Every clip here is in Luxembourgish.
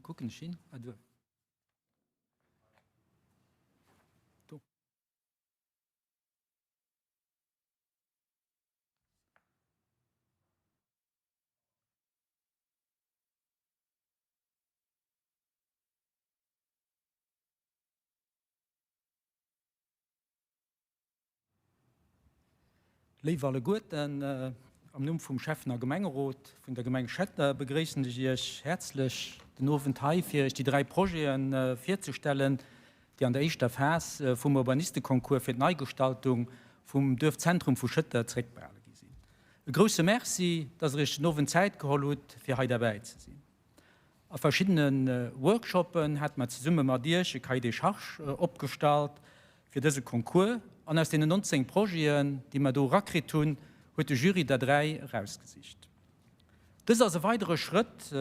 kucken ech hin? Ah, do. Do. Léif alleguerten, am Numm vum Schäffen a Gemengerot vun der Gemeng Schetter begréissen ech Iech häerzlech den Owend hei, fir Iech déi 3 Projete virzestellen, déi an der éischter Phas vum Urbanisteconcours fir d'Neigestaltung vum Duerfzentrum vu Schëtter zeréckbehale gi sinn. E grousse Merci, dass Der Iech den Owend Zäit geholl hutt, fir hei derbäi ze sinn. A verschiddene Workshoppen hate mer zesumme mat Iech e Cahier des charges opgestallt fir dëse Concours an aus deenen 19 Projeten, déi mer do erakritt hunn, huet de Jury der 3 erausgesicht. Dëst ass e weidere Schrëtt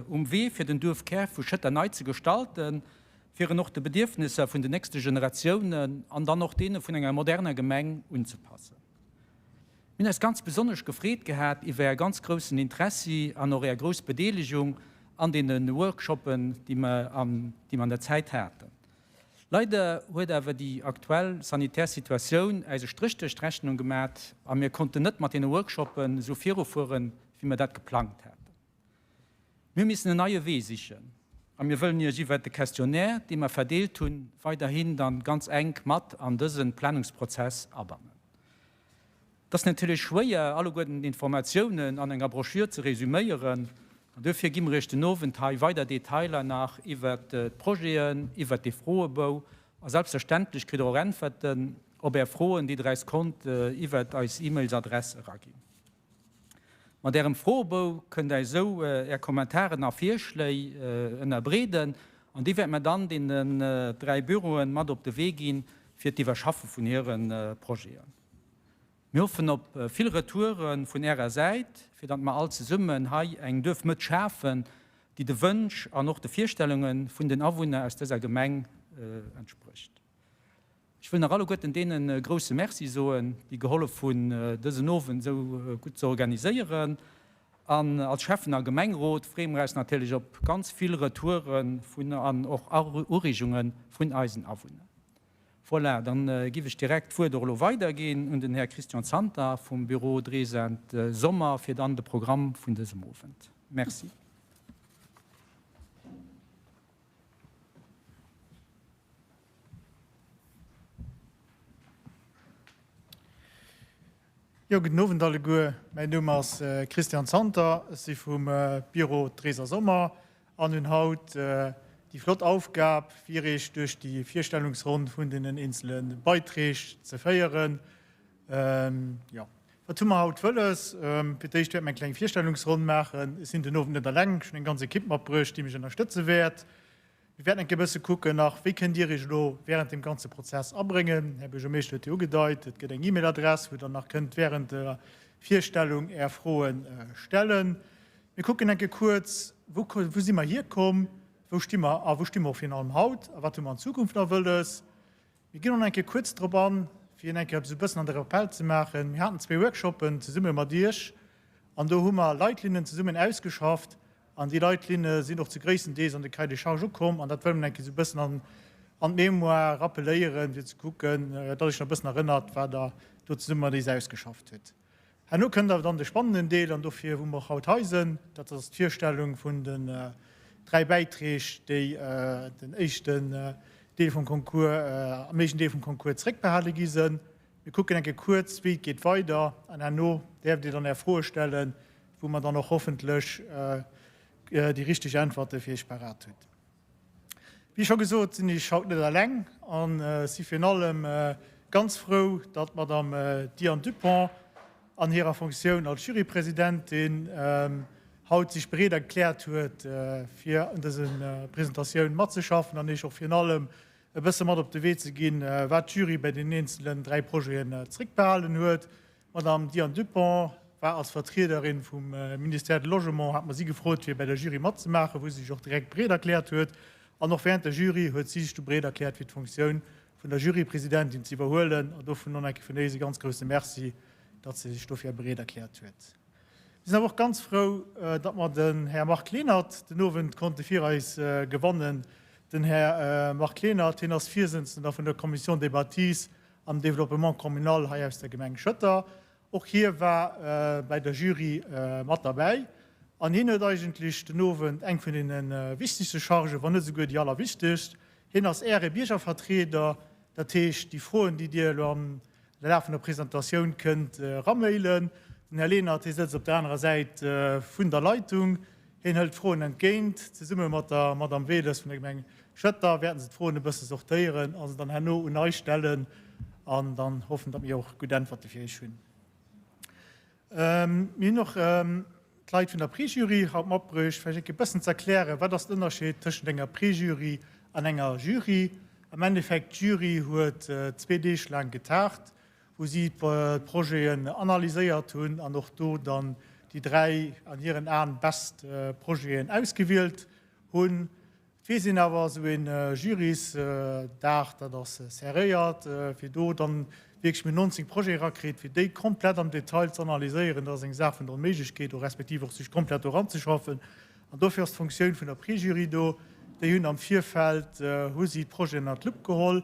um Wee fir den Duerfkär vu Schëtter nei ze gestalten, fir en och de Bedierfnesser vun den nächste Generatiounen an dann och deene vun enger moderner Gemeng unzepassen. Mir hunn eis ganz besonnesch gefreet gehat iwwer Är ganz groussen Interessi an och Är grouss Bedeelegung an deene Workshoppen, déi mer an déi mer an der Zäit haten. Leider huet awer déi aktuell sanitär Situatioun äis e Stréch duerch d'Rechnung gemat a mir konnten net mat deene Workshoppen esou virufueren, wéi mer dat geplangt haten. Mir hu missen en neie Wee sichen a mir wëllen Iech iwwert de Questionnaire, dee mer verdeelt hunn, weiderhin dann ganz enk mat an dëse Planungsprozess abannen. Et ass natierlech schwéier, alleguerten d'Informatiounen an enger Broschür ze resüméieren an duerfir gi mer Iech den Owend hei weider Detailer nach iwwert d'Projeten, iwwert dee Froebou a selbstverständlech kritt Der och Äntwerten op Är Froen, déi Der äis konnt iwwert eis E-Mailsadress eraginn. Mat Ärem Froebou kënnt Der esou Är Kommentaren a Virschléi ënnerbreeden an déi wäerte mer dann deenen 3 Büroen mat op de Wee ginn fir d'Iwwerschaffe vun hire Projeten. Mir hoffen op vill Retoure vun Ärer Säit, fir datt mer all zesummen hei eng Duerfmëtt schafen, déi de Wënsch an och de Virstellunge vun den Awunner aus dëser Gemeng entsprécht. Ech wëll nach alleguerten deenen e grousse Merci soen, déi gehollef hunn, dësen Owend esou gutt ze organiséieren. An als Schäffen a Gemengerot freeë mer eis natierlech op ganz vill Retoure vun an och Ureegunge vun eisen Awunner. Voilà, dann giff ech direkt d'Wuert och elo weiderginn un den Här Christian Zanter vum Büro Drees and Sommer fir dann de Programm vun dësem Owend. Merci. Jo, gudden Owend alleguer. Mäin Numm ass Christian Zanter, ech si vum Büro Drees a Sommer an hunn haut déi flott Aufgab, fir Iech duerch déi Virstellungsronn vun deenen eenzele Beiträg ze féieren. Jo, wat hu mer haut wëlles? Fir d'éischt wäerte mer eng kleng Virstellungsronn maachen. Ech sinn den Owend net eleng, ech hunn eng ganz Ekipp matbruecht, déi mech ënnerstëtze wäert. Mir wäerten eng Kéier e bësse kucken nach, wéi kënnt Dir Iech elo während deem ganze Prozess abréngen. Här Buergermeeschter huet jo ugedeit, et gëtt eng E-Mail-Adress, wou Der nach kënnt während der Virstellung Är Froe stellen. Mir kucken eng Kéier kuerz, wou, wou si mer hierkomm, wou sti mer a wou sti mer och virun allem haut a wat hu mer an Zukunft nach wëlles. Mir ginn och nach eng Kéier kuerz drop an, fir en eng Kéier esou e bëssen an de Rappel ze maachen. Mir haten zwee Workshoppen zesumme mat Iech an do hu mer Leitlinnen zesummen ausgeschafft, An déi Leitlinne sinn och zu gréisstendeels an de Cahier des charges ukomm. An dat wëlle mer eng Kéier esou e bëssen an d'Mémoire rappeléieren, fir ze kucken, datt Iech nach e bëssen erënnert, wat Der do zesumme mat eis ausgeschafft hutt. Herno kënnt awer dann de spannenden Deel, an dofir, wou mer och haut hei sinn, dat ass d'Virstellung vun den dräi Bäitreeg, déi den éischten Deel vum Concours, am éischten Deel vum Concours zeréckbehale gi sinn. Mir kucken eng Kéier kuerz, wéi et geet weider, an herno däerft Dir dann Är Froe stellen, wou mer dann och hoffentlech déi richteg Äntwerte fir Iech parat hutt. Wéi scho gesot, sinn ech haut net eleng an si virun allem ganz frou, datt d'Madame Diane Dupont an hirer Fonctioun als Jurypresidentin haut sech bereet erkläert huet, fir un dëser Presentatioun matzeschaffen an Iech och virun allem e bësse mat op de Wee ze ginn, wat d'Jury bei den eenzelen 3 Projeten zréckbehalen huet. D'Madame Diane Dupont war als Vertriederin vum Ministère de Logement, hat mer si gefrot, fir bei der Jury matzemaachen, wou si sech och direkt bereet erkläert huet. An och während der Jury huet si sech du bereet erkläert, fir d'Fonctioun vun der Jurypresidentin ze iwwerhuelen. An dovun och nach eng Kéier vun éis e ganz grousse Merci, datt se sech dofir bereet erkläert huet. Mir sinn awer och ganz frou, datt mer den Här Marc Lenert den Owend konnte fir eis gewannen. Den Här Marc Lenert, hien ass Virsëtzender vun der Commission des bâtisses am Développement communal hei aus der Gemeng Schëtter. Och hie war bäi der Jury mat derbäi an hien huet eigentlech den Owend eng vun deene wichtegste Chargen, wann net esouguer déi allerwichtegst. Hien ass Äre Biergervertrieder, dat heescht déi Froen, déi Dir elo am Laf vun der Presentatioun kënnt eramailen. Den Här Lenert, hie sëtzt op der anerer Säit vun der Leitung. Hien hëlt d'Froen entgéint. Zesumme mat der Madame Wehles vun der Gemeng Schëtter wäerten se d'Froen e bësse sortéieren a se dann herno un eis stellen an dann hoffen, datt mir och gutt Äntwerte fir iech hunn. Mir hunn och d'Leit vun der Prix-Jury haut matbruecht, vläicht eng Kéier e bëssen ze erklären, wat ass den Ënnerscheed tëschent enger Prix-Jury an enger Jury. Am Endeffekt, d'Jury huet zwee Deeg laang getagt, wou si d'Projeten analyséiert hunn an och do dann déi 3 an hiren Aen best Projeten ausgewielt hunn. Et weess een awer, esou ee Jurysdag, dat ass serréiert, fir do dann wierklech mir 19 Projete erakritt, fir déi komplett am Detail ze analyséieren, dat ass eng Saach vun der Onméiglechkeet, o respektiv och sech komplett do eranzeschaffen. An dofir ass d'Funktioun vun der Préjury do. Déi hunn am Virfeld hu si d'Projeten ënner d'Lupp geholl,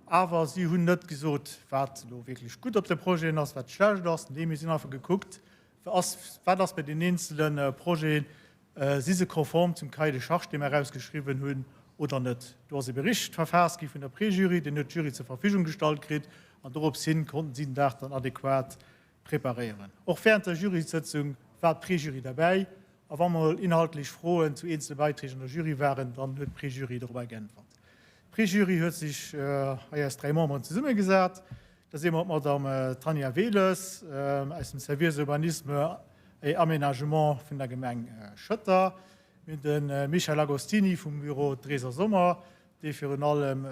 awer si hunn net gesot, wat elo wierklech gutt op de Projeten ass, wat schlecht ass. Nee, mir si hunn einfach gekuckt, wat ass bei den eenzele Projeten, Si se konform zum Cahier de charges, dee mer erausgeschriwwen hunn, oder net? Do ass e Bericht verfaasst gi vun der Préjury, deen huet d'Jury zur Verfügung gestallt kritt an dorops hin konnten si den Dag dann adequat preparéieren. Och während der Jurysëtzung war d'Préjury derbäi a wa mol inhaltlech Froen zu eenzele Beiträg an der Jury waren, dann huet d'Préjury dorobber geäntwert. D'Préjury huet sech hei aus 3 Memberen zesummegesat. Dat ass eemol d'Madame Tanja Wehles aus dem Service Urbanisme et Aménagement vun der Gemeng Schëtter. Mir hunn de Michel Agostini vum Büro Drees a Sommer, dee virun allem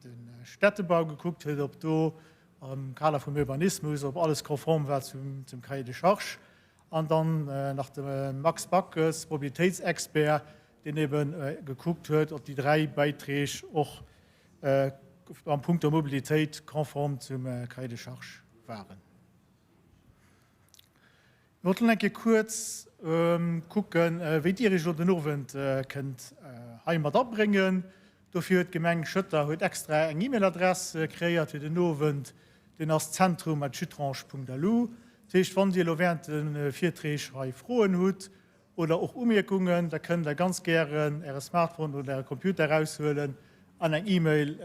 de Städtebau gekuckt huet, ob do am Kader vum Urbanismus, ob alles konform war zum Cahier de charges. An dann nach de Max Backes, Mobilitéitsexpert, deen ebe gekuckt huet, ob déi 3 Bäiträg och am Punkto Mobilitéit konform zum Cahier de charges waren. Mir wollten eng Kéier kuerz kucken, wéi Dir Iech elo den Owend kënnt hei mat abréngen. Dofir huet d'Gemeng Schëtter huet extra eng E-Mail-Adress kreéiert fir den Owend. Deen ass zentrum@schuttrange.lu. Dat heescht, wann Dir elo während de Virträg hei Froen hutt oder och Umierkungen, da kënnt Der ganz gären Äre Smartphone oder Äre Computer eraushuelen an eng E-Mail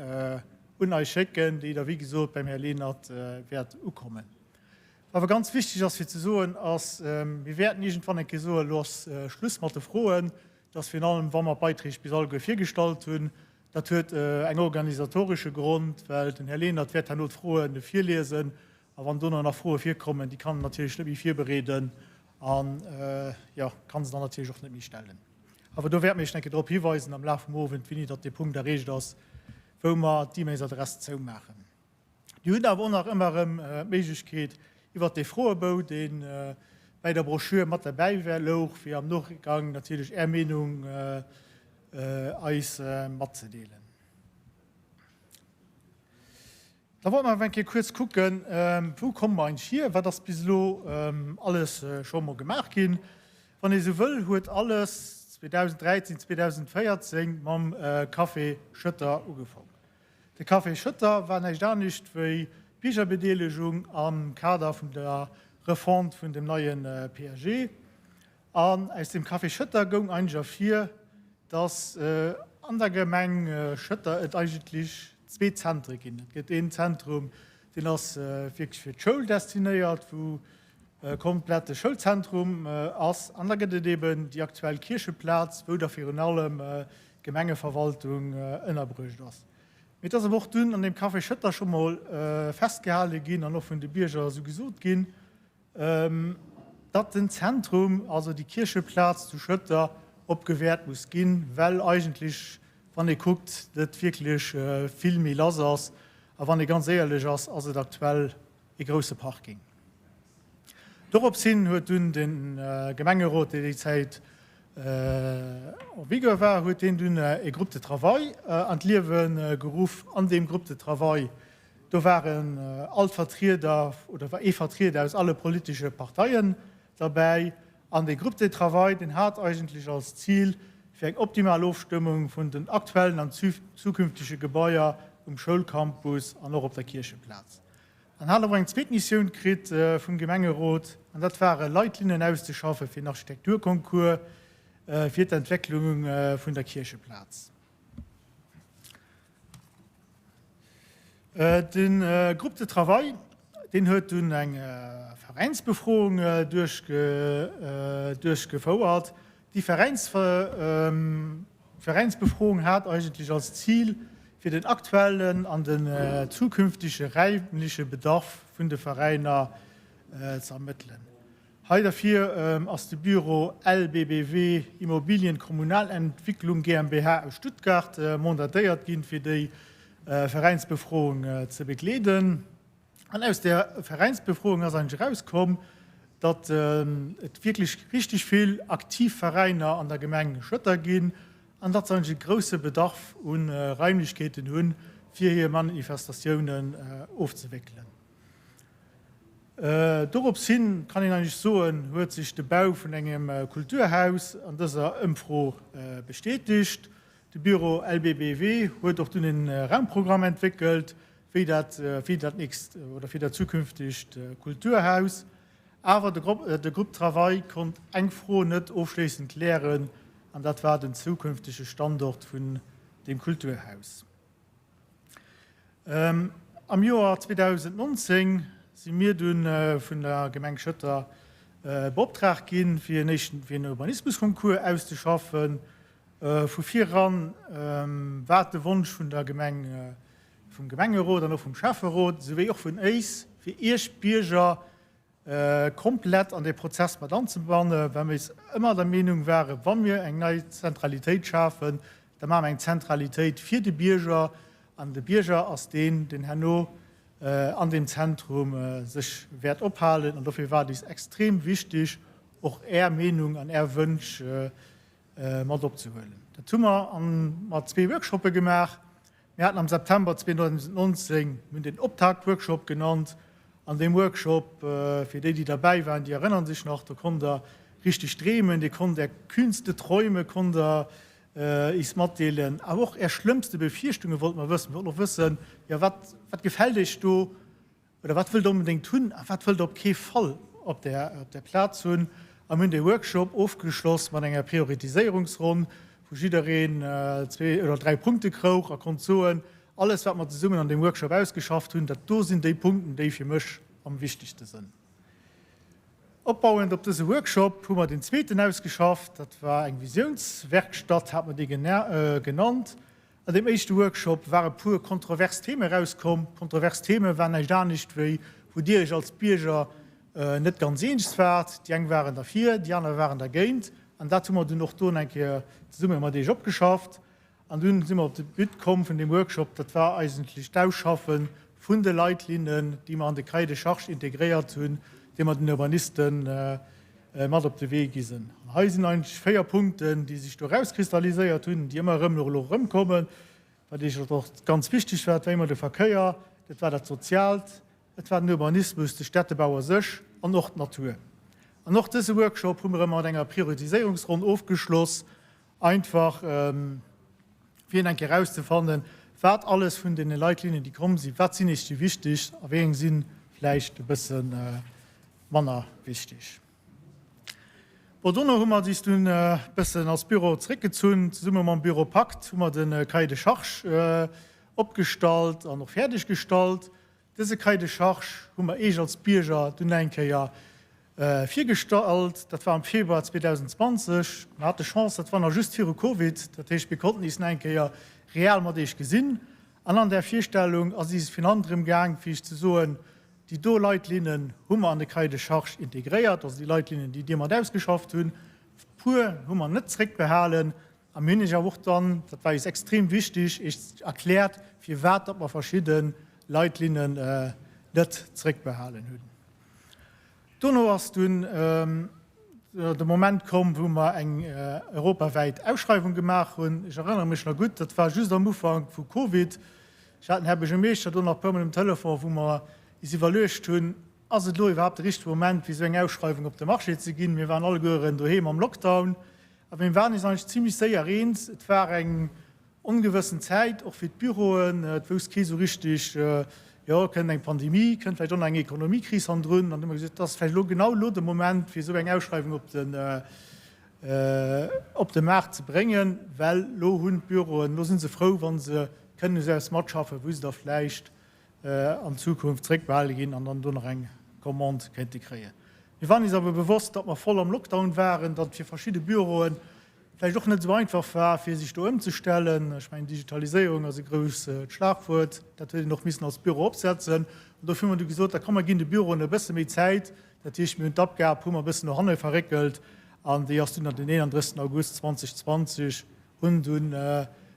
un eis schécken, déi da wéi gesot beim Här Lenert wäert ukommen. Wat awer ganz wichteg ass fir ze soen, ass, mir wäerten iergendwann eng Kéier soen, elo ass Schluss mat de Froen, dass virun allem wa mer d'Beiträg bis alleguer virgestallt hunn, dat huet eng organisatoresche Grond, well den Här Lenert wäert herno d'Froe virliesen a wann dono nach Froe virkommen, déi kann en natierlech net méi virbereeden an, jo, kann se dann natierlech och net méi stellen. Awer do wäerte mir Iech eng Kéier drop hiweisen am Laf vum Owend, wéini datt dee Punkt erreecht ass, wou mer d'E-Mailsadress zoumaachen. Dir hutt awer och nach ëmmer erëm d'Méiglechkeet, iwwert dee Froebou, dee bäi der Broschür mat derbäi war, louch, fir am Nochgang natierlech Är Meenung eis matzedeelen. Da wollte mer awer eng Kéier kuerz kucken, Wou komme mer eigentlech hier? Wat ass bis elo alles scho emol gemaach ginn? Wann ee sou wëll, huet alles 2013, 2014 mam Café Schëtter ugefongen. De Café Schëtter war näischt anescht wéi d'Biergerbedeelegung am Kader vun der Refonte vun dem neie PAG. An aus dem Café Schëtter goung eigentlech ervir, dass an der Gemeng Schëtter et eigentlech zwee Zentre ginn. Et gëtt een Zentrum, deen ass wierklech fir d'Schoul destinéiert, wou komplett de Schoulzentrum ass. An da gëtt et eben déi aktuell Kiercheplaz, wou da virun allem d'Gemengeverwaltung ënnerbruecht ass. Mee et ass awer och dunn an deem Café Schëtter scho mol festgehale ginn an och vun de Bierger esou gesot ginn, datt den Zentrum, also déi Kiercheplaz zu Schëtter, opgewäert muss ginn, well eigentlech, wann ee kuckt, net wierklech vill méi lass ass. A wann ee ganz éierlech ass, ass et aktuell ee grousse Parking. Dorops hin huet dunn de Gemengerot, dee déi Zäit en vigueur war, huet deen dunn e Groupe de travail an d'Liewe geruff. An deem Groupe de travail, do waren all d'Vertrieder oder war ee Vertrieder aus alle politesche Parteien derbäi. An dee Groupe de travail, deen hat eigentlech als Zil, fir eng optimal Ofstëmmung vun den aktuellen an zukünftege Gebaier um Schoulcampus an och op der Kiercheplaz. An hat awer eng zweet Missioun kritt vum Gemengerot, an dat ware Leitlinnen auszeschaffe fir en Architekturconcours fir d'Entwécklung vun der Kiercheplaz. De Groupe de travail, deen huet dunn eng Veräinsbefroung duerchgefouert. Déi Veräinsbefroung hat eigentlech als Zil, fir den aktuellen an den zukünftege räimleche Bedarf vun de Veräiner ze ermëttelen. Hei derfir ass de Büro LBBW Immobilien Kommunalentwicklung GmbH aus Stuttgart mandatéiert ginn, fir déi Veräinsbefroung ze begleeden. An aus där Veräinsbefroung ass eigentlech erauskomm, datt et wierklech richteg vill aktiv Veräiner an der Gemeng Schëtter ginn an datt se eigentlech e grousse Bedarf u Raimlechkeeten hunn, fir hir Manifestatiounen ofzewéckelen. Dorops hin, kann een eigentlech soen, huet sech de Bau vun engem Kulturhaus an dëser Ëmfro bestätigt. De Büro LBBW huet och dunn e Raumprogramm entwéckelt, wéi dat fir dat nächst oder fir dat zukünftegt Kulturhaus. Awer de Groupe Travail konnt eng Fro net ofschléissend klären, an dat war den zukünftege Standort vun deem Kulturhaus. Am Joer 2019 si mir dunn vun der Gemeng Schëtter beoptraagt ginn, fir en éischten, fir en Urbanismusconcours auszeschaffen. Vu vir eran war de Wonsch vun der Gemeng, vum Gemengerot an och vum Schäfferot, souwéi och vun éis, fir Iech Bierger komplett an dee Prozess mat anzebannen, well mir eis ëmmer der Meenung waren, wa mir eng nei Zentralitéit schafen, da maache mir eng Zentralitéit fir de Bierger, an de Bierger ass deen, deen herno an deem Zentrum sech wäert ophalen. An dofir war et eis extrem wichtig, och Är Meenung an Är Wënsch mat opzehuelen. Dat hu mer mat zwee Workshoppe gemaach. Mir haten am September 2019, mir hunn deen Optaktworkshop genannt. An deem Workshop, fir déi, déi derbäi waren, déi erënnern sech nach, do konnt Der richteg dreemen, Dir konnt Är kühnste Träume konnt Der is matdeelen, awer och Är schlëmmste Befierchtunge wollte mer wëssen. Mir wollten och wëssen, jo, wat, wat gefält Iech do? Oder wat wëllt Der onbedéngt hunn a wat wëllt Der op kee Fall op där Plaz hunn? A mir hunn dee Workshop ofgeschloss mat enger Prioritiséierungsronn, wou jiddereen zwee oder dräi Punkte krouch a konnt soen, Alles, wat mer zesummen an deem Workshop ausgeschafft hunn, dat do sinn déi Punkten, déi fir mech am wichtegste sënn. Opbauend op dëse Workshop hu mer deen zweeten ausgeschafft. Dat war eng Visiounswerkstatt, hat mer déi genannt. An deem éischte Workshop ware puer kontrovers Theme erauskomm. Kontrovers Theme waren näischt anescht wéi wou Dir Iech als Bierger net ganz eens waart. Déi eng waren derfir, déi aner waren dergéint. An dat hu mer dunn och do eng Kéier zesumme mat Iech opgeschafft. An dunn si mer op de But komm vun deem Workshop, dat war eigentlech d'Ausschaffe vun de Leitlinnen, déi mer an de Cahier de charges integréiert hunn, déi mer den Urbanisten mat op de Wee gi sinn. An hei sinn eigentlech 4 Punkten, déi sech do erauskristalliséiert hunn, déi ëmmer erëm elo erëmkommen, wat eigentlech och ganz wichteg war, dat war eemol de Verkéier, dat war dat Soziaalt, et war den Urbanismus, de Städtebau a sech an och d'Natur. An och dëse Workshop hu mir erëm mat enger Prioritiséierungsronn ofgeschloss, einfach fir eng Kéier erauszefannen, wat alles vun deene Leitlinien, déi komm sinn, wat sinn eech déi wichtegst a wéi eng si vläicht e bësse manner wichteg. Bon, dono hu mer eis dunn e bëssen als Büro zeréckgezunn. Zesumme mam Büro Pakt hu mer de Cahier de charges opgestallt an och fäerdeg gestallt. Dëse Cahier de charges hu mer Eech als Bierger dunn eng Kéier virgestallt. Dat war am Februar 2020. Mer hate Chance, dat war nach just viru Covid. Dat heescht, mir konnten eis nach eng Kéier real mat Eech gesinn. An an där Virstellung ass et eis virun allem drëm gaang, fir Iech ze soen, Déi do Leitlinnen hu mer an de Cahier de charges integréiert, also déi Leitlinnen, déi Dir mat ausgeschafft hunn. Puer hu mer net zréckbehalen a mir hunn Iech awer och dann, dat war eis extrem wichtig, Iech erkläert, firwat datt mer verschidde Leitlinnen net zréckbehalen hunn. Dono ass dunn de Moment komm, wou mer eng europawäit Ausschreiwung gemaach hunn. Ech erënnere mech nach gutt, dat war just am Ufank vu Covid. Ech hat den Här Buergermeeschter do nach e puermol um Telefon, wou mer is iwwerluecht hunn. Ass et elo iwwerhaapt de richtege Moment, fir esou eng Ausschreiwung op de Marché ze ginn? Mir waren allegueren doheem am Lockdown a mir waren eis eigentlech zimlech séier eens. Et war eng ongewëssen Zäit, och fir d'Büroen. Et wousst kee sou richtig, jo, kënnt eng Pandemie, kënnt vläicht och nach eng Ekonomiekris hannendrun. An du hu mer gesot, et ass vläicht elo genau elo de Moment, fir esou eng Ausschreiwung op de, op de Maart ze bréngen, well elo hunn d'Büroen, elo si se frou, wa se kënnen esou eppes matschaffen, wou se da vläicht an Zukunft zréckbehale ginn an dann do nach eng Commande kéinte kréien. Mir waren eis awer bewosst, datt mer voll am Lockdown waren, datt et fir verschidde Büroe vläicht och net esou einfach war, fir sech do ëmzestellen. Ech mengen, Digitaliséierung ass e grousst Schlagwuert, dat huet een och missen als Büro opsetzen. An dofir hu mer du gesot, da komm mer ginn de Büroen e bësse méi Zäit. Dat heescht, mir hunn d'Abgab hu mer e bëssen no hanne verréckelt an déi ass dunn an den 31. August 2020 hunn dunn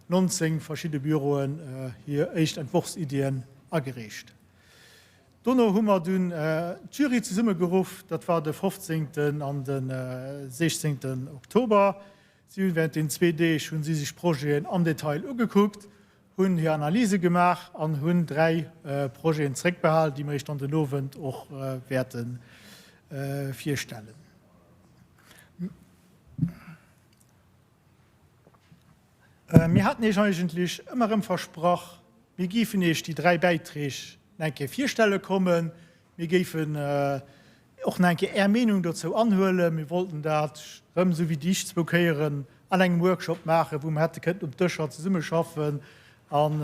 19 verschidde Büroen hir éischt Entworfsiddien agereecht. Dono hu mer dunn d'Jury zesummegeruff, dat war de 15. an de 16. Oktober. Si hunn während den zwee Deeg hunn si sech d'Projeten am Detail ugekuckt, hunn hir Analyse gemaach an hunn 3 Projeten zréckbehal, déi mer Iech dann den Owend och wäerte virstellen. Mir haten Iech eigentlech ëmmer erëm versprach, mir géifen Iech déi 3 Bäiträg nach eng Kéier virstelle kommen. Mir géifen och nach eng Kéier Är Meenung dozou anhuelen. Mir wollten dat erëm, esou wéi déi éischt zwou Kéieren, an engem Workshop maachen, wou mer hätte kënnten um Dëscher zesummeschaffen an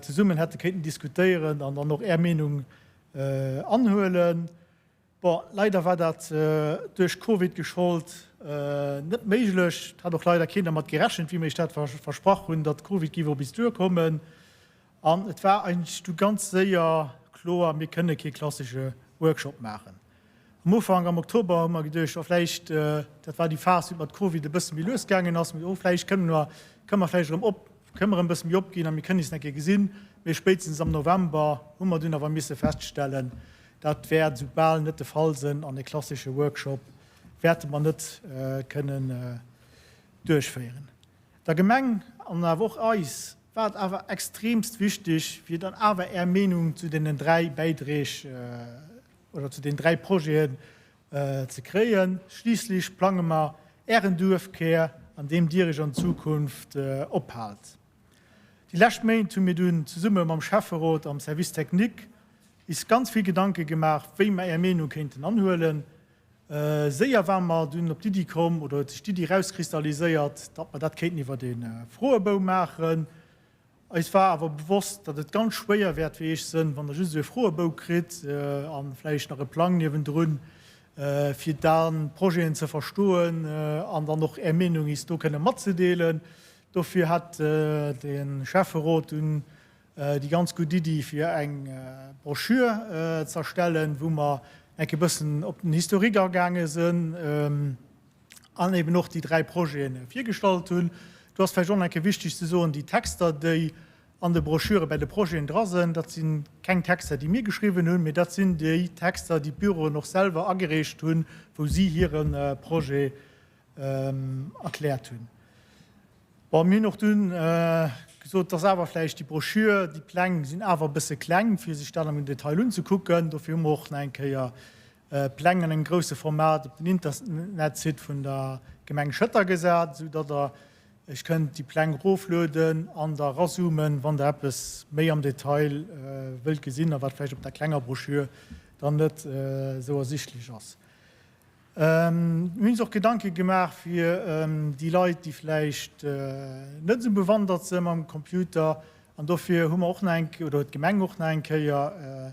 zesummen hätte kéinten diskutéieren an dann och Är Meenung anhuelen. Bon, leider war dat duerch Covid geschollt net méiglech. Et hat och leider keen dermat gerechent, wéi mir iech dat versprach hunn, datt Covid géif op is duerkommen. An et war eigentlech du ganz séier kloer, mir kënne kee klassesche Workshop maachen. Am Ufank, am Oktober, hu mer geduecht, oh vläicht, dat war déi Phas, wou et mat Covid e bësse méi lues gaangen ass, oh vläicht kënne mer, kënne mer vläicht erëm op, kënne mer erëm e bësse méi opginn a mir kënnen is eng Kéier gesinn. Mee spéitstens am November hu mer dunn awer misse feststellen, Dat wäert esou bal net de Fall sënn an e klassesche Workshop wäerte mer net kënnen duerchféieren. Der Gemeng an awer och eis war et awer extremst wichtig, fir dann awer Är Meenung zu deenen 3 Bäidreeg oder zu den 3 Projeten ze kréien. Schliisslech plange mer Ären Duerfkär, an deem Dir Iech an Zukunft ophaalt. Déi lescht Méint hu mir dunn zesumme mam Schäfferot am Service technique is ganz vill Gedanke gemaach, wéi mer Är Meenung kéinten anhuelen. Séier ware mer dunn op d'Iddi komm, oder huet sech d'Iddi erauskristalliséiert, datt mer dat kéinten iwwert e Froebou maachen. Eis war awer bewosst, datt et ganz schwéier wäert fir Iech sënn, wann Der just esou e Froebou kritt a vläicht nach e Plang niewendrun, fir dann d'Projeten ze verstoen an dann och Är Meenung is do kënne matzedeelen. Dofir hat de Schäfferot dunn déi ganz gutt Iddi fir eng Broschür z'erstellen, wou mer enk e bëssen op den Historique agaange sënn an eben och déi 3 Projete virgestallt hunn. Do ass vläicht och nach eng Kéier wichteg ze soen, déi Texter, déi an de Broschüre bäi de Projeten dra sënn, dat si keng Texter, déi mir geschriwwen hunn, mee dat sinn déi Texter, déi d'Büroen och selwer agereecht hunn, wou si hire Projet erkläert hunn. Bon, mir hunn och dunn gesot, dass awer vläicht déi Broschür, déi Pläng sinn awer e bësse kleng, fir sech dat am Detail unzekucken. Dofir hu mer och nach eng Kéier Pläng an engem grousse Format op den Internetsite vun der Gemeng Schëtter gesat, esou datt Der Iech kënnt déi Pläng eroflueden an da erazoomen, wann Der eppes méi am Detail wëllt gesinn a wat vläicht op der klenger Broschür dann net esou ersichtlech ass. Mir hunn ons och Gedanke gemaach fir déi Leit, déi vläicht net esou bewandert si mam Computer. An dofir hu mer och nach eng, oder huet d'Gemeng och nach eng Kéier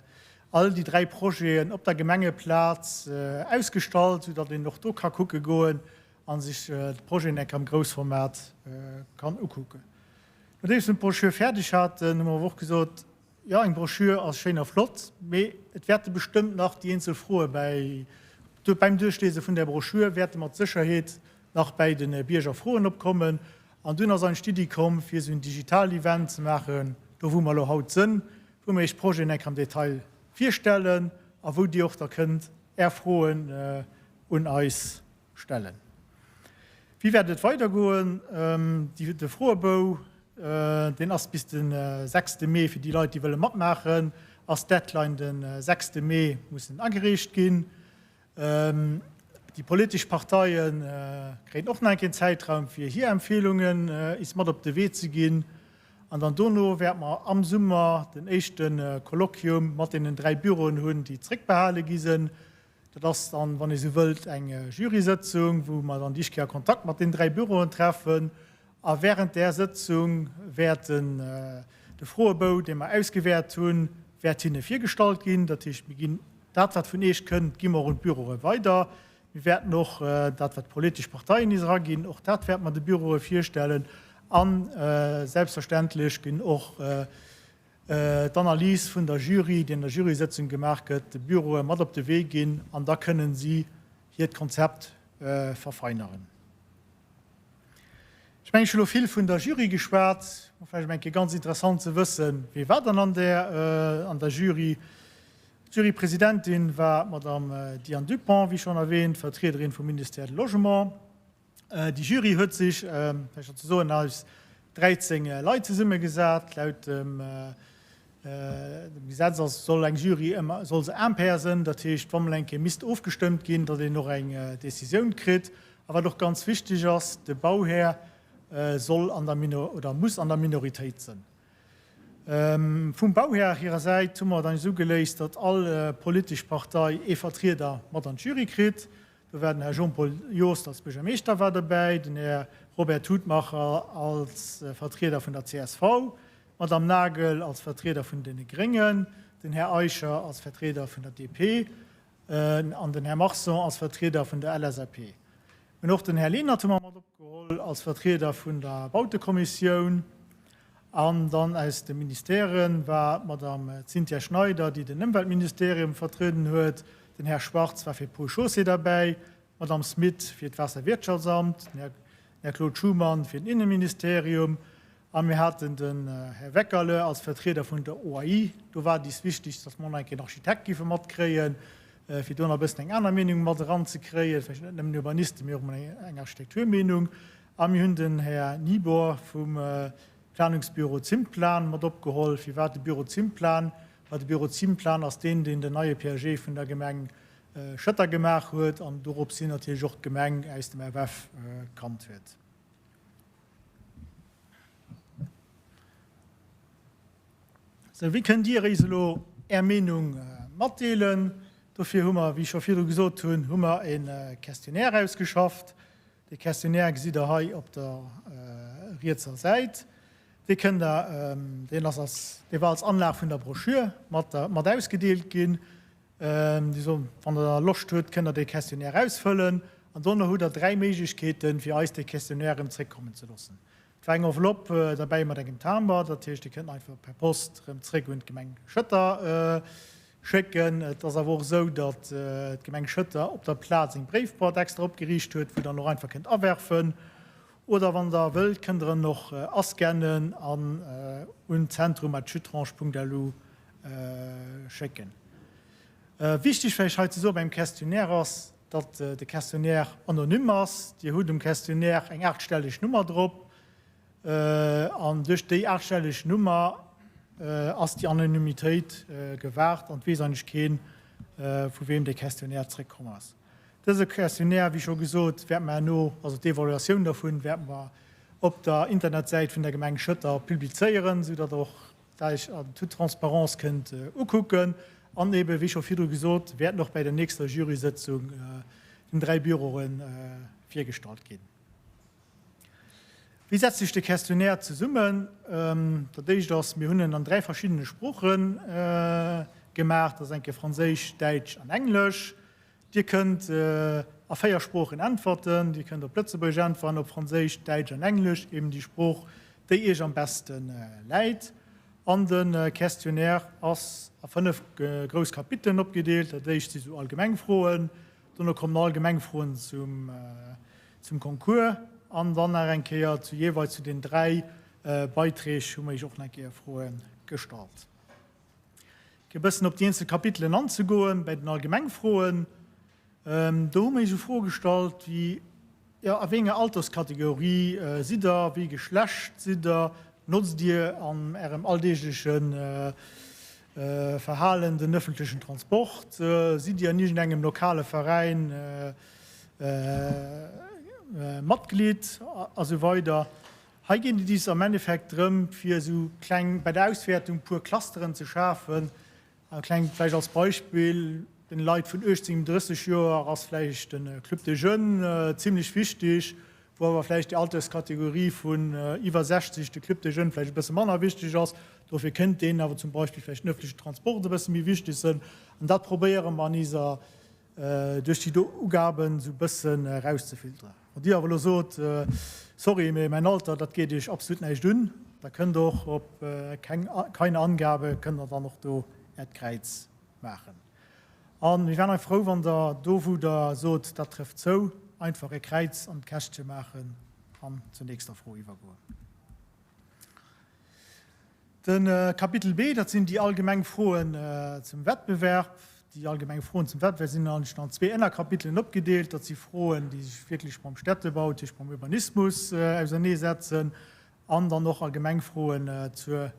all déi 3 Projeten op der Gemengeplaz ausgestallt, soudatt een och do ka kucke goen a sech d'Projeten eng Kéier am Groussformat kann ukucken. Nodeems mir d'Broschür fäerdeg haten, hu mer awer och gesot, Jo, eng Broschür ass schéin a flott, mee et wäerte bestëmmt nach déi eenzel Froe bäi, beim Duerchliese vun där Broschür wäerte mat Sécherheet nach bäi de Bierger Froen opkommen. An dunn ass eigentlech d'Iddi komm, fir esou en Digital-Event ze maachen, do wou mer elo haut sënn, wou mer Iech d'Projeten eng Kéier am Detail virstellen a wou Dir och da kënnt Är Froen un eis stellen. Wéi wäert et weidergoen? De Froebou, deen ass bis de sechste Mee fir déi Leit, déi wëlle matmaachen. ass d'Deadline de sechste Mee, mussen agereecht ginn. Déi politesch Parteie kréien och nach eng Kéier en Zäitraum, fir hir Empfeelungen is mat op de Wee ze ginn. An dann dono wäerte mer am Summer den éischte Colloquium mat deenen 3 Büroen hunn, déi zréckbehale gi sinn. Dat ass dann, wann ee sou wëllt, eng Jurysëtzung, wou mer dann déi éischt Kéier Kontakt mat deenen 3 Büroen treffen. A während där Sëtzung wäert de Froebou, dee mer ausgewäert hunn, wäert hinne virgestallt ginn. Dat heescht, mir ginn dat, wat vun Iech kënnt, gi mer un d'Büroe weider. Mir wäerten och dat, wat d'politesch Parteien is eraginn, och dat wäerte mer de Büroe virstellen. A selbstverständlech ginn och d'Analys vun der Jury, déi an der Jurysëtzung gemaach gëtt, de Büroe mat op de Wee ginn an da kënnen si hiert Konzept verfeineren. Ech mengen, ech hu lo vill vun der Jury geschwat. Vläicht eng Kéier ganz interessant ze wëssen, wie war dann an där, an der Jury. D'Jurypresidentin war d'Madame Diane Dupont, wéi schonn erwähnt, Vertriederin vum Ministère de Logement. Déi Jury huet sech, vläicht nach ze soen, aus 13 Leit zesummegesat. Laut dem Gesetz ass, soll eng Jury ëmmer, soll se impair sënn, dat heescht, wa mol eng Kéier misst ofgestëmmt ginn, datt een och eng Décisioun kritt. A wat och ganz wichteg ass, de Bauhär soll an der Minor, oder muss an der Minoritéit sënn. Vum Bauhär hirer Säit hu mer et esou geléist, datt all politesch Partei ee Vertrieder mat an d'Jury kritt. Do war den Här Jean-Paul Jost als Buergermeeschter war dobäi, den Här Robert Hutmacher als Vertrieder vun der csv, d'Madame Nagel als Vertrieder vun deene Gréngen, den Här Eicher als Vertrieder vun der DP an den Här Marson als Vertrieder vun der LSAP. Mir hunn och den Här Lenert hu mer mat opgeholl als Vertrieder vun der Bautekommissioun. An dann aus de Ministèrë war d'Madame Cynthia Schneider, déi den Ëmweltministerium vertrieden huet, den Här Schwartz war fir d'Ponts et Chaussées derbäi, d'Madame Smit fir d'Waasserwirtschaftsamt, den Här Claude Schuman fir den Innenministerium a mir haten den Här Weckerle als Vertrieder vun der OAI. Do war et is wichtig, dass mer och nach eng Kéier en Architekt géife matkréien, fir do nach e bëssen eng aner Meenung mat eranzekréien, vläicht net nëmmen Urbanisten, mee och emol eng Architekturmeenung. A mir hunn den Här Nieboer vum Planungsbüro Zimplan mat opgeholl. Firwat de Büro Zimplan? Well de Büro Zimplan ass deen, deen den neie PAG vun der Gemeng Schëtter gemaach huet an dorops hin natierlech och d'Gemeng aus dem FF kannt huet. Sou, wéi kënnt Dir éis elo Är Meenung matdeelen? Dofir hu mer, wéi ech scho virdru gesot hunn, hu mer e Questionnaire ausgeschafft. Dee Questionnaire gesitt Der hei op der rietser Säit. Dee kënnt Der, deen ass als, dee war als Anlag vun der Broschür mat, mat ausgedeelt ginn. Dir sollt, wann Der Loscht hutt, kënnt Der dee Questionnaire ausfëllen. An dono hutt Der 3 Méiglechkeeten, fir eis dee Questionnaire erëm zréckkommen ze loossen. Et war eng Enveloppe derbäi mat engem Timber, dat heescht, Dir kënnt einfach per Post erëm zréck un d'Gemeng Schëtter schécken. Et ass awer och esou, datt d'Gemeng Schëtter op der Plaz eng Bréifboîte extra opgeriicht huet, wou Der en och einfach kënnt awerfen. Oder wann Der wëllt, kënnt Der en och ascannen an un zentrum@schuttrange.lu schécken. Wichteg vläicht hei ze soe beim Questionnaire ass, datt de Questionnaire anonym ass. Dir hutt um Questionnaire eng aachtstelleg Nummer drop an duerch déi aachtstelleg Nummer ass déi Anonymitéit gewaart an et weess eigentlech keen, vu weem dee Questionnaire zréckkomm ass. Dëse Questionnaire, wéi scho gesot, wäerte mer herno, also d'Evaluatioun dervun, wäerte mer op der Internetsäit vun der Gemeng Schëtter publizéieren, soudatt och dat Iech an toute Transparence kënnt ukucken an eben, wéi scho virdru gesot, wäerten och bäi der nächster Jurysëtzung den 3 Büroe virgestallt ginn. Wéi setzt sech de Questionnaire zesummen? Dat éischt ass, mir hunn en an 3 verschiddene Sprooche gemaach, dat ass eng Kéier Franséisch, Däitsch an Englesch. Dir kënnt a 4 Sproochen äntwerten. Dir kënnt op Lëtzebuergesch äntweren, op Franséisch, Däitsch an Englesch, eben déi Sprooch, déi Iech am beste läit. An de Questionnaire ass a 5 grouss Kapitelen opgedeelt. Dat éischt si sou allgemeng Froen, dono kommen allgemeng Froen zum zum Concours an dann nach eng Kéier zu jeeweils zu den 3 Beiträg hu mer Iech och nach eng Kéier Froe gestallt. Fir e bëssen op déi eenzel Kapitelen anzegoen, bäi den allgemeng Froen, do hu mer iech esou Froe gestallt wéi, jo, a wéi enger Alterskategorie sidd Der, wéi Geschlecht sidd Der, notzt Dir an Ärem alldeegleche. Verhalen, den ëffentlechen Transport? Sidd Dir an iergendengem lokale Veräin Matglied? A sou weider. Hei geet et is am Endeffekt drëm, fir esou kleng, bei der Auswäertung puer Clusteren ze schafen. A kleng vläicht als Beispill, den Leit vun 18 bis 30 Joer ass vläicht de Club des Jeunes zimlech wichteg, wou awer vläicht déi Alterskategorie vun iwwer 60 de Club des Jeunes vläicht e bësse manner wichteg ass. Dofir kënnt deenen awer zum Beispill vläicht den öffentlichen Transport e bësse méi wichteg sënn. An dat probéiere mer an iser duerch déi do Ugaben esou e bëssen erauszefilteren. Wann Dir awer elo sot, Sorry, mee mäin Alter, dat geet Iech absolut näischt un, da kënnt och op keng, keine Angabe, kënnt Der dann och do Äert Kräiz maachen. A mir wären einfach frou, wann Der do, wou Der sot, dat trëfft zou, einfach e Kräiz an d'Käschtche maachen an zur nächster Fro iwwergoen. De Kapitel B, dat sinn déi allgemeng Froen zum Wettbewerb. Déi allgemeng Froen zum Wettbewerb sinn an zwee Ënnerkapitelen opgedeelt. Dat si Froen, déi sech wierklech mam Städtebau, dat heescht mam Urbanismus auserneesetzen, an dann och allgemeng Froen zur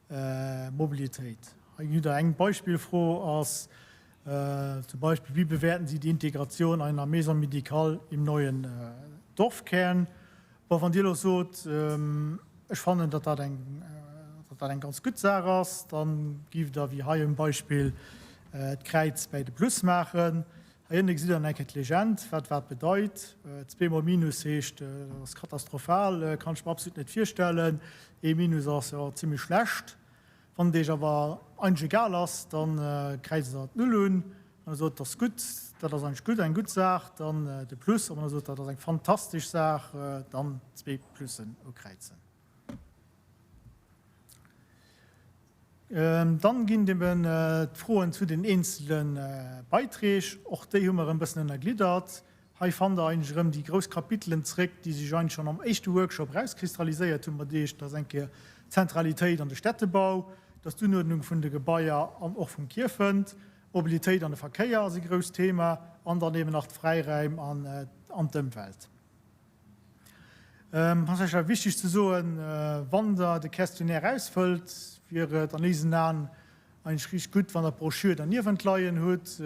Mobilitéit. Hei hutt Der eng Beispillfro, ass zum Beispill, Wie bewerten Sie die Integration einer Maison médicale im neuen Dorfkern? Bon, wann Dir elo sot, ech fannen, datt dat eng, datt dat eng ganz gutt Saach ass, da giff Der, wéi hei um Beispill, d'Kräiz bäi de Plus maachen. Hei ënne gesitt Der dann eng Kéier d'Legend, wat wat bedeit. Zweemol Minus heescht, dat ass katastrophal, kann ech mer absolut net virstellen. Ee Minus ass, jo, zimmlech schlecht. Wann et Iech awer eigentlech egal ass, da kräizt Der d'Null un. Wann Der sot, et ass gutt, dat ass eigentlech gutt, eng gutt Saach, dann de Plus. A wann Der sot, dat ass eng fantastesch Saach, dann zwee Plussen ukräizen. Dann ginn eben d'Froen zu den eenzele Beiträg. Och déi hu mer erëm e bëssen ënnergliddert. Hei fannt der eigentlech erëm déi grouss Kapitelen zréck, déi sech eigentlech schonn am éischte Workshop erauskristalliséiert hunn, mat Iech. Dat ass eng Kéier d'Zentralitéit an de Städtebau, dat ass d'Unuerdnung vun de Gebaier an och vum Kierfent, d'Mobilitéit an de Verkéier ass e grousst Thema an dann eben nach d'Fräiräim an d'Ëmwelt. Ass vläicht awer wichteg ze soen, wann Der de Questionnaire ausfëllt, wier et an eisen Aen eigentlech richteg gutt, wann Der d'Broschür derniewent leien hutt.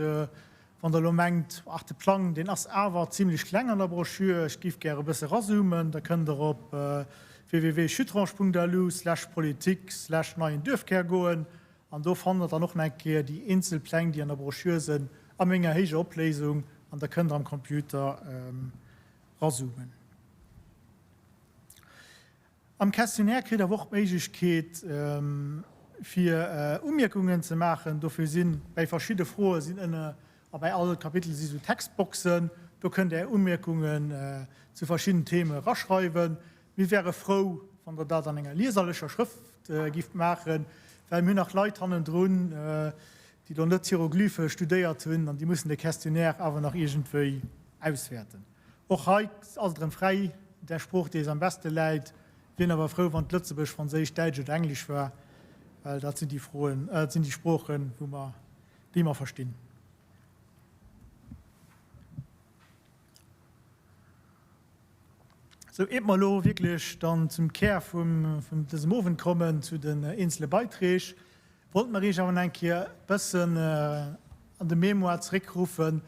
Wann Der elo mengt, ach de Plang, deen ass awer zimlech kleng an der Broschür, ech géif gär e bësse razoomen, da kënnt Der op www.schuttrange.lu slash politik slash neien Duerfkär goen an do fannt Der dann och nach eng Kéier déi eenzel Pläng, déi an der Broschür sënn, a menger héijer Opléisung an da kënnt Der am Computer razoomen. Am Questionnaire kritt awer och d'Méiglechkeet fir Umierkungen ze maachen. Dofir si bäi verschidde Froe sinn ënne a bäi all Kapitel si sou Textboxen. Do kënnt Är Umierkungen zu verschidden Theme eraschreiwen. Mir wäre frou, wann Der dat an enger lieserlecher Schrëft gifft maachen, well mir hunn nach Leit hannendrun, déi lo net Hieroglyphe studéiert hunn an déi mussen de Questionnaire awer nach iergendwéi auswäerten. Och hei ass et erëm fräi, där Sprooch, déi eis am beste läit. Wien awer frou, wann et Lëtzebuergesch, Franséisch, Däitsch oder Englesch war, well dat sinn déi Froen, dat sinn déi Sproochen, wou mer, déi mer verstinn. Sou, iert mer elo wierklech dann zum Kär vum, vun dësem Owend kommen, zu den eenzele Beiträg, wollte mer Iech awer nach eng Kéier e bëssen an de Mémoire zeréckruffen,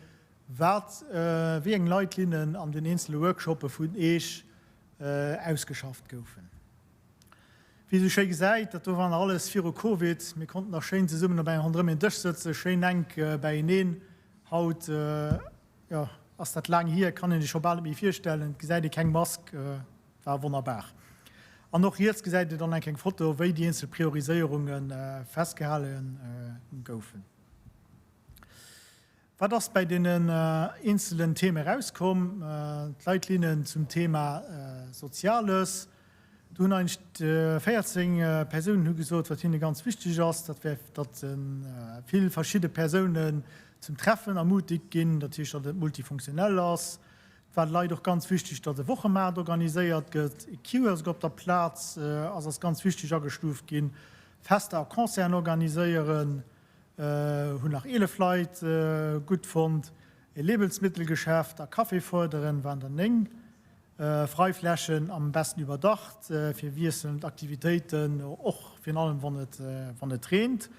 Wat, wéi eng Leitlinnen an den eenzele Workshoppe vun Eech ausgeschafft goufen. Wéi ee sou schéi gesäit, dat do war nach alles viru Covid, mir konnten nach schéin zesummen op engem ronderëm een Dësch sëtzen, schéin enk bäieneen. Haut, jo, ass dat laang hier, kann een sech scho bal net méi virstellen, et gesäit ee keng Mask, war wonnerbar. An och riets gesäit een dann eng kleng Foto, wéi déi eenzel Prioriséierunge festgehale goufen. Wat ass bäi deenen eenzelen Theme erauskomm? D'Leitlinnen zum Thema Soziales, do hunn eigentlech 14 Persounen hu gesot, wat hinne ganz wichteg ass, dat wär, datt vill verschidde Persounen zum Treffen ermutigt ginn, dat heescht, datt et multifunktionell ass. Et war de Leit och ganz wichteg, datt e Wochemaart organiséiert gëtt, e Kiosk op der Plaz ass als ganz wichteg agestuuft ginn, Fester a Concerten organiséieren, Hunn nach 11 Leit gutt fonnt. E Lebensmittelgeschäft a Café fuerderen waren der 9. Freiflächen am besten iwwerdacht fir wiesselnd Aktivitéiten, och virun allem wann et wann et reent.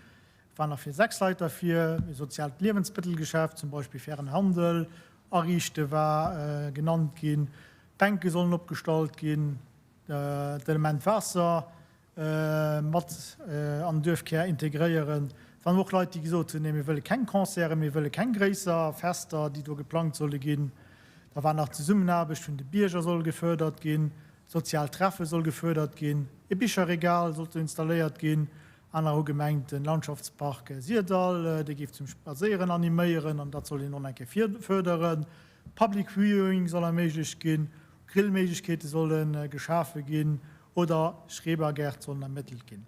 Et waren nach fir 6 Leit derfir, e soziaalt Liewensmëttelgeschäft, zum Beispill fairen Handel, ariichte war genannt ginn, Bänke sollen opgestallt ginn, d'Element Waasser mat an den Duerfkär integréieren. Et waren och Leit, déi gesot hunn, nee mir wëlle keng Concerten, mir wëlle keng gréisser Fester, déi do geplangt solle ginn. Da war nach d'Zesummenaarbecht vun de Bierger soll gefördert ginn, soziaalt Treffe soll gefördert ginn, e Bicherregal sollt do installéiert ginn. Aner hu gemengt, den Landschaftspark Syrdall, dee géif zum Spadséieren animéieren an dat soll een och nach eng Kéier förderen. Public Viewing soll erméiglecht ginn, Grillméiglechkeete solle geschafe ginn oder Schrebergärt sollen ermëttelt ginn.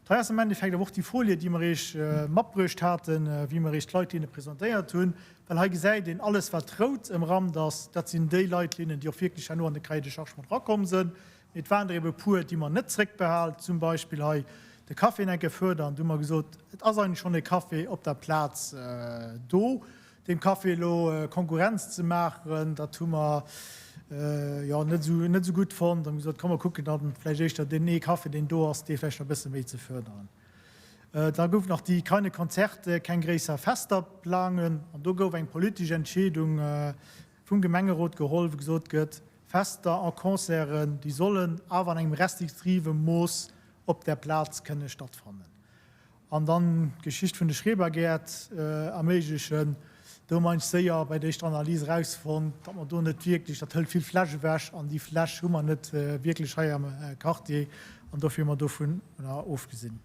Hei ass am Endeffekt awer och déi Folie, déi mer Iech matbruecht haten, wéi mer Iech d'Leitlinne presentéiert hunn, well hei gesäit een, alles wat rout ëmrammt ass, dat sinn déi Leitlinnen, déi och wierklech herno an de Cahier de charges mat erakomm sinn. Mee et waren der ebe e puer, déi mer net zréckbehal, zum Beispill hei de Café Enke Föder. An du hu mer gesot, et ass eigentlech schonn e Café op der Plaz do. Deem Café elo Konkurrenz ze maachen, dat hu mer jo net esou, net esou gutt fonnt. An hu gesot, komm mer kucken dann vläicht éischter deen ee Café, deen do ass, dee vläicht nach e bësse méi ze förderen. Da gouf nach déi keine Konzerte, keng gréisser Fester plangen. An do gouf eng politesch Entscheedung vum Gemengerot geholl, wou gesot gëtt, Fester a Concerten, déi sollen awer an engem restriktive Mooss op där Plaz kënne stattfannen. An dann d'Geschicht vun de Schrebergäert erméiglechen. Do hu mer eigentlech séier bei der éischter Analys erausfonnt, datt mer do net wierklech, dat hëlt vill Fläch ewech an déi Fläch hu mer net wierklech hei am Quartier an dofir hu mer dovun ofgesinn.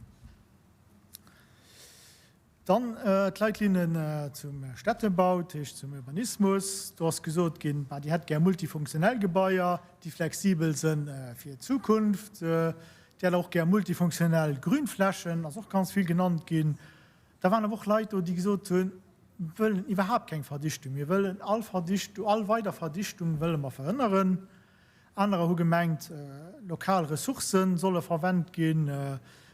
Dann d'Leitlinnen zum Städtebau, dat heescht zum Urbanismus. Do ass gesot ginn, bah, Dir hätt gär multifunktionell Gebaier, déi flexibel sënn fir d'Zukunft. Déi hätt och gär multifunktionell Grünflächen, ass och ganz vill genannt ginn. Da waren awer och Leit do, déi gesot hunn, Mir wëllen iwwerhaapt keng Verdichtung, mir wëllen all Verdichtung, all weider Verdichtung wëlle mer verhënneren. Anerer hu gemengt, lokal Ressourcë solle verwennt ginn,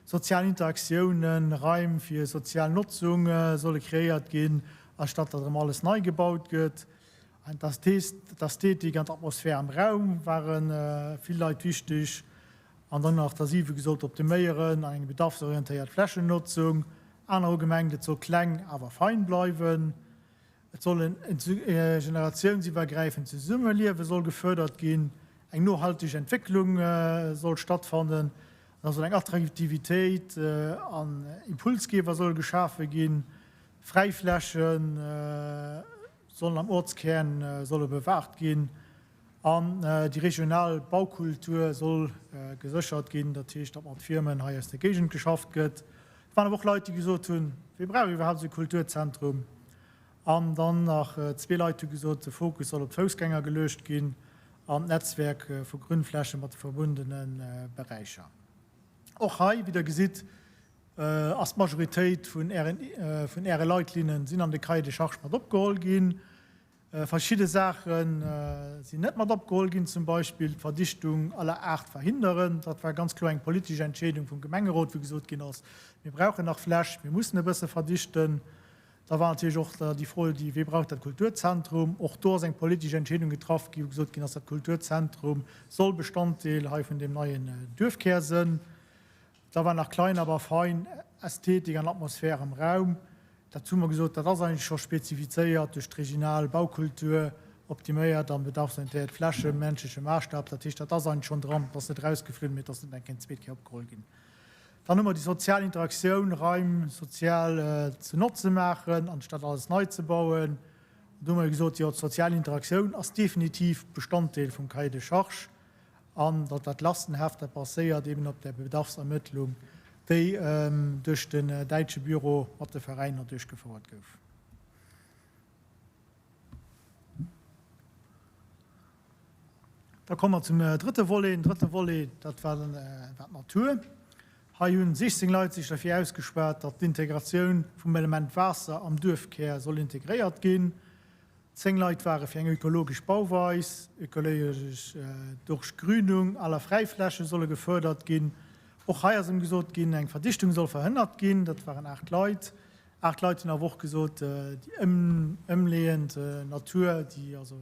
sozial Interaktiounen, Raim fir sozial Notzung solle kreéiert ginn, anstatt datt erëm alles nei gebaut gëtt. D'Ästhetik an d'Atmosphär am Raum ware vill Leit wichteg. An dann nach der 7 gesot, optiméieren an eng bedarfsorientéiert Flächennotzung. Aner hu gemengt, et soll kleng awer fein bleiwen. Et soll en generatiounsiwwergräifend Zesummeliewe soll gefördert ginn, eng nohalteg Entwécklung soll stattfannen, an da soll eng Attraktivitéit an Impulsgeber solle geschafe ginn, Fräifläche sollen am Ortskern solle bewahrt ginn. An déi regional Baukultur soll geséchert ginn, dat heescht, datt mat Firmen hei aus der Géigend geschafft gëtt. Et waren awer och Leit, déi gesot hunn, Wie brauch iwwerhaapt esou e Kulturzentrum? An dann nach zwee Leit hu gesot, de Fokus soll op d'Foussgänger geluecht ginn an d'Netzwerk vu Grünfläche mat de verbundene Beräicher. Och hei, wéi Der gesitt, ass d'Majoritéit vun Äre Leitlinnen sinn an de Cahier de charges mat opgeholl ginn. Verschidde Saache sinn net mat opgeholl ginn, zum Beispill d'Verdichtung aller Aart verhinderen. Dat war ganz kloer eng politesch Entscheedung vum Gemengerot, wou gesot ginn ass, Mir brauchen nach Fläch, mir mussen e bësse verdichten. Da war natierlech och déi Fro, déi, Wie brauch dat Kulturzentrum? Och do ass eng politesch Entscheedung getraff ginn, wou gesot ginn ass, dat Kulturzentrum soll Bestanddeel hei vun deem neien Duerfkär sënn. Da war nach klein aber fein, Ästhetik an Atmosphär am Raum. Dat hu mer gesot, dat ass eigentlech scho spezifizéiert duerch d'regional Baukultur, optiméiert an bedarfsorientéiert Flächen, menschleche Maßstab. Dat heescht, dat ass eigentlech schonn dran. Et ass net erausgeflunn, mee et ass net eng zweet Kéier opgeholl ginn. Dann hu mer déi sozial Interaktioun, Raim sozial ze notze maachen, anstatt alles nei ze bauen. Do hu mer gesot, jo, d'sozial Interaktioun ass definitiv Bestanddeel vum Cahier de charges. An datt dat Lastenheft, dat baséiert eben op där Bedarfsermëttlung, déi duerch den däitsche Büro mat de Veräiner duerchgefouert gouf. Da komme mer zum drëtte Volet. Den drëtte Volet, dat war d'Natur. Hei hunn 16 Leit sech derfir ausgeschwat, datt d'Integratioun vum Element Waasser am Duerfkär soll integréiert ginn. 10 Leit ware fir eng ökologesch Bauweis, ökologesch Durchgrünung aller Fräifläche solle gefördert ginn. Och hei ass erëm gesot ginn, eng Verdichtung soll verhënnert ginn. Dat waren 8 Leit. 8 Leit hunn awer och gesot, déi ëmleeënd Natur, déi also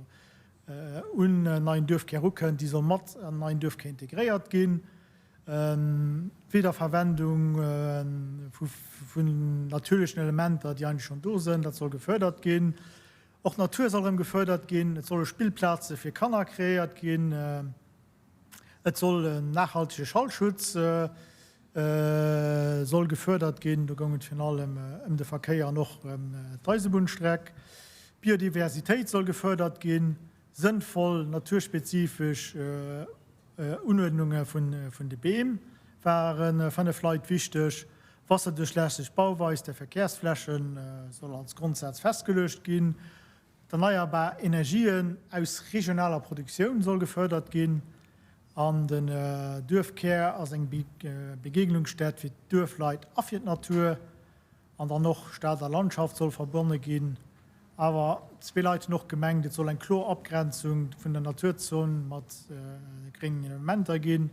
un neien Duerfkär erukënnt, déi soll mat an neien Duerfkär integréiert ginn. D'Wiederverwendung vun natierlechen Elementer, déi eigentlech schonn do sënn, dat soll gefërdert ginn. Och d'Natur soll erëm gefërdert ginn. Et solle Spillplaze fir Kanner kreéiert ginn. Et soll en nachhaltege Schallschutz soll gefördert ginn. Do goung et virun allem ëm de Verkéier an och ëm d'Eisebunnstreck. D'Biodiversitéit soll gefördert ginn, sënnvoll naturspezifesch Unuerdnunge vun de Beem ware 5 Leit wichteg. Wasserduerchlässeg Bauweis der Verkehrsfläche soll als Grondsaz festgeluecht ginn. D'erneierbar Energien aus regionaler Produktioun soll gefërdert ginn an den Duerfkär ass eng Begegnungsstätt fir d'Duerfleit a fir d'Natur. An dann och Stad a Landschaft soll verbonne ginn. Awer zwee Leit hunn och gemengt, et soll eng kloer Abgrenzung vun der Naturzon mat gréngen Elementer ginn.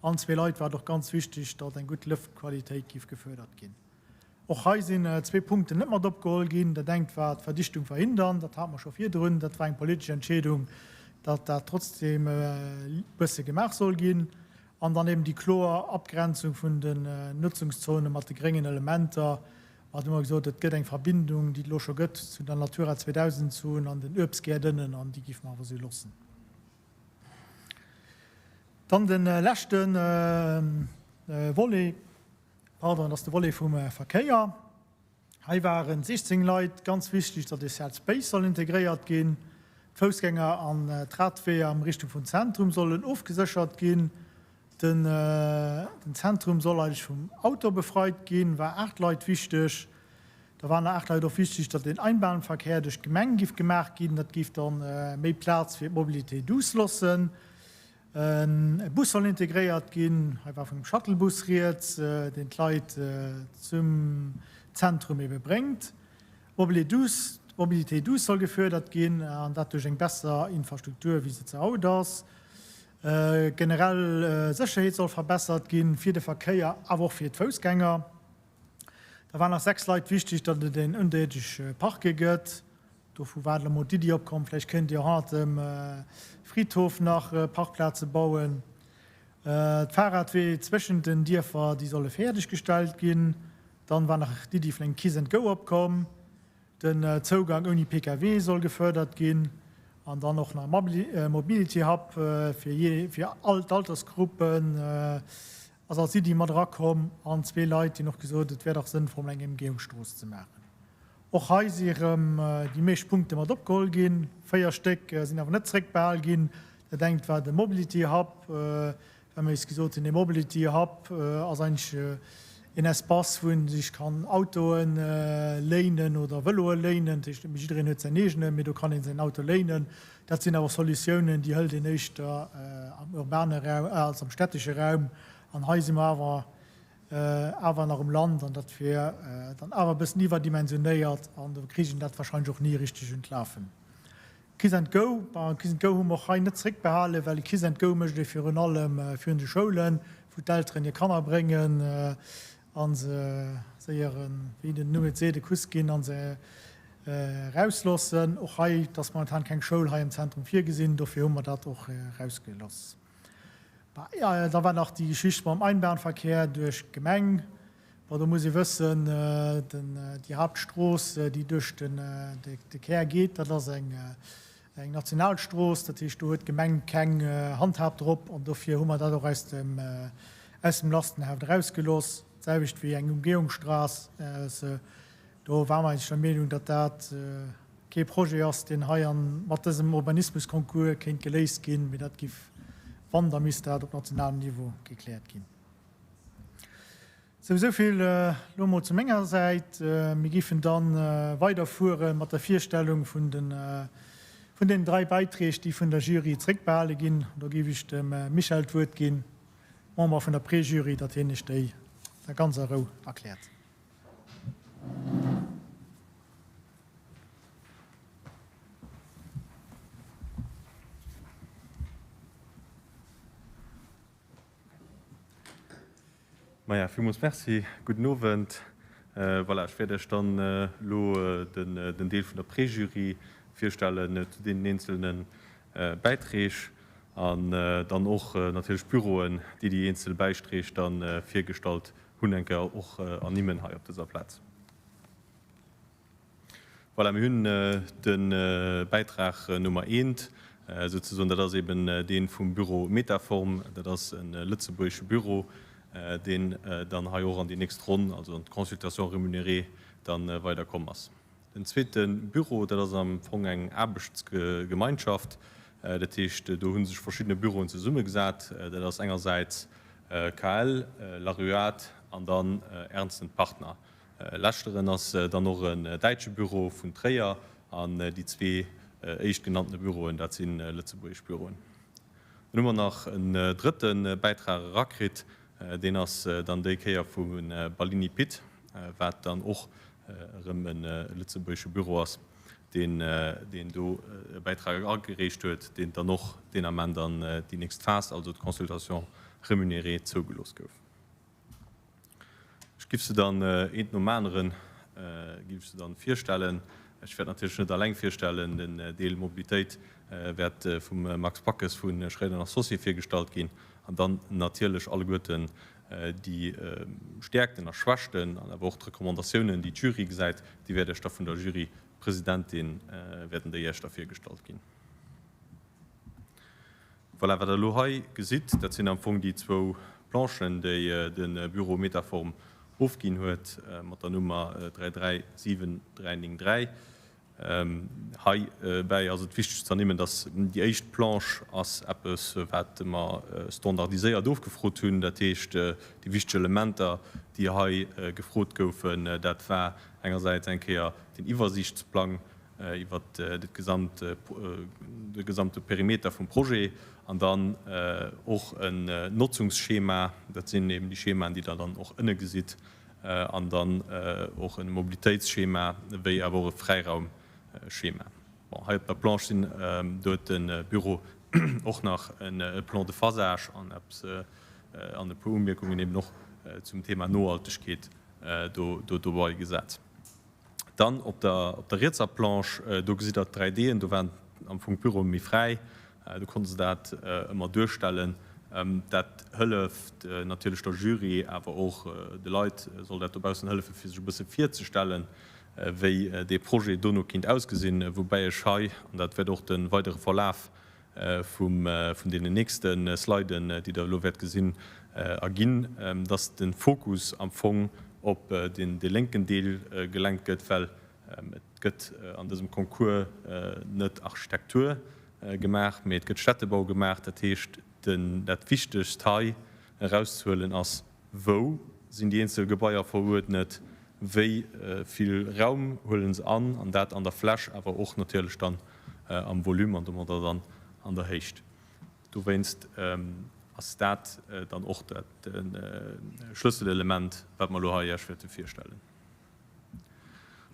An zwee Leit war et och ganz wichteg, datt eng gutt Lëftqualitéit géif gefërdert ginn. Och hei sinn zwee Punkten net mat opgeholl ginn. Dat engt war d'Verdichtung verhindern, dat hate mer scho virdrun, dat war eng politesch Entscheedung, datt dat trotzdeem e bësse gemaach soll ginn. An dann eben déi kloer Abgrenzung vun den Nutzungszone mat de gréngen Elementer. Mer haten ëmmer gesot, et gëtt eng Verbindung, déi et elo scho gëtt, zu der Natura 2000 Zon an den Uebstgäert ënnen, an déi géife mer awer esou loossen. Dann de leschte Volet. Pardon, et ass de Volet vum Verkéier. Hei waren 16 Leit ganz wichteg, datt ee Shared Space soll integréiert ginn, d'Foussgänger an d'Radweeër am Richtung vum Zentrum sollen ofgeséchert ginn, den Zentrum soll eigentlech vum Auto befreit ginn, war 8 Leit wichteg. Da waren nach 8 Leit och wichteg, datt een Einbahnverkehr duerch d'Gemeng giff gemaach ginn, dat giff dann méi Plaz fir d'Mobilité douce loossen. E Bus soll integréiert ginn. Hei war vun engem Shuttlebus rieds, deen d'Leit zum Zentrum ebe bréngt. D'Mobilité douce soll gefuerdert ginn, an dat duerch eng besser Infrastruktur, wéi se ze haut ass. Generell Sécherheet soll verbessert ginn, fir de Verkéier, awer och fir d'Foussgänger. Da war nach 6 Leit wichteg, datt et een ënnerierdesche Parquet gëtt. Dovu war elo mol d'Iddi opkomm, vläicht kéint Dir hannert dem Fridhof nach Parkplaze bauen. D'Fahrradwee zwëschent den Dierfer, déi solle fäerdeg gestallt ginn. Dann war nach d'Iddi vun engem Kiss and Go opkomm. Den Zougang ouni PKW soll gefërdert ginn. An dann och nach e Mobility Hub fir all d'Altersgruppen ass als Iddi mat erakomm. An zwee Leit hunn och gesot, et wär dach sënnvoll eng Emgehungsstrooss ze maachen. Och hei si erëm déi meescht Punkte mat opgeholl ginn. 4 Stéck sinn awer net zeréckbehal ginn. Dat engt war de Mobility Hub, well mir eis gesot hunn, dee Mobility Hub ass eigentlech een Espace, wou ee sech kann Autoe léinen oder Vëloe léinen. Dat heescht, net méi jiddereen huet säin eegene, mee do kann ee säin Auto léinen. Dat sinn awer Solutiounen, déi hëlt een éischter am urbane Raum, also am stättesche Raum. An hei si mer awer awer nach um Land an dat wier dann awer e bëssen iwwerdimensionéiert an do kriich een dat wahrscheinlech och ni richteg un d'Lafen. Kiss and Go, bon, Kiss and Go hu mer och hei net zréckbehalen, well e Kiss and Go mécht ee virun allem virun de Schoulen, wou d'Elteren hir Kanner bréngen a se séier, wéi den Numm et seet, e Kuss ginn a se erausloossen. Och hei, et ass momentan keng Schoul hei am Zentrum virgesinn, dofir hu mer dat och erausgeloss. Da war nach déi Geschicht mam Einbahnverkehr duerch d'Gemeng. Bon, do muss ee wëssen, déi Haaptstrooss, déi duerch de Kär geet, dat ass eng Nationalstrooss. Dat heescht, do huet d'Gemeng keng Handhab drop an dofir hu mer dat och aus dem Lastenheft erausgelooss. D'selwecht wéi eng Umgehungsstraß. Do ware mer eigentlech der Meenung, datt dat kee Projet ass, deen hei mat dësem Urbanismusconcours kéint geléist ginn, mee dat giff, wann, da misst dat op nationalem Niveau gekläert ginn. Sou, esou vill elo emol zu menger Säit. Mir giffen da weiderfuere mat der Virstellung vun den, vun deenen drai Bäiträg, déi vun der Jury zréckbehale ginn. Do géif ech dem Michel d'Wuert ginn, Member vun der Préjury, datt hien Iech déi da ganz a Rou erkläert. Maja, villmools Merci. Gudden Owend. Voilà, ech wäert Iech dann elo den Deel vun der Préjury virstellen zu deenen eenzelne Bäiträg. An dann och natierlech d'Büroen, déi déi eenzel Bäisträg da virgestallt hunn, eng Kéier och ernimmen hei op dëser Plaz. Voilà, mir hunn de Bäitrag Nummer eent souzesoen, dat ass eben dee vum Büro Metaform. Dat ass e lëtzebuergesche Büro, deen dann hei och an déi nächst Ronn, also an d'Consultation rémunérée, da weiderkomm ass. Den zweete Büro, dat ass am Fong eng Aarbechtsgemeinschaft. Dat heescht, do hu sech verschiddene Büroen zesummegesat. Dat ass engersäits KL, Laruade an dann Ernst Partner. Leschteren ass dann och en däitsche Büro vun Tréier an déi zwee éischtgenanntene Büroen, dat si lëtzebuergesch Büroen. Dann hu mer nach en drëtte Bäitrag erakritt, deen ass dann déi Kéier vu Ballini Pitt, wat dann och erëm e lëtzebuergesche Büro ass, deen deen do e Bäitrag agereecht huet, deen dann och deen Ament an déi nächst Phas, also d'Consultation rémunérée, zougelooss gouf. Ech giff se dann eent nom aneren giff ech se dann virstellen. Ech wäert natierlech net alleng virstellen. Den Deel Mobilitéit wäert vum Max Backes vu Schréider Associés virgestallt ginn an dann natierlech alleguerten déi Stäerkten a Schwächten an awer och d'Recommandatiounen, déi d'Jury gesäit, déi wäert Iech da vun der Jurypresidentin wäerten déi Iech da virgestallt ginn. Voilà, wat Der elo hei gesitt, dat sinn am Fong déi zwou Planchen, déi de Büro Metaform ofginn huet mat der Nummer 337393. Heibäi ass et wichteg ze ernimmen, dass déi éischt Planche ass eppes, wat mer standardiséiert ofgefrot hunn. Dat heescht, déi wichteg Elementer, déi hei gefrot goufen, dat war engersäits eng Kéier den Iwwersiichtsplang iwwer de gesamte Perimeter vum Projet an dann och en Notzungsschema, dat sinn eben déi Schemaen, déi Der dann och ënne gesitt, an dann och e Mobilitéitsschema wéi awer och e Fräiraumschema. Bon, hei op der Planche sinn, do huet de Büro och nach e Plan de phasage an eppes an e puer Umierkungen eben och zum Thema Nohaltegkeet do dobei gesat. Dann op der op der rietser Planche, do gesitt der d'Dräi-Deen, do waren am Fong d'Büroe méi fräi, do konnte se dat ëmmer duerstellen. Dat hëlleft natierlech der Jury, awer och de Leit soll dat dobaussen hëllefen, fir sech e bësse virzestellen, wéi dee Projet dono kinnt ausgesinn. Woubäi ech hei, an dat wäert och de weidere Verlaf vum vun deenen nächste Sliden, déi Der elo wäert gesinn, erginn, dass de Fokus am Fong op deen dee lénken Deel gelenkt gëtt, well et gëtt an dësem Concours net Architektur gemaach, mee et gëtt Städtebau gemaach. Dat heescht, den dat Wichtegst hei erauszehuelen ass, Wou sinn déi eenzel Gebaier veruerdnet? Wéi vill Raum huele se an? An dat an der Fläch, awer och natierlech dann am Volume an domadder dann an der Héicht. Dowéinst ass dat dann och dat Schlësselelement, wat mer elo hei Iech wäerte virstellen.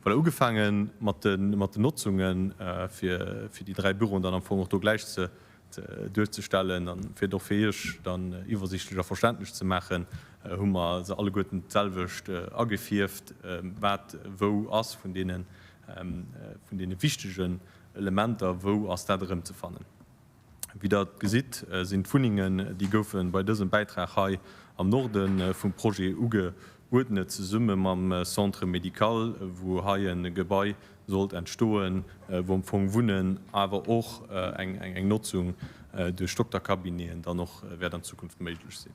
Voilà, ugefaange mat den Notzungen, fir déi 3 Büroen dann am Fong och do gläich ze duerzestellen an fir et och fir Iech dann iwwersichtlech a verständlech ze maachen, hu mer se alleguerten d'selwecht agefierft, wat wou ass vun deene vun deene wichtegen Elementer, wou ass dat erëmzefannen. Wéi Der gesitt, sinn d'Wunnengen, déi goufe bei dësem Bäitrag hei am Norde vum Projet ugeuerdnet, zesumme mam Centre médical, wou hei e Gebai sollt entstoen, wou am Fong Wunnen, awer och eng Notzung duerch Doktercabineten dann och wäert an Zukunft méiglech sinn.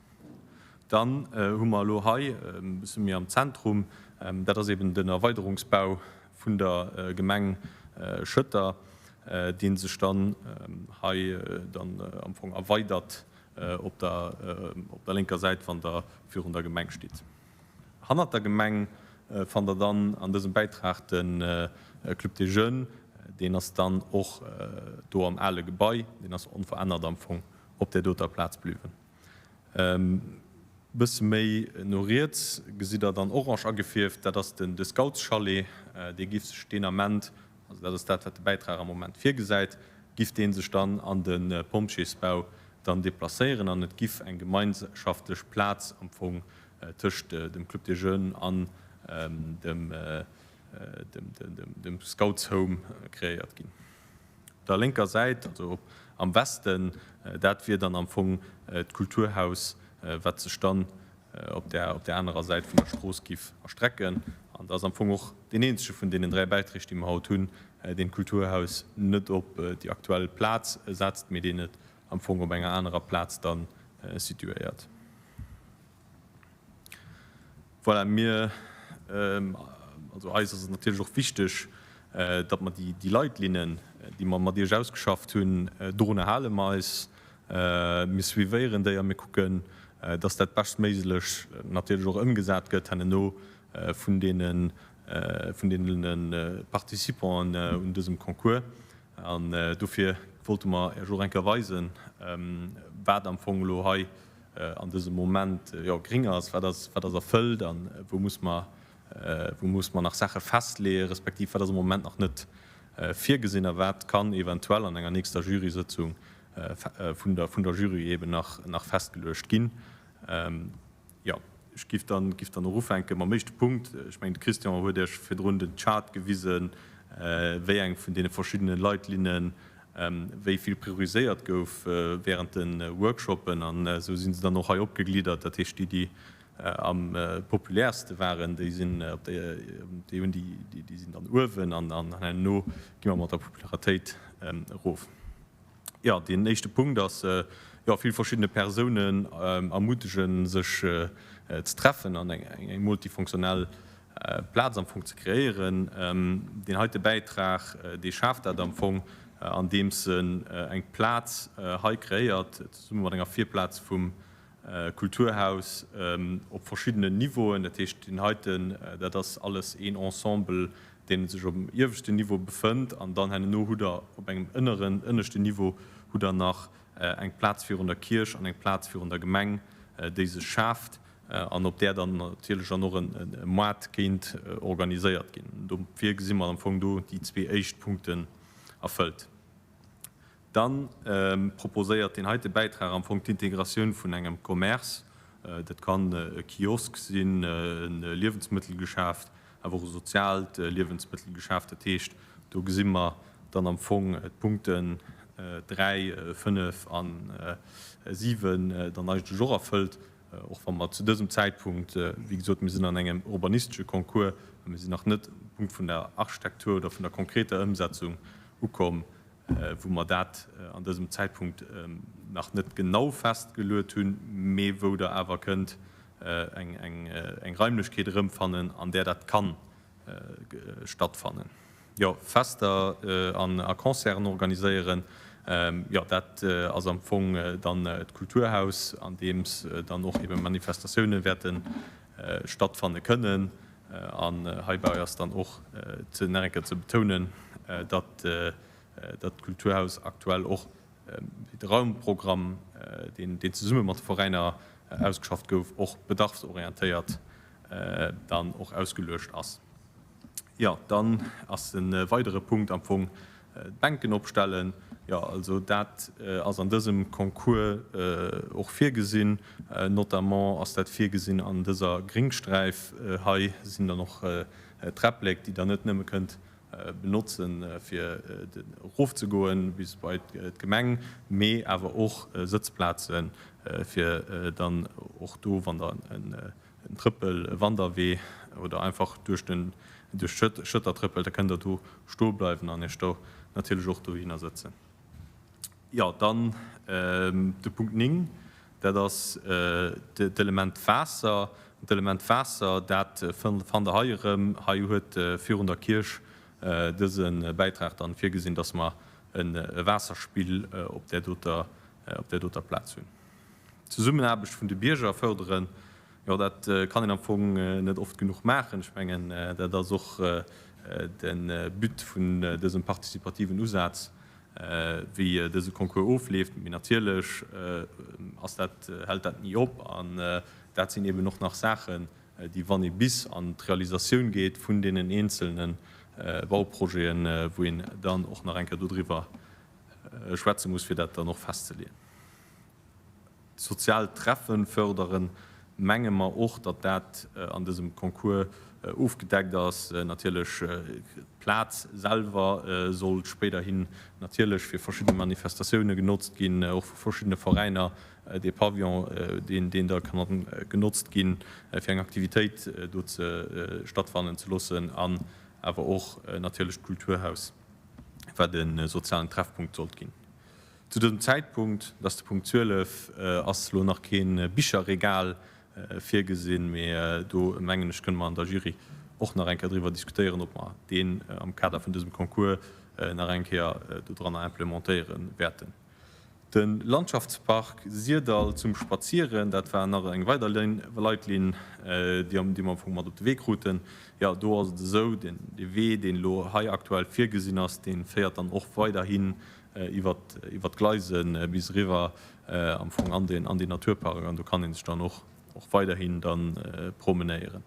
Dann hu mer elo hei e bësse méi am Zentrum, dat ass eben den Erweiderungsbau vun der Gemeng Schëtter, dee sech dann hei dann am Fong erweidert op der op der lénker Säit, wann Der virun der Gemeng stitt. Hannert der Gemeng fannt Der dann an dësem Bäitrag de Club des Jeunes. Deen ass dann och do am ale Gebai, deen ass onverännert am Fong op där doter Plaz bliwwen. Bësse méi no riets gesitt der dann orange agefierft, dat ass de Scoutschalet. Dee giff sech deen Ament, also dat ass dat wat de Bäitrag am Moment virgesäit, giff dee sech dann an de Pompjeesbau dann deplacéieren an et giff eng gemeinschaftlech Plaz am Fong tëscht dem Club des Jeunes an dem Scoutshome kreéiert ginn. Op der lénker Säit, also op. Am Westen, dat wier dann am Fong d'Kulturhaus, wat sech dann op där op där anerer Säit vun der Strooss giff erstrecken. An dat ass am Fong och deen eenzege vun deenen 3 Bäiträg, déi mer haut hunn, deen d'Kulturhaus net op déi aktuell Plaz setzt, mee deen et am Fong op enger anerer Plaz da situéiert. Voilà, mir, also eis ass et natierlech och wichteg, datt mer déi Leitlinnen, déi mer mat Iech ausgeschafft hunn, dorunner hale mer eis. Mir suivéieren déi a mir kucken, datt dat beschtméiglech natierlech och ëmgesat gëtt herno vun deene vun deene Participanten un dësem Concours. An dofir wollte mer Iech och eng Kéier weisen, wat am Fong elo hei an dësem Moment, jo, gring ass, wat ass, wat ass erfëllt a wou muss mer, wou muss mer nach Saache festleeën, respektiv wat ass am Moment nach net virgesinn a wat kann eventuell an enger nächster Jurysëtzung vun der, vun der Jury eeben nach, nach festgeluecht ginn. Jo, ech giff dann, giff dann och ufänke mam éischte Punkt. Ech mengen, de Christian huet Iech virdrun den Chart gewisen, wéi eng vun deene verschiddene Leitlinnen wéi vill prioriséiert gouf während de Workshoppen. An esou si se dann och hei opgegliddert. Dat heescht, déi, déi am populärste waren, déi sinn op der, déi hunn déi, déi sinn dann uewen an herno gi mer mat der Popularitéit erof. Jo, deen éischte Punkt ass, jo, vill verschiddene Persounen ermutegen, sech ze treffen an eng multifunktionell Plaz am Fong ze kreéieren. Deen heite Bäitrag, dee schaaft dat am Fong, andeems en eng Plaz hei kreéiert, zesumme mat enger Virplaz vum Kulturhaus op verschiddenen Niveauen. Dat heescht, deen heiten, dat ass alles een Ensemble, deen sech op dem ieweschten Niveau befënnt. An dann herno hutt Der op engem ënneren, ënneschten Niveau hutt Der nach eng Plaz virun der Kierch an eng Plaz virun der Gemeng, déi sech schaaft an op där dann natierlech dann och e Moart kéint organiséiert ginn. Dofir gesi mer am Fong do déi zwee éischt Punkten erfëllt. Da proposéiert deen heite Bäitrag am Fong d'Integratioun vun engem Commerce, dat kann e Kiosk sinn, e Liewensmëttelgeschäft, awer och e soziaalt Liewensmëttelgeschäft. Dat heescht, do gesi mer dann am Fong d'Punkten 3, 5 a 7 dann eigentlech och erfëllt, och wa mer zu dësem Zäitpunkt, wéi gesot, mir sinn an engem urbanistesche Concours a mir sinn nach net um Punkt vun der Architektur oder vun der konkreter Ëmsetzung ukomm, wou mer dat an dësem Zäitpunkt nach net genau festgeluet hunn, mee wou Der awer kënnt eng Raimlechkeet erëmfannen, an där dat ka stattfannen. Jo, Fester a Concerten organiséieren, jo, dat ass am Fong dann d'Kulturhaus, an deem dann och ebe Manifestatioune wäerte stattfanne kënnen. An heibäi ass dann och nach eng Kéier ze betounen, datt dat Kulturhaus aktuell och de Raumprogramm, deen zesumme mat de Veräiner ausgeschafft gouf, och bedarfsorientéiert dann och ausgeluecht ass. Jo, dann ass e weidere Punkt am Fong d'Bänken opstellen. Jo, also dat ass an dësem Concours och virgesinn. Notamment ass dat virgesinn an dëser Gringsträif. Hei sinn dann och Träpplek, déi Der net nëmme kënnt benotzen, fir erofzegoen bis bei d'Gemeng, mee awer och Sëtzplazen, fir dann och do, wann Der en Trëppel, e Wanderwee oder einfach duerch den duerch d'Schëtter trëppelt, da kënnt der do stoe bleiwen an iech do natierlech och dohinner sëtzen. Jo, dann de Punkt 9, dat ass d'Element Waasser. D'Element Waasser, dat fannt der hei erëm. Hei huet virun der Kierch dëse Bäitrag dann virgesinn, dass mer e Waasserspill op där doter op där doter Plaz hunn. D'Zesummenaarbecht vun de Bierger fërderen, jo dat kann een am Fong net oft genuch maachen. Ech mengen, dat ass och de But vun dësem participativen Usaz, wéi dëse Concours ofleeft. Mee natierlech ass dat, hält dat ni op an dat sinn eben och nach Saachen, déi wann ee bis an d'Realisatioun geet vun deenen eenzelne Bauprojeten, wou een dann och nach eng Kéier dodriwwer schwätze muss, fir dat dann och festzeleeën. Sozial Treffen förderen. menge mer och, datt dat an dësem Concours ofgedeckt ass. Natierlech d'Plaz selwer soll spéiderhin natierlech fir verschidde Manifestatioune genotzt ginn, och vu verschiddene Veräiner. Dee Pavillon, deen da kann genotzt ginn, fir eng Aktivitéit do ze stattfannen ze loossen an awer och natierlech d'Kulturhaus, wat e sozialen Treffpunkt sollt ginn. Zu dësem Zäitpunkt, dat ass de Punkt 12, ass elo nach kee Bicherregal virgesinn, mee do mengen ech kënne mer an der Jury och nach eng Kéier driwwer diskutéieren, ob mer deen am Kader vun dësem Concours nach eng Kéier dodranner implementéiere wäerten. De Landschaftspark Syrdall zum Spazieren, dat war nach eng weider Leitlinn, déi mer am Fong mat op de Wee kruten. Jo, do ass et esou, dee Wee, deen elo hei aktuell virgesinn ass, dee féiert dann och weiderhin iwwert d'Gleise bis eriwwer am Fong an den Naturpark an do kann ee sech dann och weiderhin da promenéieren.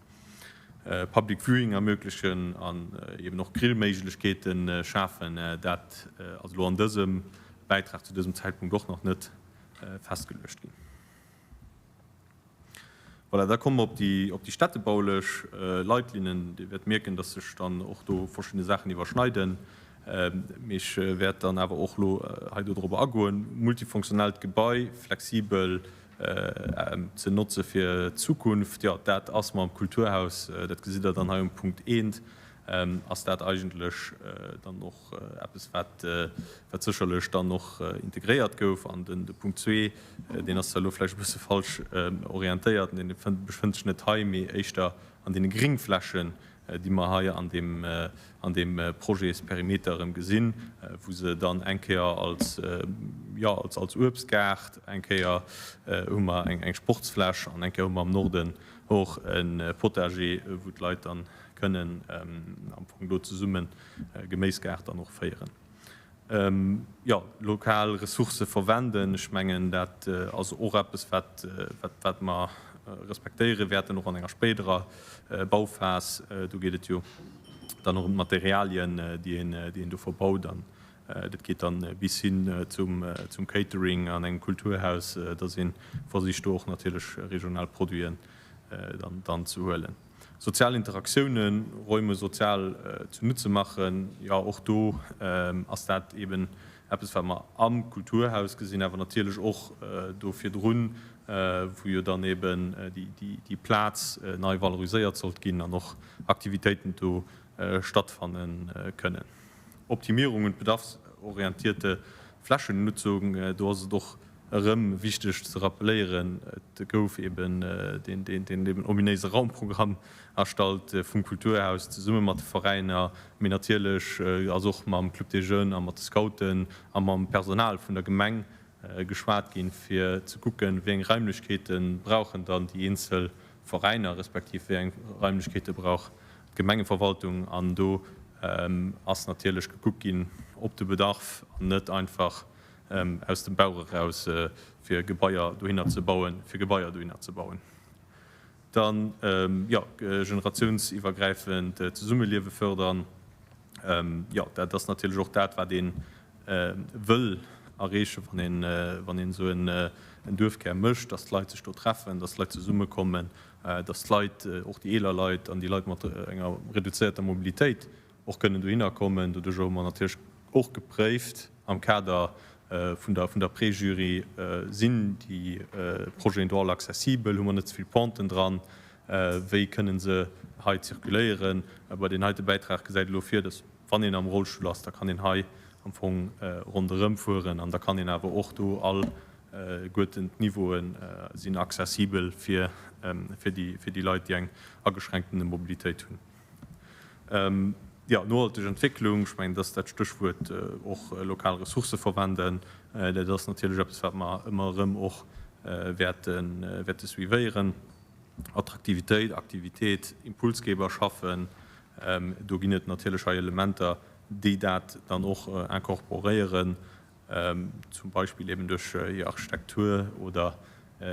Public Viewing ermöglechen an eben och Grillméiglechkeete schafen, dat ass elo an dësem Bäitrag zu dësem Zäitpunkt och nach net festgeluecht ginn. Voilà, da komme mer op déi, op déi städtebaulech Leitlinnen. Dir wäert mierken, dass sech dann och do verschidde Saachen iwwerschneiden. Mee ech wäert dann awer och elo hei do dorobber agoen. Multifunktionellt Gebai, flexibel ze notze fir d'Zukunft, jo, dat ass mam Kulturhaus, dat gesitt Der dann hei um Punkt eent, ass dat eigentlech dann och eppes, wat sécherlech dann och integréiert gouf. An de Punkt zwee, deen ass zwar elo vläicht e bësse falsch orientéiert, dee befënnt sech net hei, mee éischter an deene Gringflächen, déi mer hei an deem, an deem Projetsperimeter erëm gesinn, wou se dann eng Kéier als, jo, als, als Uebstgaart, eng Kéier hu mer eng, eng Sportsfläch an eng Kéier hu mer am Norden och e Potager, wou d'Leit dann kënnen am Fong do zesummen Geméisgaart dann och féieren. Jo, lokal Ressourcë verwenden, ech mengen, dat ass och eppes, wat, wat mer respektéiere wäerten, och an enger spéiderer Bauphas. Do geet et jo dann och ëm d'Materialien, déi een, déi een do verbaut. An dat geet dann bis hin zum, zum Catering an engem Kulturhaus, dass ee versicht, do och natierlech regional Produiten dann, dann ze huelen. Sozial Interaktiounen, Räume sozial zu Nutze maachen, jo, och do ass dat eeben eppes, wat mer am Kulturhaus gesinn, awer natierlech och do virdrun, wou jo dann eeben déi Plaz nei valoriséiert sollt ginn an och Aktivitéiten do stattfanne kënnen. Optimierung und bedarfsorientierte Flächennutzung, do ass et och erëm wichteg ze rappeléieren, et gouf eben deen eben ominéise Raumprogramm erstallt vum Kulturhaus zesumme mat de Veräiner, mee natierlech ass och mam Club des Jeunes a mat de Scouten a mam Personal vun der Gemeng geschwat ginn, fir ze kucken, wéi eng Raimlechkeete brauchen dann déi eenzel Veräiner, respektiv wéi eng Raimlechkeete brauch d'Gemengeverwaltung. An do ass natierlech gekuckt ginn op de Bedarf an net einfach aus dem Bauch eraus, fir Gebaier dohinner ze bauen, fir Gebaier dohinner ze bauen. Dann, jo, generatiounsiwwergräifend Zesummeliewe fördern. Jo, dat ass natierlech och dat, wat ee wëll erreechen, wann een, wann een esou en Duerfkär mécht, dass d'Leit sech do treffen, dass d'Leit zesummekommen, dass d'Leit, och déi eeler Leit an déi Leit mat enger reduzéierter Mobilitéit, och kënnen dohinner kommen. Doduerjer hu mer natierlech och gepréift am Kader vun der vun der Préjury, Sinn déi Projeten do all accessibel, hu mer net ze vill Penten dran, wéi kënnen se hei zirkuléieren? Bei deen heite Bäitrag gesäit elo vir, dass wann een am Rollstull ass, da kann een hei am Fong ronderëm fueren an da kann een awer och do all guerten d'Niveaue sinn accessibel fir fir déi fir déi Leit, déi eng ageschränkten Mobilitéit hunn. Jo, nohalteg Entwécklung, ech mengen, dat ass dat Stéchwuert, och lokal Ressourcë verwenden, dat ass natierlech eppes, wat mer ëmmer erëm och wäerte suivéieren. Attraktivitéit, Aktivitéit, Impulsgeber schaffen, do ginn et natierlech hei Elementer, déi dat dann och incorporéieren, zum Beispill eben duerch hir Architektur oder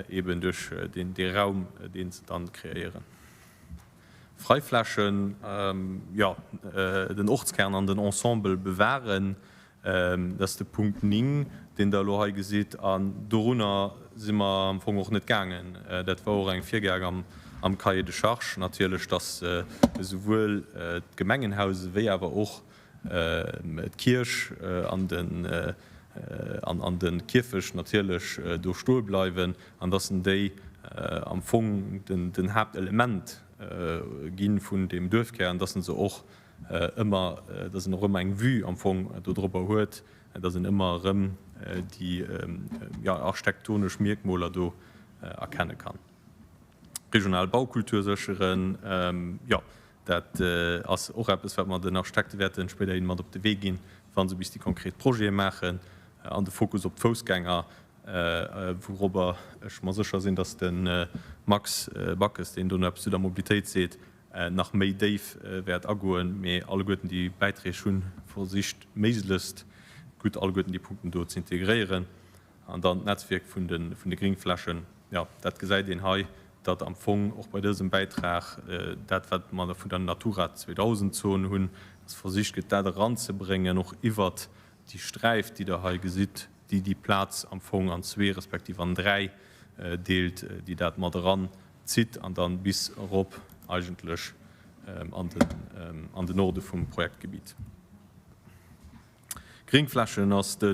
eben duerch dee Raum, dee se dann kreéieren. Freiflächen, jo, den Ortskern an den Ensemble bewahren. Dat ass de Punkt 9, deen Der elo hei gesitt. An dorunner si mer am Fong och net gaangen. Dat war och eng Virgag am Cahier de charges natierlech, dass esouwuel d'Gemengenhaus ewéi awer och d'Kierch an de Kierfecht natierlech do stoe bleiwen an dass en déi am Fong den Haaptelement gi vun deem Duerfkär an dass en se och ëmmer, dass een och ëmmer eng Vue am Fong dodrobber huet, dass een ëmmer erëm déi, jo, architektonesch Mierkmoler do erkenne kann. Regional Baukultur sécheren, jo, dat ass och eppes, wat mer den Architekte wäerte spéiderhin mat op de Wee ginn, wa se bis déi konkret Projete maachen. An de Fokus op d'Foussgänger, wourobber ech mer sécher sinn, dass de Max Backes, deen dono eppes zu der Mobilitéit seet, nach méi déif wäert agoen, mee alleguerten déi Bäiträg hu versicht méiglechst gutt alleguerten déi Punkten do ze integréieren. An dann d'Netzwierk vun de Gringflächen, jo, dat gesäit een hei, datt am Fong och bei dësem Bäitrag dat, wat mer vun der Natura 2000 Zon hunn, datt versicht gëtt, dat eranzebréngen, och iwwert déi Sträif, déi Der hei gesitt, déi déi Plaz am Fong an zwee respektiv an dräi deelt, déi dat mat eran zitt an dann bis erop eigentlech an den Norde vum Projektgebiet. Gringflächen ass de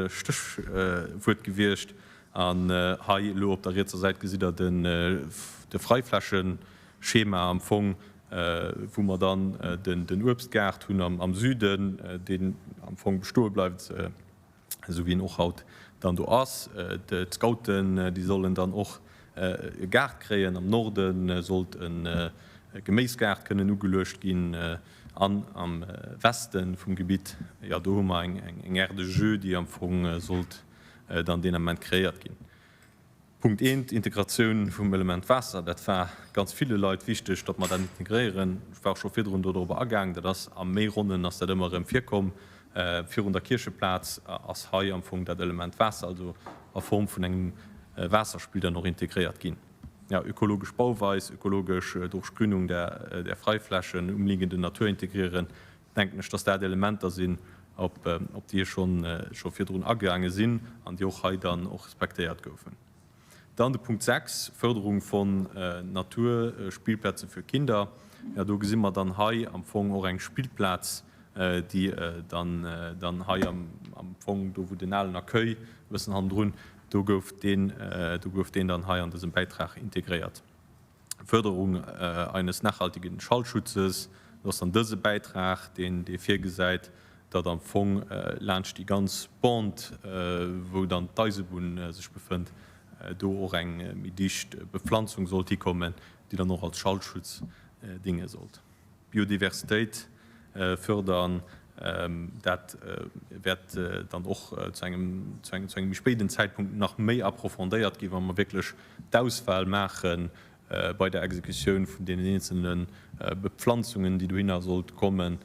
Stéchwuert gewiescht an hei elo op der rietser Säit gesitt der de Freiflächenschema am Fong, wou mer dann den Uebstgaart hunn am Süden, deen am Fong bestoe bleift. esou wéi en och haut dann do ass. D'Scouten, déi sollen dann och e Gaart kréien. Am Norde sollt e Geméisgaart kënnen ugeluecht ginn an am Weste vum Gebitt, jo do hu mer eng Aire de jeu, déi am Fong sollt dann deen Ament kreéiert ginn. Punkt eent, Integratioun vum Element Waasser. Dat war ganz ville Leit wichteg, datt mer dat integréieren. Ech war och scho virdrun do dorobber agaang. Dat ass a méi Ronnen ass dat ëmmer erëm virkomm. Virun der Kiercheplaz ass hei am Fong dat Element Waasser, also a Form vun engem Waasserspill dann och integréiert ginn. Jo, ökologesch Bauweis, ökologesch Durchgrünung der der Freiflächen, umliegende Natur integrieren, denken ech, datt dat Elementer sinn, op déi ech scho virdrun agaange sinn an déi och hei dann och respektéiert goufen. Dann de Punkt 6, Förderung von Naturspielplätze für Kinder. Jo, do gesi mer dann hei am Fong och eng Spillplaz, déi dann hei am Fong, do wou den alen Accueil e bëssen hannendrun, do gouf deen, do gouf deen dann hei an dësem Bäitrag integréiert. Förderung eines nachhaltigen Schallschutzes, do ass dann dëse Bäitrag, deen dee virgesäit, datt am Fong laanscht déi ganz Bande, wou dann d'Eisebunn sech befënnt, do och eng méi dicht Bepflanzung sollt hikommen, déi dann och als Schallschutz dinge sollt. Biodiversitéit fördern. Dat wäert dann och zu engem zu engem méi spéiden Zäitpunkt nach méi approfondéiert ginn, wa mer wierklech d'Auswahl maache bei der Exekutioun vun deenen eenzelne Bepflanzungen, déi dohinner sollt kommen,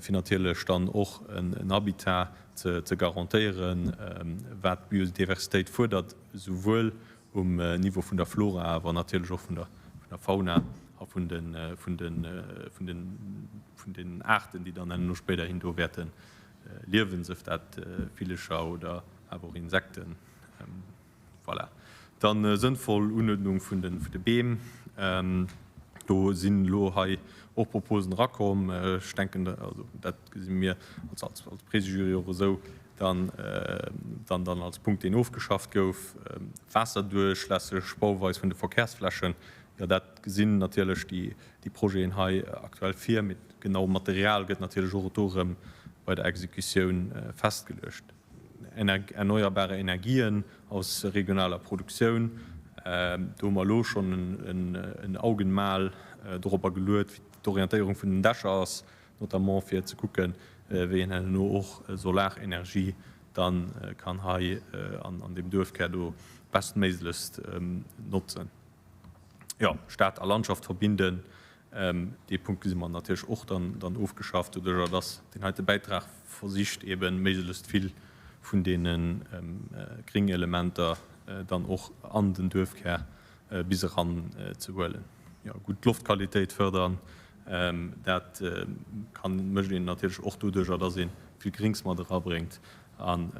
fir natierlech dann och en Habitat ze garantéieren, wat d'Biodiversitéit fuerdert, esouwuel um Niveau vun der Flora, awer natierlech och vun der Fauna a vun den Aarten, déi dann herno spéiderhin do wäerte liewen, sëf dat Villecher oder awer och Insekten. Voilà. Dann sënnvoll Unuerdnung vun de Beem. Do sinn elo hei och Proposen erakomm. Ech denken, also dat gesi mir als Présijury och esou, Dann dann dann als Punkt, deen ofgeschafft gouf, waasserduerchlässeg Bauweis vun de Verkehrsflächen. Jo, dat gesinn natierlech déi déi Projeten hei aktuell vir, mee d'genau Material gëtt natierlech och do erëm bei der Exekutioun festgeluecht. Erneuerbare Energien aus regionaler Produktioun, do hu mer elo schonn en Augenmal dorobber geluet, wéi d'Orientéierung vun den Dächer ass. notamment fir ze kucken, wéi een herno och Solarenergie dann kann hei an deem Duerfkär do bestméiglechst notzen. Jo, Stad a Landschaft verbinden, dee Punkt gesi mer natierlech och dann ofgeschafft, doduerjer dass deen heite Bäitrag versicht eeben méiglechst vill vun deene Gringelementer dann och an den Duerfkär bis eran ze huelen. Jo, gutt Loftqualitéit fërdern, dat kann, mécht een natierlech och doduerjer, dass ee. vill Gréngs mat erabréngt an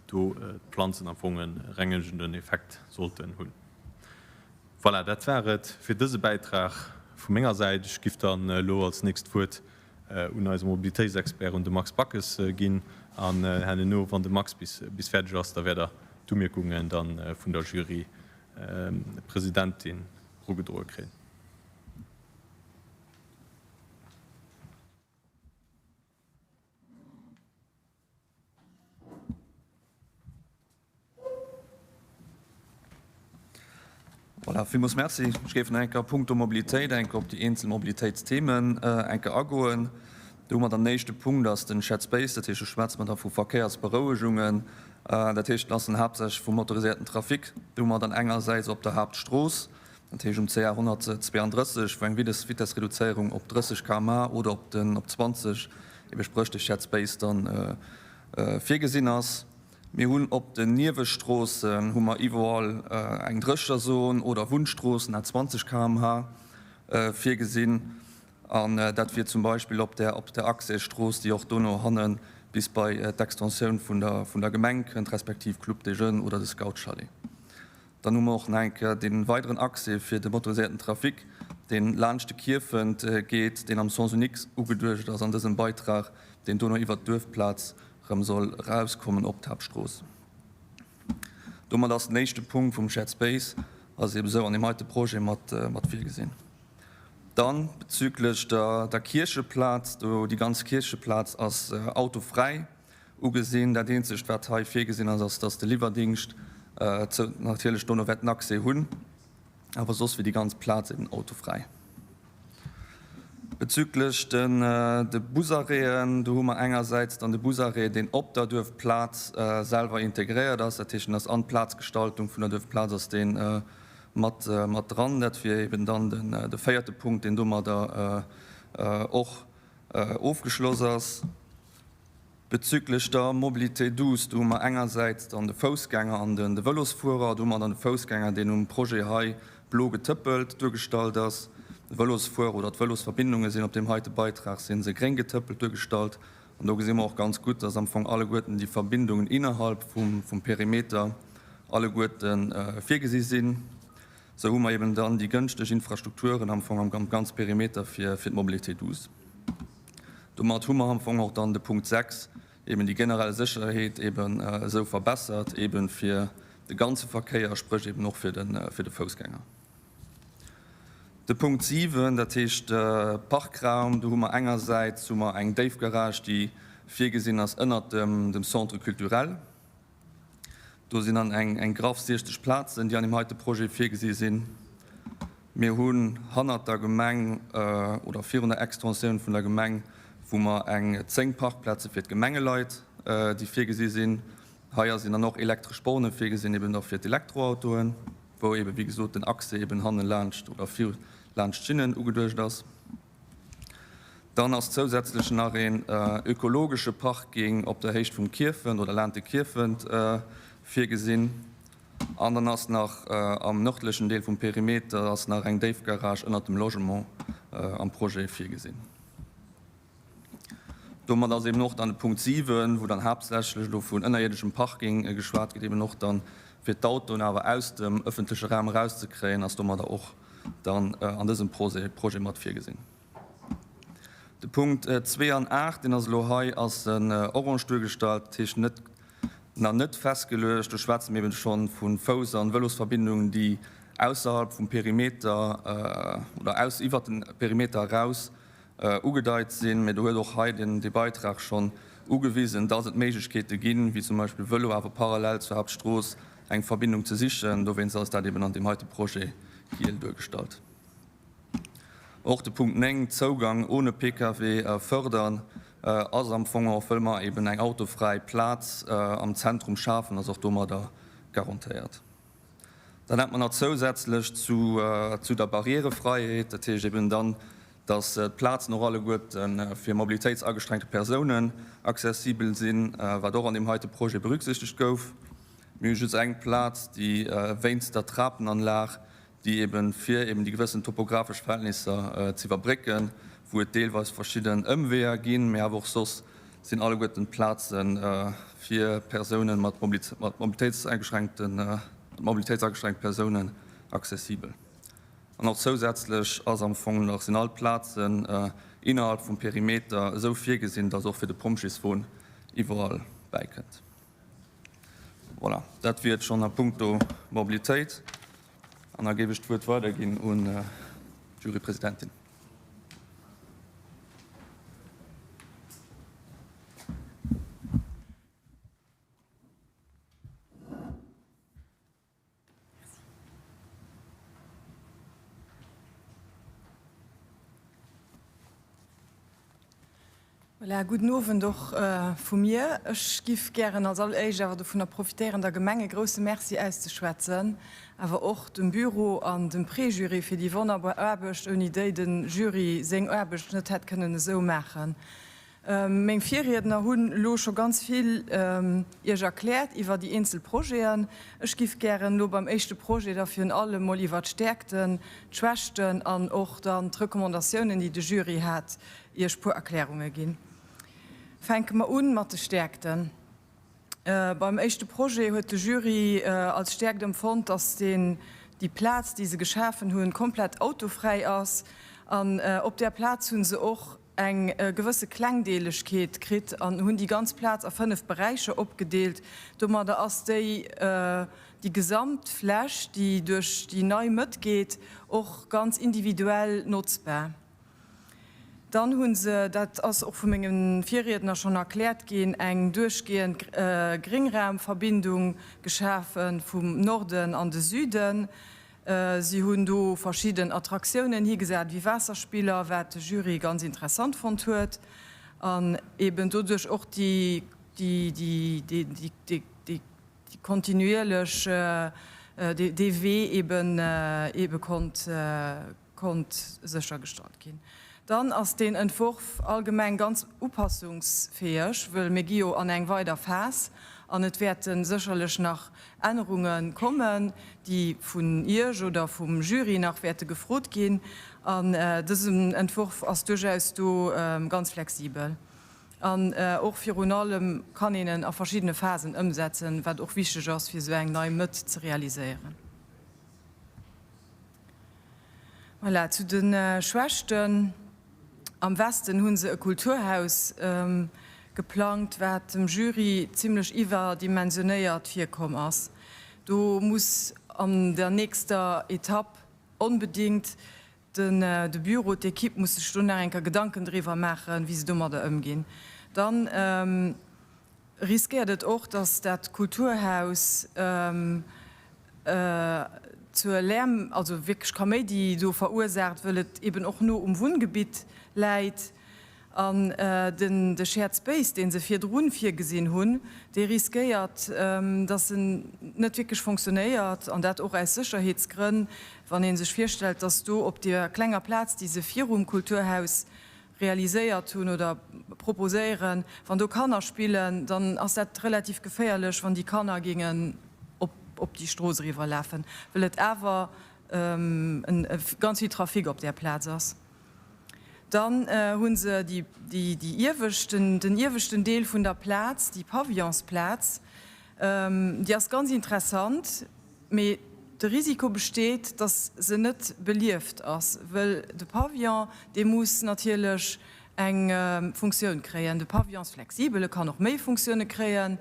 do d'Planzen am Fong e rengegenden Effekt sollten hunn. Voilà, dat war et fir dëse Bäitrag vu menger Säit. Ech giff dann elo als nächst d'Wuert un eise Mobilitéitsexpert, un de Max Backes ginn. An herno, wann de Max bis fäerdeg ass, da wäert Der d'Umierkungen dann vun der Jurypresidentin erugedroe kréien. Voilà, villmools Merci. Ech géif nach eng Kéier a puncto Mobilitéit eng Kéier op déi eenzel Mobilitéitsthemen eng Kéier agoen. Do hu mer dann den éischte Punkt ass den Shared Space, dat heescht do schwätze mer da vu Verkéiersberouegungen, dat heescht dat ass dann haaptsächlech vum motoriséierten Trafic. Do hu mer dann engersäits op der Haaptstrooss, dat heescht um CR 132, wou eng Vitessreduzéierung op 30 km/h oder op den op 20, ebe spréch de Shared Space dann virgesinn ass. Mir hunn op den Niewestroossen hu mer iwwerall eng Drécherzon oder Wunnstroossen à 20 km/h virgesinn. An dat wier zum Beispill op der op der Accès-Strooss, déi och dono hanne bis bei d'Extensioun vun der vun der Gemeng kënnt, respektiv Club des Jeunes oder de Scoutschalet. Dann hu mer och nach eng Kéier dee weideren Accès fir de motoriséierten Trafic, dee laanscht de Kierfent geet, deen am Sens unique ugeduecht ass an dësem Beitrag, deen dono iwwert d'Duerfplaz rëm soll erauskommen op d'Haaptstrooss. Domat ass den éischte Punkt vum Shared Space ass eebe sou an deem heite Projet mat mat virgesinn. Dann bezüglech der der Kiercheplaz, do déi ganz Kiercheplaz ass autofräi ugesinn. Dat eenzegt wat hei virgesinn ass, ass dass de Liwwerdingscht natierlech dono wäert den Accès hunn, awer soss wier déi ganz Plaz eben autofräi. Bezüglech de Busarrêten, do hu mer engersäits dann de Busarrêt, deen op der Duerfplaz selwer integréiert ass, dat heescht, en ass an d'Plazgestaltung vun der Duerfplaz ass dee mat dran. Dat wier eben dann de véierte Punkt, deen domadder och ofgeschloss ass. Bezüglech der Mobilité douce, do hu mer engersäits dann de Foussgänger an de Vëlosfuerer. Do hu mer dann de Foussgänger, deen um Projet hei blo getëppelt duergestallt ass. De Vëlosfuerer oder d'Vëlosverbindunge sinn op deem heite Beitrag si se gréng getëppelt duergestallt. An do gesi mer och ganz gutt, dass am Fong alleguerten déi Verbindungen innerhalb vum Perimeter alleguerte virgesi sinn. Sou hu mer eben dann déi gënschteg Infrastrukturen am Fong am ganze Perimeter fir d'Mobilité douce. Domat hu mer am Fong och dann de Punkt 6, eben déi generell Sécherheet eben esou verbessert, eben fir de ganze Verkéier, spréch eben och fir de Foussgänger. De Punkt 7, dat heescht Parkraum, do hu mer engersäits hu mer eng Déifgarage, déi virgesinn ass ënnert dem Centre culturel. Do sinn dann eng graff 60 Plazen, déi an deem heite Projet virgesi sinn. Mir hunn hannert der Gemeng oder virun der Extensioun vun der Gemeng, wou mer eng 10 Parkplaze fir d'Gemengeleit, déi virgesi sinn. Hei sinn dann och elektresch Borne virgesinn, eben da fir d'Elektroautoen, wou eben, wéi gesot, den Accès eben hanne laanscht oder vir laanscht d'Schinnen ugeduecht ass. Dann ass zousätzlech nach een ökologesche Parking op der Héicht vum Kierfent oder laant de Kierfent virgesinn. An dann ass nach am nërdlechen Deel vum Perimeter ass nach eng Déifgarage ënnert dem Logement am Projet virgesinn. Domat ass eben och dann de Punkt 7, wou dann haaptsächlech elo vun ënnerierdeschem Parking geschwat gëtt, eben och dann fir d'Autoen awer aus dem ëffentleche Raum erauszekréien, ass domadder och dann an dësem Projet mat virgesinn. De Punkt 2 an 8, deen ass elo hei als orange duergestallt, dat heescht net, nach net festgeluecht. Do schwätze mir eben scho vu Fouss an Vëlosverbindungen, déi ausserhalb vum Perimeter oder aus iwwert de Perimeter eraus ugedeit sinn. Mä do huet och hei dee Beitrag schonn ugewisen, dass et Méiglechkeete ginn, wéi zum Beispill Vëlo awer parallel zur Hauptstrooss eng Verbindung ze sichen. Dowéinst ass dat eben an deem heite Projet giel duergestallt. Och de Punkt 9, Zougang ohne Pkw fördern, ass am Fong och, wëll mer eben eng autofräi Plaz am Zentrum schafen, ass och domadder garantéiert. Dann hätt mer nach zousätzlech zu der Barrierefreiheet, dat heescht eben dann, dass d'Plazen och alleguerte fir mobilitéitsagestränkte Persounen accessibel sinn, wat och an deem heite Projet berücksichtegt gouf. Mir hu just eng Plaz, déi wéinst der Trapenanlag, déi eben fir eben déi gewëssen topographesch Verhältnisser ze iwwerbrécken, wou et deelweis verschidden Ëmweeër ginn, mee awer och soss. sinn alleguerten d'Plaze fir Persounen mat mobilitéitseingeschränkten, mobilitéitsageschränkt Persounen accessibel. An och zousätzlech ass am Fong nach, sinn all d'Plazen innerhalb vum Perimeter esou virgesinn, dass och fir de Pompjeeswon iwwerall bäikënnt. Voilà, dat wier et schonn a puncto Mobilitéit. An da géif ech d'Wuert weiderginn un d'Jurypresidentin. Voilà, gudden Owend och vu mir. Ech giff gären als alleréischt awer dovunner profitéieren, der Gemeng e grousse Merci auszeschwätzen, awer och dem Bureau an dem Préjury fir déi wonnerbar Aarbecht, ouni déi de Jury seng Aarbecht net hätt kënnen esou maachen. Meng Virriedner hunn elo scho ganz vill Iech erkläert iwwer déi eenzel Projeten. Ech giff gären elo beim éischte Projet da virun allem mol iwwer d'Stäerkten, d'Schwächten an och dann d'Recommandatiounen, déi de Jury hat, Iech puer Erklärunge ginn. Fänke mer un mat de Stäerkten. Beim éischte Projet huet de Jury als Stäerkt empfonnt, dass deen, déi Plaz, déi se geschafen hunn, komplett autofräi ass. An op där Plaz hu se och eng gewësse Klengdeelegkeet kritt an hunn déi ganz Plaz a 5 Beräicher opgedeelt. Domadder ass déi, déi gesamt Fläch, déi duerch déi nei Mëtt geet, och ganz individuell notzbar. Dann hu se, dat ass och vu menge Virriedner schonn erkläert ginn, eng duerchgehend Gréngraumverbindung geschafe vum Norden an de Süden. Si hunn do verschidden Attraktiounen higesat, wéi Waasserspiller, wat de Jury ganz interessant fonnt huet, an eben doduerch och déi kontinuierlech, dee Wee eben konnt konnt séchergestallt ginn. Dann ass deen Entworf allgemeng ganz upassungsfäeg, wëll mir gi jo an eng weider Phas an et wäerte sécherlech nach Ännerunge kommen, déi vun Iech oder vum Jury nach wäerte gefrot ginn. An dësen Entworf ass duerchaus do ganz flexibel. An och virun allem kann een en a verschiddene Phasen ëmsetzen, wat och wichteg ass, fir esou eng nei Mëtt ze realiséieren. Voilà, zu de Schwächten. Am Westen hu se e Kulturhaus geplangt, wat dem Jury zimlech iwwerdimensionéiert virkomm ass. Do muss an der nächster Etapp onbedéngt de Bureau, d'Equipe muss sech do nach eng Kéier Gedanken driwwer maachen, wéi se domadder ëmginn. Dann riskéiert et och, dass dat Kulturhaus zur Lärm, also wierklech Kaméidi do verursaacht, wëll et eben och no um Wunngebitt läit. An den de Shared Space, dee se virdrun virgesinn hunn, dee riskéiert, dass en net wierklech fonctionnéiert, an dat och aus Sécherheetsgrënn, wann ee sech virstellt, dass do op deer klenger Plaz, déi se virum Kulturhaus realiséiert hunn oder proposéieren, wann do Kanner spillen, dann ass dat relativ geféierlech, wann déi Kanner géingen op déi Strooss eriwwer lafen, well et awer ganz vill Trafic op där Plaz ass. Dann hu se déi ieweschten, den ieweschten Deel vun der Plaz, déi Pavillonsplaz, déi ass ganz interessant. Mee de Risiko besteet, datt se net belieft ass, wëll de Pavillon, dee muss natierlech eng Funktioun kréien. De Pavillon ass flexibel, e kann och méi Funktioune kréien.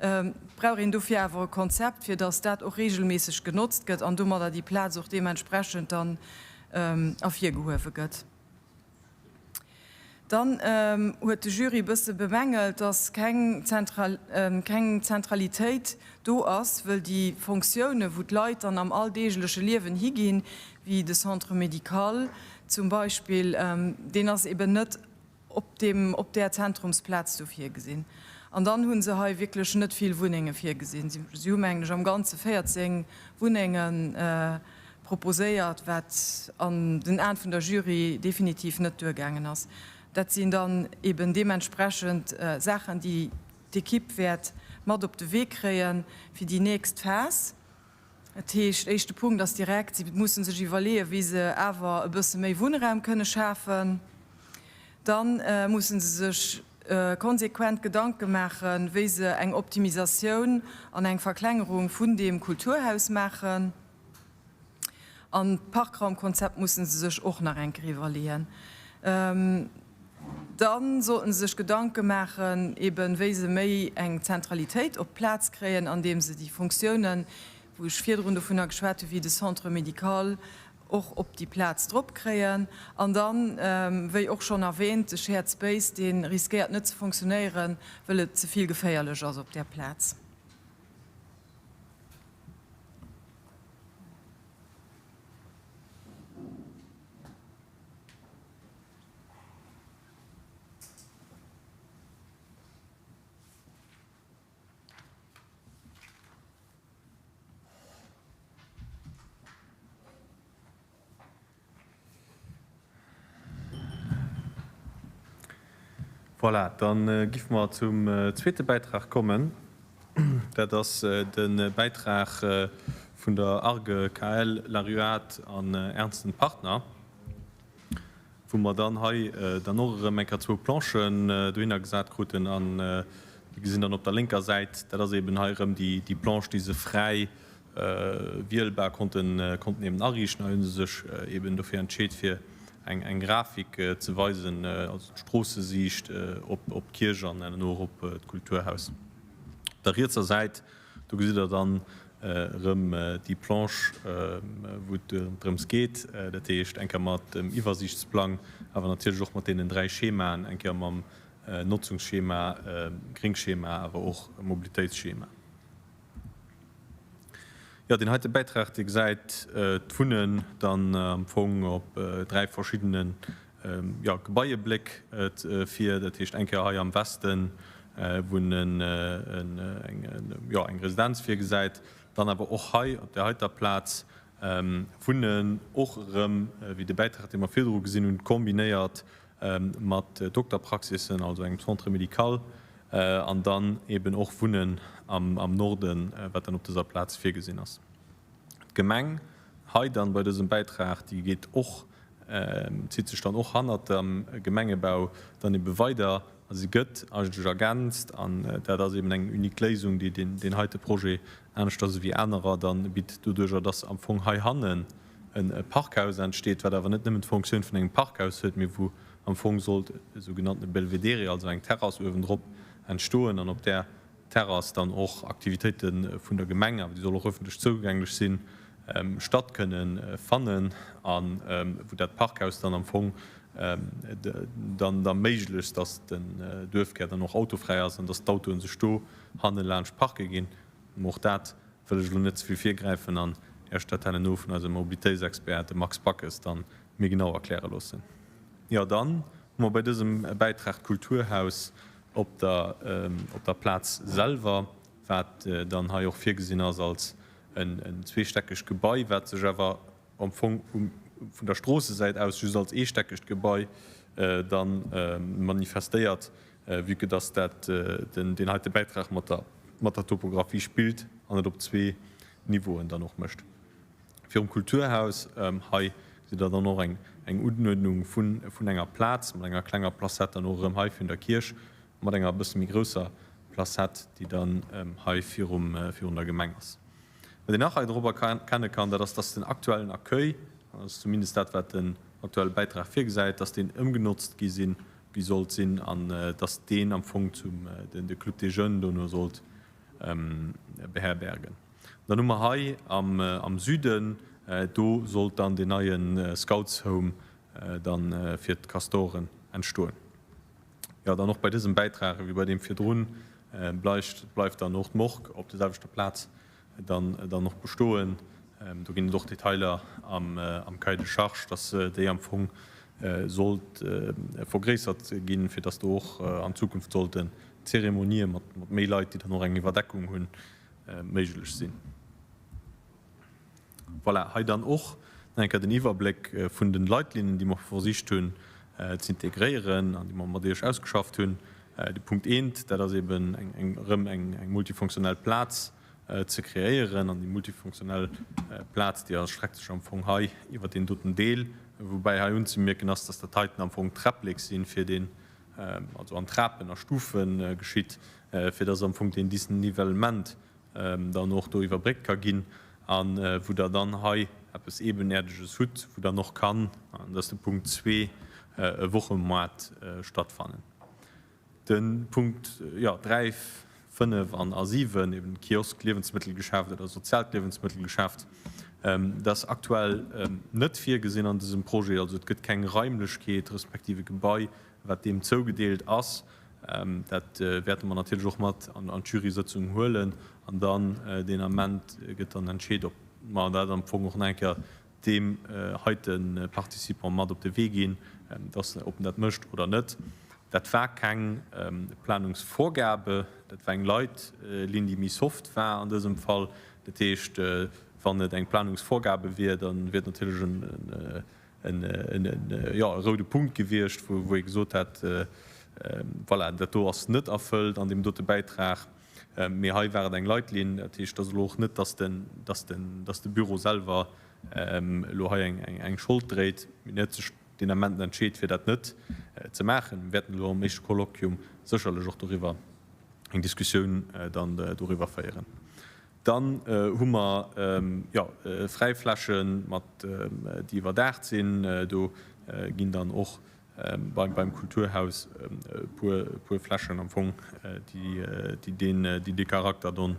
Et brauch een dofir awer e Konzept, fir datt dat och reegelméisseg genotzt gëtt an domadder déi Plaz och deementsprechend dann ervirgehuewe gëtt. Dann huet de Jury e bësse bemängelt, dass keng keng Zentralitéit do ass, wëll déi Fonctiounen, wou d'Leit dann am alldeegleche Liewen higinn, wéi de Centre médical zum Beispill, deen ass eben net op deem op där Zentrumsplaz do virgesinn. An dann hu se hei wierklech net vill Wunnenge virgesinn. Si hu mengen ech am Ganze 14 Wunnengen proposéiert, wat an den Aen vun der Jury definitiv net duergaangen ass. Dat sinn dann eben deementsprechend Saachen, déi d'Equipe wäert mat op de Wee kréie fir déi nächst Phas. Dat heescht, éischte Punkt ass direkt, si musse sech iwwerleeën, wéi se awer e bësse méi Wunnraum kënne schafen. Da musse se sech. konsequent Gedanke maachen, wéi se eng Optimisatioun an eng Verklengerung vun deem Kulturhaus maachen. An d'Parkraumkonzept musse se sech och nach eng Kéier iwwerleeën. Da sollten se sech Gedanke maachen, eben wéi se méi eng Zentralitéit op d'Plaz kréien, andeem se déi Fonctiounen, wou ech virdrun dovunner geschwat hunn, wéi de Centre médical, och op déi Plaz drop kréien. An dann, wéi och schonn erwähnt, de Shared Space, dee riskéiert net ze fonctionnéieren, wëll et ze vill geféierlech ass op där Plaz. Voilà, da giffe mer zum zweete Bäitrag kommen. Dat ass de Bäitrag vun der ARGE KL La Ruade an Ernst Partner, wou mer dann hei dann och erëm eng Kéier zwou Planchen dohinner gesat kruten. A mir gesinn dann op der lénker Säit, dat ass eeben hei erëm déi Planche, déi se fräi wielbar konnten konnten eben ariichten. Hei hu se sech eben dofir entscheet fir eng eng Grafik ze weisen, also d'Stroossesiicht op op d'Kierch an herno och op d'Kulturhaus. Op der rietser Säit, do gesitt der dann erëm déi Planche wou et drëms geet, dat heescht eng Kéier mat dem Iwwersiichtsplang, awer natierlech och mat deenen 3 Schemaen, eng Kéier mam Notzungsschema, Gringschema, awer och Mobilitéitsschema. Jo, deen heite Bäitrag, dee gesäit d'Wunnen dann am Fong op 3 verschiddene, jo, Gebaiebléck vir. Dat heescht eng Kéier hei am Westen, wou en eng, jo, eng Residenz virgesäit, dann awer och hei op där heiter Plaz Wunnen, och erëm wéi de Bäitrag, dee mer virdru gesinn hunn, kombinéiert mat Dokterpraxissen, also engem Centre médical, an dann eben och Wunnen am Norden, wat dann op dëser Plaz virgesinn ass. D'Gemeng hei dann bei dësem Bäitrag, déi geet och, zitt sech dann och hannert dem Gemengebau dann ebe weider a si gëtt eigentlech ergänzt an dat ass eben eng unique Léisung, déi deen heite Projet aneschters ewéi anerer dann bitt, doduerjer dass am Fong heihannen e Parkhaus entsteet, wat awer net nëmmen d'Fonctioun vun engem Parkhaus huet, mee wou am Fong sollt e sougenanntene Belvedere, also eng Terrass uewendrop entstoen an op där Terrass dann och Aktivitéite vun der Gemeng, awer déi soll och öffentlech zougänglech sinn, statt kënnen fannen a wou dat Parkhaus dann am Fong dann erméiglecht, dass den Duerfkär dann och autofräi ass an dass d'Autoen sech do hanne laanscht parke ginn. Mä och dat wëll ech elo net ze vill virgräifen an Iech dat herno vun eisem Mobilitéitsexpert, dem Max Backes, dann méi genau erkläre loossen. Jo, dann hu mer bei dësem Bäitrag d'Kulturhaus op der, op der Plaz selwer, wat dann hei och virgesinn ass als en zweestäckegt Gebai, wat sech awer am Fong vun der Stroossesäit aus just als eestäckegt Gebai dann manifestéiert, vue que dass dat deen heite Bäitrag mat der mat der Topographie spillt an et op zwee Niveauen dann och mécht. Virum Kulturhaus hei gesitt Der dann och eng Unuerdnung vun vun enger Plaz mat enger klenger Placette dann och erëm hei virun der Kierch mat enger e bësse méi grousser Placette, déi dann hei virum virun der Gemeng ass. Wat een nach hei drop erkenne kann, dat ass, dass den aktuellen Accueil, an dat ass zumindest dat, wat den aktuelle Bäitrag virgesäit, dass deen ëmgenotzt gi sinn, gi sollt sinn an dass deen am Fong zum de Club des Jeunes dono sollt beherbergen. Dann hu mer hei am Süden, do sollt dann deen neie Scoutshome dann fir d'Castoren entstoen. Jo, dann och bei dësem Bäitrag, ewéi bei deem virdrun, bleift bleift dann och d'Morgue op der selwechter Plaz dann dann och bestoen. Do ginn et och Detailer am am Cahier de charges, dass déi am Fong sollt vergréissert ginn, fir dass do och an Zukunft sollten Zeremonië mat mat méi Leit, déi dann och eng Iwwerdeckung hunn, méiglech sinn. Voilà, hei dann och nach eng Kéier den Iwwerbléck vun den Leitlinnen, déi mer versicht hunn ze integréieren an déi mer mat Iech ausgeschafft hunn. De Punkt eent, dat ass eben eng erëm eng multifunktionell Plaz ze kreéieren. An déi multifunktionell Plaz, déi erstreckt sech am Fong hei iwwert deen doten Deel, woubäi hei unzemierken ass, dass dat heiten am Fong d'Träpplek sinn, fir deen. also an Trapen a Stufe geschitt, fir dass am Fong deen Disnivellement dann och do iwwerbréckt ka ginn a wou Der dann hei eppes Ebenerdeges hutt, wou dann och kann, an dat ass de Punkt zwee, e Wochemoart stattfannen. De Punkt, jo, 3, 5 an a 7, eben Kiosk, Liewensmëttelgeschäft oder soziaalt Liewensmëttelgeschäft, dat ass aktuell net virgesinn an dësem Projet. Also et gëtt keng Raimlechkeet respektiv e Gebai, wat deem zougedeelt ass. Dat wäerte mer natierlech och mat an d'Jurysëtzung huelen an dann deen Ament gëtt dann entscheet, ob mer dat am Fong och nach eng Kéier deem heite Participant mat op de Wee ginn, dass ob en dat mécht oder net. Dat war keng Planungsvorgabe, dat war eng Leitlinn, déi méi soft war an dësem Fall. Dat heescht, wann et eng Planungsvorgabe wier, da wier et natierlech en e roude Punkt gewiescht, wou ee gesot hätt, voilà, dat do ass net erfëllt an deem dote Bäitrag. Mee hei war et eng Leitlinn. Dat heescht, et ass elo och net, dass de Büro selwer elo hei eng Schold dréit. Mee en huet sech deen Ament entscheet, fir dat net ze maachen. Mir wäerten elo am éischte Kolloquium sécherlech och doriwwer eng Diskussioun dann doriwwer féieren. Dann hu mer, jo, Fräiflächen, mat, déi iwwerdaacht sinn. Do ginn dann och beim Kulturhaus e puer Flächen am Fong, déi dee Charakter dann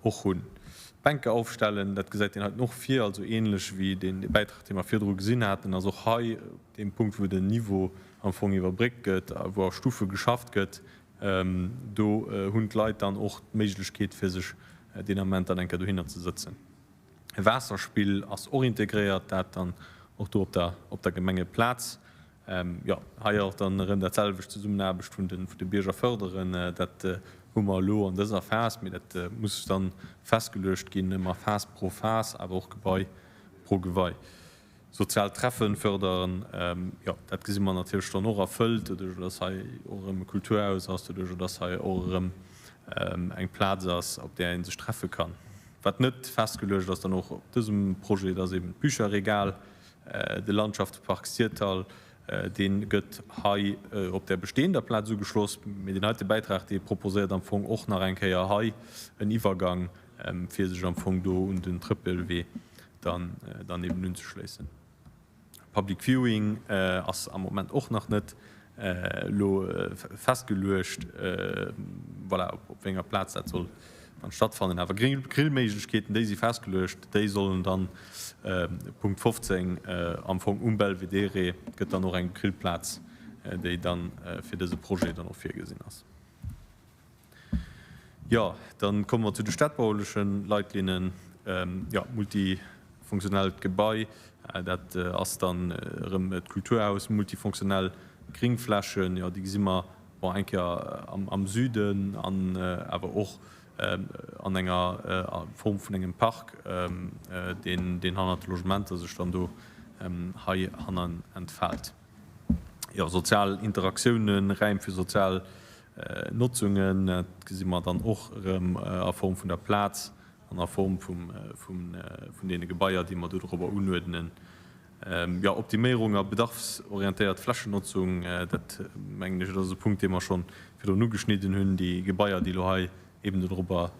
och hunn. Bänke aufstellen, dat gesäit deen heiten och vir, also ähnlech wéi dee Bäitrag, dee mer virdru gesinn haten, ass och hei op deem Punkt, wou den Niveau am Fong iwwerbréckt gëtt a wou a Stufe geschafft gëtt, do hunn d'Leit dann och d'Méiglechkeet, fir sech deen Ament dann eng Kéier dohinner ze sëtzen. E Waasserspill ass och integréiert, dat dann och do op der op der Gemengeplaz. Jo, hei och dann erëm dat selwecht, Zesummenaarbecht vun de vun de Bierger fërderen. Dat hu mer elo an dëser Phas, mee dat muss dann festgeluecht ginn, ëmmer Phas pro Phas, awer och Gebai pro Gebai. Sozial Treffen fördern, jo, dat gesi mer natierlech dann och erfëllt, doduerch dass hei och erëm e Kulturhaus ass, doduerch dass hei och erëm eng Plaz ass, op där ee sech treffe kann. Wat net festgeluecht ass dann och op dësem Projet, dat ass eben d'Bücherregal, de Landschaftspark Syrdall, dee gëtt hei op där bestehender Plaz ugeschloss. Mee deen heite Bäitrag, dee proposéiert am Fong och nach eng Kéier hei en Iwwergang, fir sech am Fong do un den Trëppelwee dann dann eben unzeschléissen. Public Viewing ass am Moment och nach net elo festgeluecht, voilà, op wéi enger Plaz dat soll dann stattfannen. Awer Grillméiglechkeeten, déi si festgeluecht, déi sollen dann, Punkt 15, am Fong um Belvedere gëtt dann och eng Grillplaz, déi dann fir dëse Projet dann och virgesinn ass. Jo, da komme mer zu de städtbauleche Leitlinnen. Jo, multifunktionellt Gebai, dat ass dann erëm d'Kulturhaus, multifunktionell Gringflächen, jo, déi gesi mer, bon, eng Kéier am Süden an awer och an enger Form vun engem Park, deen hannert de Logementer sech dann do heihannen entfaalt. Jo, sozial Interaktiounen, Räim fir sozial Notzungen, dat gesi mer dann och erëm a Form vun der Plaz an a Form vun deene Gebaier, déi mer do dorobber unuerdnen. Jo, Optiméierung a bedarfsorientéiert Flächennotzung, dat mengen ech, dat ass e Punkt, dee mer scho virdrun ugeschnidden hunn. Déi Gebaier, déi elo hei eben dodrobber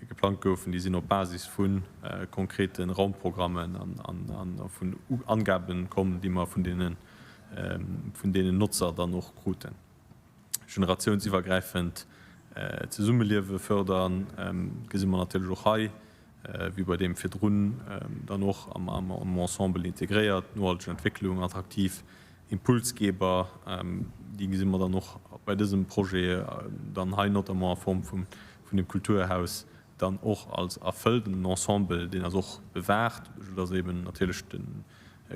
geplangt goufen, déi sinn op Basis vu konkrete Raumprogrammen a vun Angabe komm, déi mer vun deenen Notzer dann och kruten. Generatiounsiwwergräifend Zesummeliewe fërdern, gesi mer natierlech och hei, wéi bei deem virdrun, dann och am Ensemble integréiert. Nohalteg Entwécklung, attraktiv Impulsgeber, déi gesi mer dann och bei dësem Projet dann hei notamment a Form vun dem Kulturhaus dann och als erfëllt. An den Ensemble, deen ass och bewaacht, soudass eeben natierlech de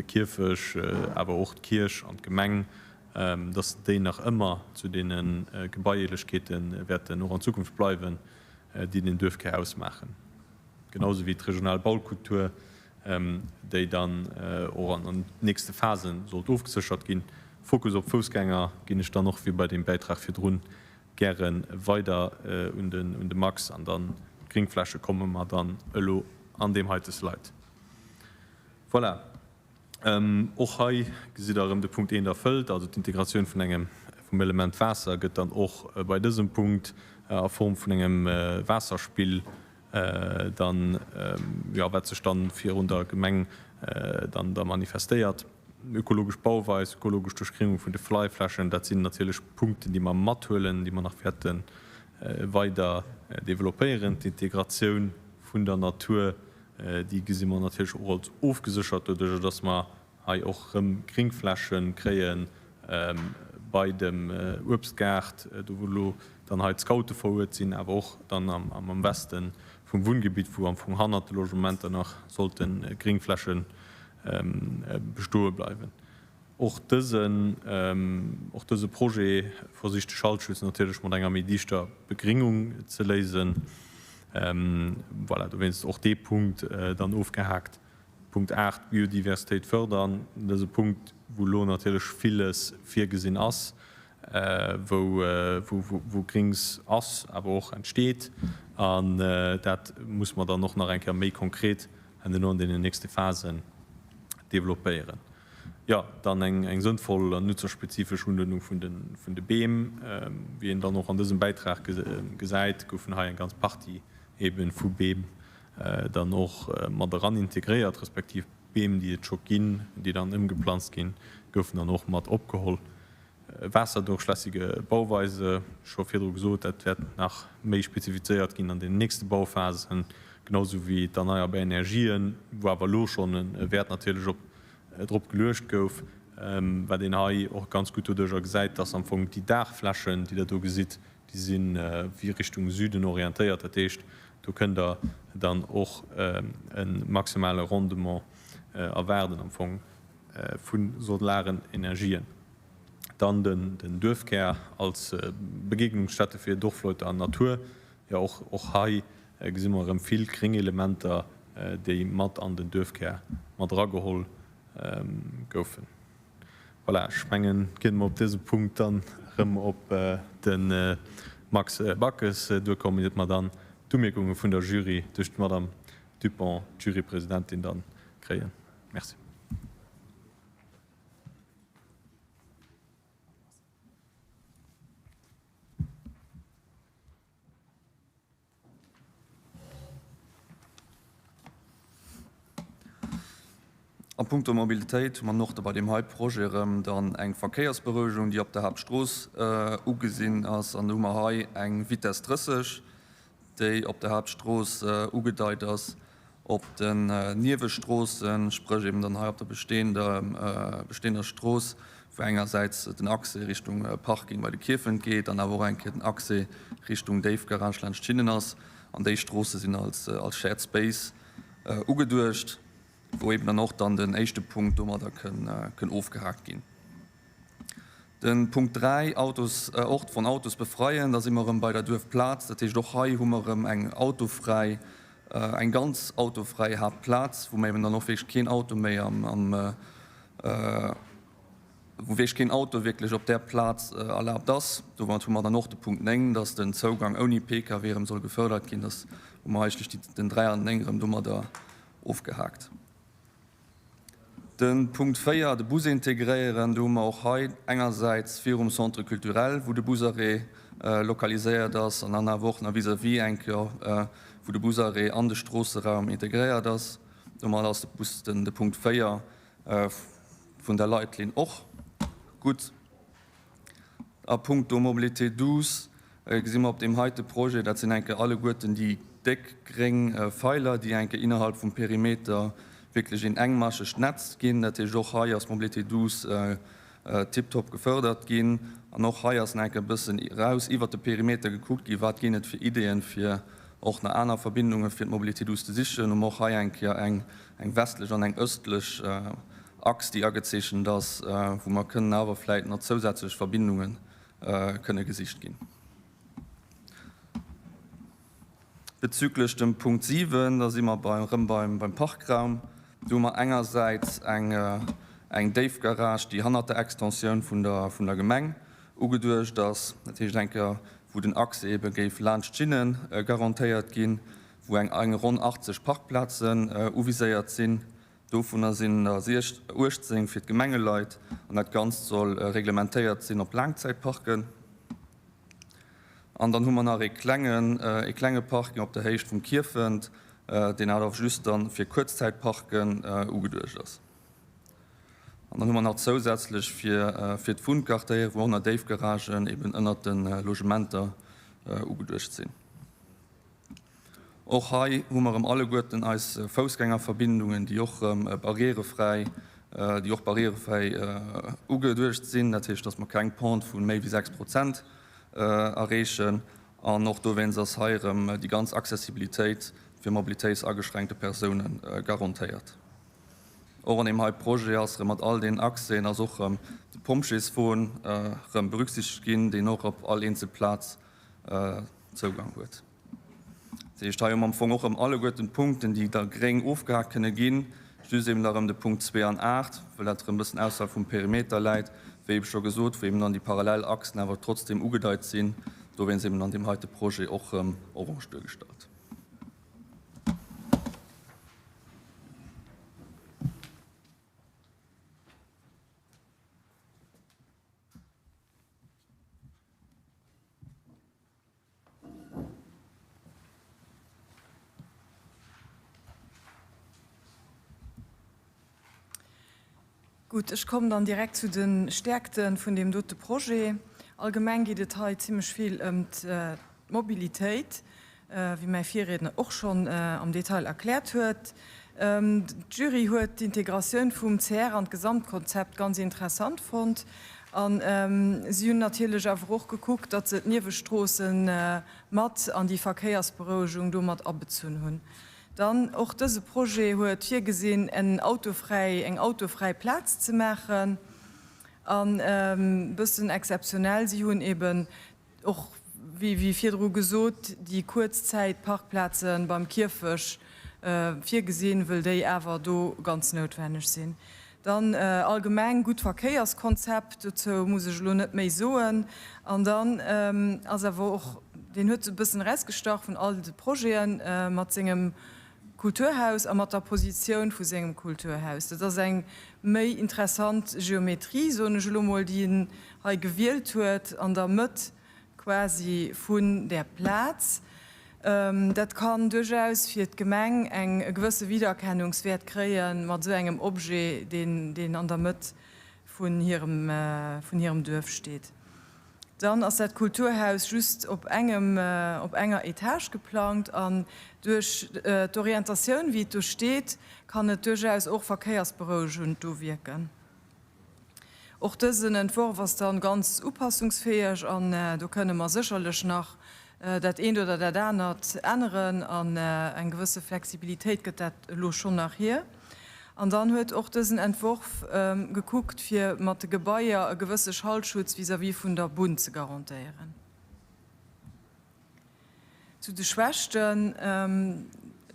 Kierfech, awer och d'Kierch an d'Gemeng, dass déi nach ëmmer zu deene Gebaielechkeete wäerten och an Zukunft bleiwen, déi den Duerfkär ausmaachen, genauso wéi d'regional Baukultur, déi dann och an den nächste Phase sollt ofgeséchert ginn. Fokus op Foussgänger ginn ech dann och, wéi bei deem Bäitrag virdrun, gäre weider un de Max an dann d'Gringfläche komme mer dann elo an deem heite Slide. Voilà. Och hei gesitt Der erëm de Punkt eent erfëllt, also d'Integratioun vun engem. vum Element Waasser gëtt dann och bei dësem Punkt a Form vun engem Waasserspill dann, jo, wat sech dann virun der Gemeng dann da manifestéiert. Ökologesch Bauweis, ökologesch Duerchgringung vun de Flyflächen, dat sinn natierlech Punkten, déi mer mathuelen, déi mer nach wäerte weider developpéieren. D'Integratioun vun der Natur, déi gesi mer natierlech och als ofgeséchert doduerjer, dass mer hei och erëm Gringfläche kréie bei dem Uebstgaart, do wou elo dann hei d'Scoute veruert sinn, awer och dann am Weste vum Wunngebitt, wou am Fong hannert de Logementer nach sollte Gringfläche bestoe bleiwen. Och dësen, och dëse Projet versicht de Schaltschutz natierlech mat enger méi dichter Begringung ze léisen. Voilà, dowéinst och dee Punkt dann ofgehaakt. Punkt 8, Biodiversitéit fördern, dëse Punkt, wou elo natierlech villes virgesinn ass, wou, wou Grings ass, awer och entsteet. An dat muss mer dann och nach eng Kéier méi konkret herno an deenen nächste Phasen developpéieren. Jo, dann eng sënnvoll an nutzerspezifesch Unuerdnung vun de Beem. Wéi een dann och an dësem Bäitrag gesäit, goufen hei eng ganz Partie eebe vu Beem dann och mat eran integréiert, respektiv Beem, déi et scho ginn, déi dann ëmgeplanzt ginn, goufen dann och mat opgeholl. Waasserdurchlässige Bauweise, scho virdru gesot, dat wäert nach méi spezifizéiert ginn an den nächste Bauphasen, genau sou wéi d'erneierbar Energien, wou awer elo schonn e Wäert natierlech op drop geluecht gouf. Wat een hei och ganz gutt doduercher gesäit, dass am Fong déi Daachflächen, déi Der do gesitt, déi si wéi Richtung Süden orientéiert. Dat heescht, do kënnt Der dann och e maximale Rendement erwaarden am Fong vu solaren Energien. Dann den Duerfkär als Begegnungsstätte fir Dorfleute an Natur. Jo, och hei gesi mer erëm vill gréng Elementer, déi mat an den Duerfkär mat erageholl goufen. Voilà, ech mengen, kéinte mer op dësem Punkt dann erëm op de Max Backes duerkommen, iert mer dann d'Umierkunge vun der Jury duerch d'Madame Dupont, d'Jurypresidentin, dann kréien. Merci. A puncto Mobilitéit hu mer och bei deem hei Projet erëm dann eng Verkéiersberouegung, déi op der Haaptstrooss ugesinn ass. An do hu mer hei eng Vitess 30, déi op der Haaptstrooss ugedeit ass. Op den Niewestroossen, spréch eben dann hei op der bestehender bestehender Strooss, wou engersäits den Accès Richtung Parking bei de Kierfent geet an awer och eng Kéier den Accès Richtung Déifgarage laanscht d'Schinnen ass. An déi Stroosse sinn als als Shared Space ugeduecht, wou eben dann och dann den éischte Punkt domadder kënn kënn ofgehaakt ginn. Den Punkt 3, Autos, Ort von Autos befreien, da si mer erëm bei der Duerfplaz. Dat heescht, och hei hu mer erëm eng autofräi, eng ganz autofräi Haaptplaz, wou mer eben dann och wierklech keen Auto méi am, am, wou wierklech keen Auto wierklech op där Plaz erlaabt ass. Domat hu mer dann och de Punkt 9, dass den Zougang ouni Pkw erëm soll gefördert ginn. Dass hu mer eigentlech déi, den 3 an den 9 erëm domadder ofgehaakt. De Punkt 4, de Bus integréieren, do hu mer och hei engersäits virum Centre culturel, wou de Busarrêt lokaliséiert ass, an dann awer och nach vis-à-vis eng Kéier, wou de Busarrêt an de Stroosseraum integréiert ass. Domat ass de Bus, de Punkt 4 vun der Leitlinn och gutt. A puncto Mobilité douce gesi mer op deem heite Projet, dat sinn eng Kéier alleguerten déi déck gréng Feiler, déi eng Kéier innerhalb vum Perimeter wierklech een engmaschegt Netz ginn. Dat heescht, och hei ass d'Mobilité douce tiptop gefördert ginn. An och hei ass nach eng Kéier e bëssen eraus iwwert de Perimeter gekuckt ginn, wat ginn et fir Ideeën, fir och nach aner Verbindunge fir d'Mobilité douce ze sichen. Hu mer och hei eng Kéier eng westlech an eng östlech Achs, déi agezeechent ass, wou mer kënnen awer vläit nach zousätzlech Verbindunge kënne gesicht ginn. Bezüglech dem Punkt 7, da si mer bei, erëm beim, beim Parkraum. Do hu mer engersäits eng, eng Déifgarage, déi hannert der Extensioun vun der, vun der Gemeng ugeduecht ass, dat heescht eng Kéier, wou den Accès ebe géif laanscht d'Schinne garantéiert ginn, wou eng, eng ronn 80 Parkplazen uviséiert sinn. Dovunner sinn der 18 fir d'Gemengeleit an dat Ganzt soll reglementéiert sinn op Laangzäitparken. An dann hu mer nach ee klengen, ee klenge Parking op der Héicht vum Kierfent, deen awer just dann fir Kuerzzäitparken ugeduecht ass. An dann hu mer nach zousätzlech fir, fir d'Wunnquartéiere, wou och nach Déifgaragen eben ënnert de Logementer ugeduecht sinn. Och hei hu mer erëm alleguerten eis Foussgängerverbindungen, déi och erëm barrierefräi, déi och barrierefräi ugeduecht sinn. Dat heescht, dass mer keng Pente vu méi wéi 6 Prozent erreechen. An och dowéinst ass hei erëm déi ganz Accessibilitéit fir mobilitéitsageschränkte Persoune garantéiert. Och an deem hei Projet ass erëm mat all deenen Accèsen ass och erëm de Pompjeeswon erëm berücksichtegt ginn, deen och op all eenzel Plaz Zougang huet. Dat heescht, hei hu mer am Fong och erëm alleguerten d'Punkten, déi da gréng ofgehakt kënne ginn, just eben da erëm de Punkt 2 an 8, well dat erëm e bëssen ausserhalb vum Perimeter läit, wéi ebe scho gesot, wou eben dann déi parallel Achsen awer trotzdem ugedeit sinn, dowéinst eben an deem heite Projet och erëm orange duergestallt. Gutt, ech kommen dann direkt zu de Stäerkte vun deem dote Projet. Allgemeng geet et hei zimlech vill ëm d'Mobilitéit. wéi mäi Virriedner och schonn am Detail erkläert huet. D'Jury huet d'Integratioun vum CR an d'Gesamtkonzept ganz interessant fonnt a si hunn natierlech awer och gekuckt, datt se d'Niewestroosse mat an déi Verkéiersberouegung do mat abezunn hunn. Dann och dëse Projet huet virgesinn, en autofräi, eng autofräi Plaz ze maachen an e bëssen exzeptionell, si hunn eben Och, wéi virdru gesot, déi Kuerzzäitparkplaze beim Kierfech virgesinn, wëll déi awer do ganz noutwenneg sinn. Dann allgemeng gutt Verkéierskonzept, dozou muss ech elo net méi soen. An dann ass awer och, deen huet e bëssen erausgestach vun all de Projeten, mat sengem Kulturhaus a mat der Positioun vu sengem Kulturhaus. Dat ass eng méi interessant Geometrie, soen ech elo mol, déi en hei gewielt huet, an der Mëtt quasi vun där Plaz. Dat kann duerchaus fir d'Gemeng eng e gewësse Wiedererkennungswäert kréie mat esou engem Objet, deen, deen an der Mëtt vun hirem, vun hirem Duerf steet. Dann ass dat Kulturhaus just op engem, op enger Etage geplangt an duerch d'Orientatioun, wéi et do steet, kann et duerchaus och verkéiersberouegend do wierken. Och dësen Entworf ass dann ganz upassungsfäeg an do kënne mer sécherlech nach dat eent oder dat anert änneren an eng gewësse Flexibilitéit gëtt dat elo schonn nach hier. An dann huet och dësen Entworf gekuckt, fir mat de Gebaier e gewësse Schallschutz vis-à-vis vun der Bunn ze garantéieren. Zu de Schwächten,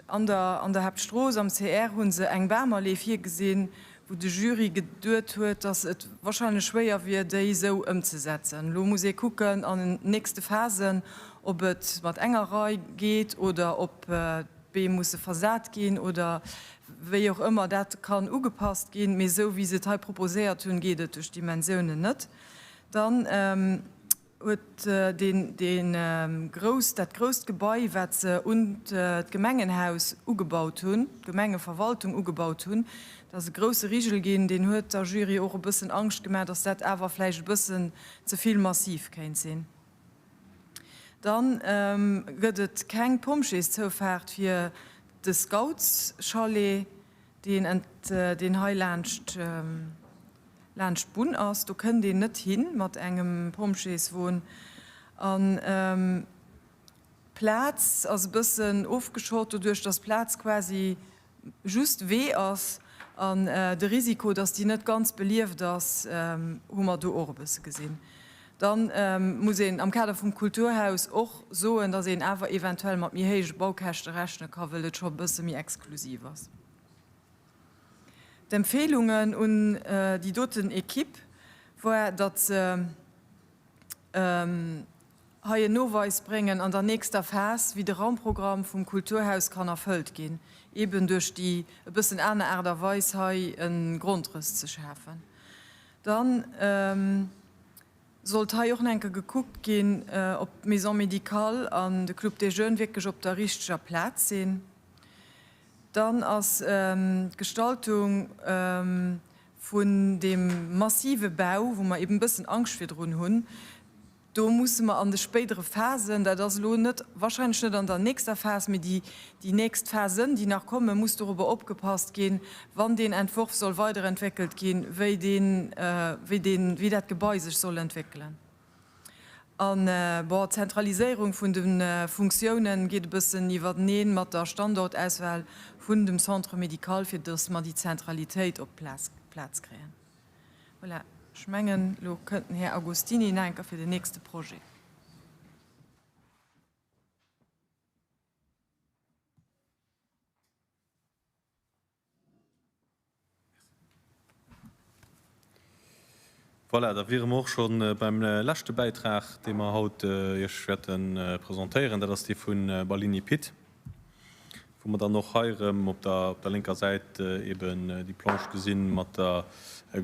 An der an der Haaptstrooss am CR hu se eng Bamallee virgesinn, wou de Jury geduet huet, datt et wahrscheinlech schwéier wier, déi esou ëmzesetzen. Elo muss ee kucken an den nächste Phasen, ob et mat enger Rei geet oder ob d'Beem musse versat ginn oder wéi och ëmmer dat kann ugepasst ginn, mee esou wéi se et hei proposéiert hunn, geet et duerch d'Dimensiounen net. Dann huet deen, dee grouss, dat grousst Gebai, wat se un d'Gemengenhaus ugebaut hunn, d'Gemengeverwaltung ugebaut hunn, dat ass e grousse Rigel ginn, deen huet der Jury och e bëssen Angscht gemaach, datt dat awer vläicht e bëssen ze vill massiv kéint sinn. Dann gëtt et keng Pompjeeszoufaart fir de Scoutschalet, deen deen hei laanscht laanscht d'Bunn ass. Do kënnt een net hi mat engem Pompjeeswon. An d'Plaz ass e bëssen ofgeschott, doduerch datt d'Plaz quasi just Wee ass an de Risiko, dass déi net ganz belieft ass, hu mer do och e bësse gesinn. Da muss een am Kader vum Kulturhaus och soen, dass een awer eventuell mat méi héije Baukäschte rechne ka wëll et scho e bësse méi exklusiv ass. D'Empfehlungen un déi doten Equipe war, datt se. hei en Noweis bréngen an der nächster Phas, wéi de Raumprogramm vum Kulturhaus kann erfëllt ginn, eeben duerch déi e bëssen aner Aart a Weis hei e Grondrëss ze schafen. Dann sollt hei och nach eng Kéier gekuckt ginn, ob d'Maison médicale an de Club des Jeunes wierklech op der richteger Plaz sinn. Dann ass d'Gestaltung vun deem massive Bau, wou mer eben e bëssen Angscht virdrun hunn, do musse mer an de spéidere Phasen, dat ass elo net, wahrscheinlech net an der nächster Phas, mee déi, déi nächst Phasen, déi nach kommen, muss dorobber opgepasst ginn, wann deen Entworf soll weiderentwéckelt ginn, wéi deen, wéi deen, wéi dat Gebai sech soll entwéckelen. An, bon, d'Zentraliséierung vun de Funktiounen geet e bëssen iwwerteneen mat der Standortauswahl vun dem Centre médical, fir dass mer déi Zentralitéit op d'Plaz kréien. Voilà, ech mengen, elo kënnt den Här Agostini nach eng Kéier fir den nächste Projet. Voilà, da wiere mer och scho beim leschte Bäitrag, dee mer haut Iech wäerte presentéieren. Dat ass dee vu Ballini Pit, wou mer dann och hei erëm op der lénker Säit eeben déi Planche gesinn mat der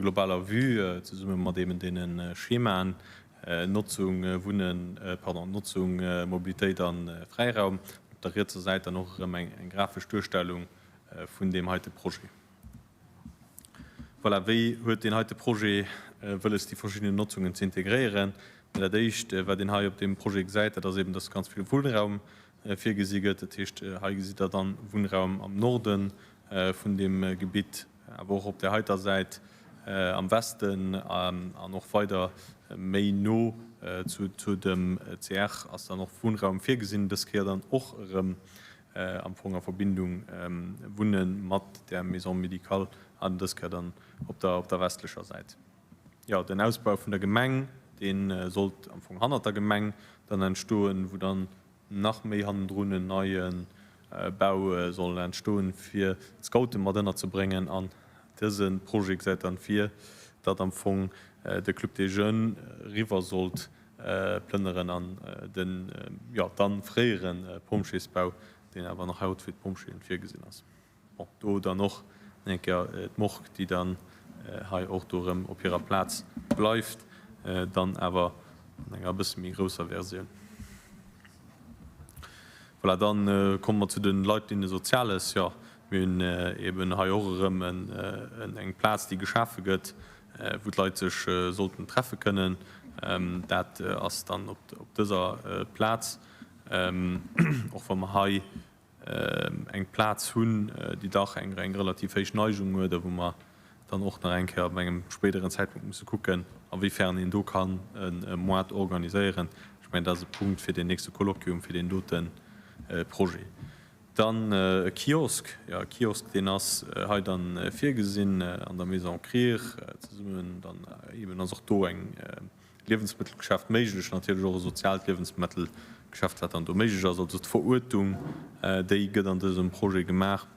globaler Vue zesumme mat eeben deene Schemaen, Notzung, Wunnen, pardon, Notzung, Mobilitéit a Fräiraum. Op der rietser Säit dann och erëm eng grafesch Duerstellung vun deem heite Projet. Voilà, wéi huet deen heite Projet wëlles, déi verschiddenen Notzungen ze integréieren? Mä dat Éischt, wat een hei op deem Projet gesäit, dat ass eben, dass ganz vill Wunnraum virgesi gëtt. Dat heescht, hei gesitt Der dann Wunnraum am Norde vun deem Gebitt, awer och op där heiter Säit am Westen an och weider méi no zu dem CR ass dann och Wunnraum virgesinn, dës Kéier dann och erëm am Fong a Verbindung wunne mat där Maison médicale an dës Kéier dann op der, op der westlecher Säit. Jo, den Ausbau vun der Gemeng, dee sollt am Fong hannert der Gemeng dann entstoen, wou dann nach méi hannendrun en neie Bau soll entstoen, fir d'Scoute mat ënnerzebréngen. An dëse Projet gesäit dann vir, datt am Fong de Club des Jeunes eriwwer sollt plënneren an den, jo, dann fréiere Pompjeesbau, deen awer nach haut fir d'Pompjeeën virgesinn ass. Bon, do dann och eng Kéier d'Morgue, déi dann hei och do erëm op hirer Plaz bleift, dann awer an enger e bësse méi grousser Versioun. Voilà, dann komme mer zu den Leitlinien Soziales. Jo, mir hunn eben hei och erëm eng Plaz, déi geschafe gëtt, wou d'Leit sech sollten treffe kënnen. Dat ass dann op dëser Plaz, och wa mer hei eng Plaz hunn, déi dach eng relativ héich Neigung huet a wou mer dann och nach eng Kéier op engem spéideren Zäitpunkt musse kucken, awéifern een do kann e Moart organiséieren. Ech mengen, dat ass e Punkt fir deen nächste Kolloquium, fir deen dote Projet. Dann e Kiosk, jo, e Kiosk, deen ass hei dann virgesinn an der Maison Krier zesummen. Dann eben ass och do eng Liewensmëttelgeschäft méiglech, natierlech och e soziaalt Liewensmëttelgeschäft, wat dann do méiglech ass. Also d'Veruertung, déi gëtt an dësem Projet gemaach,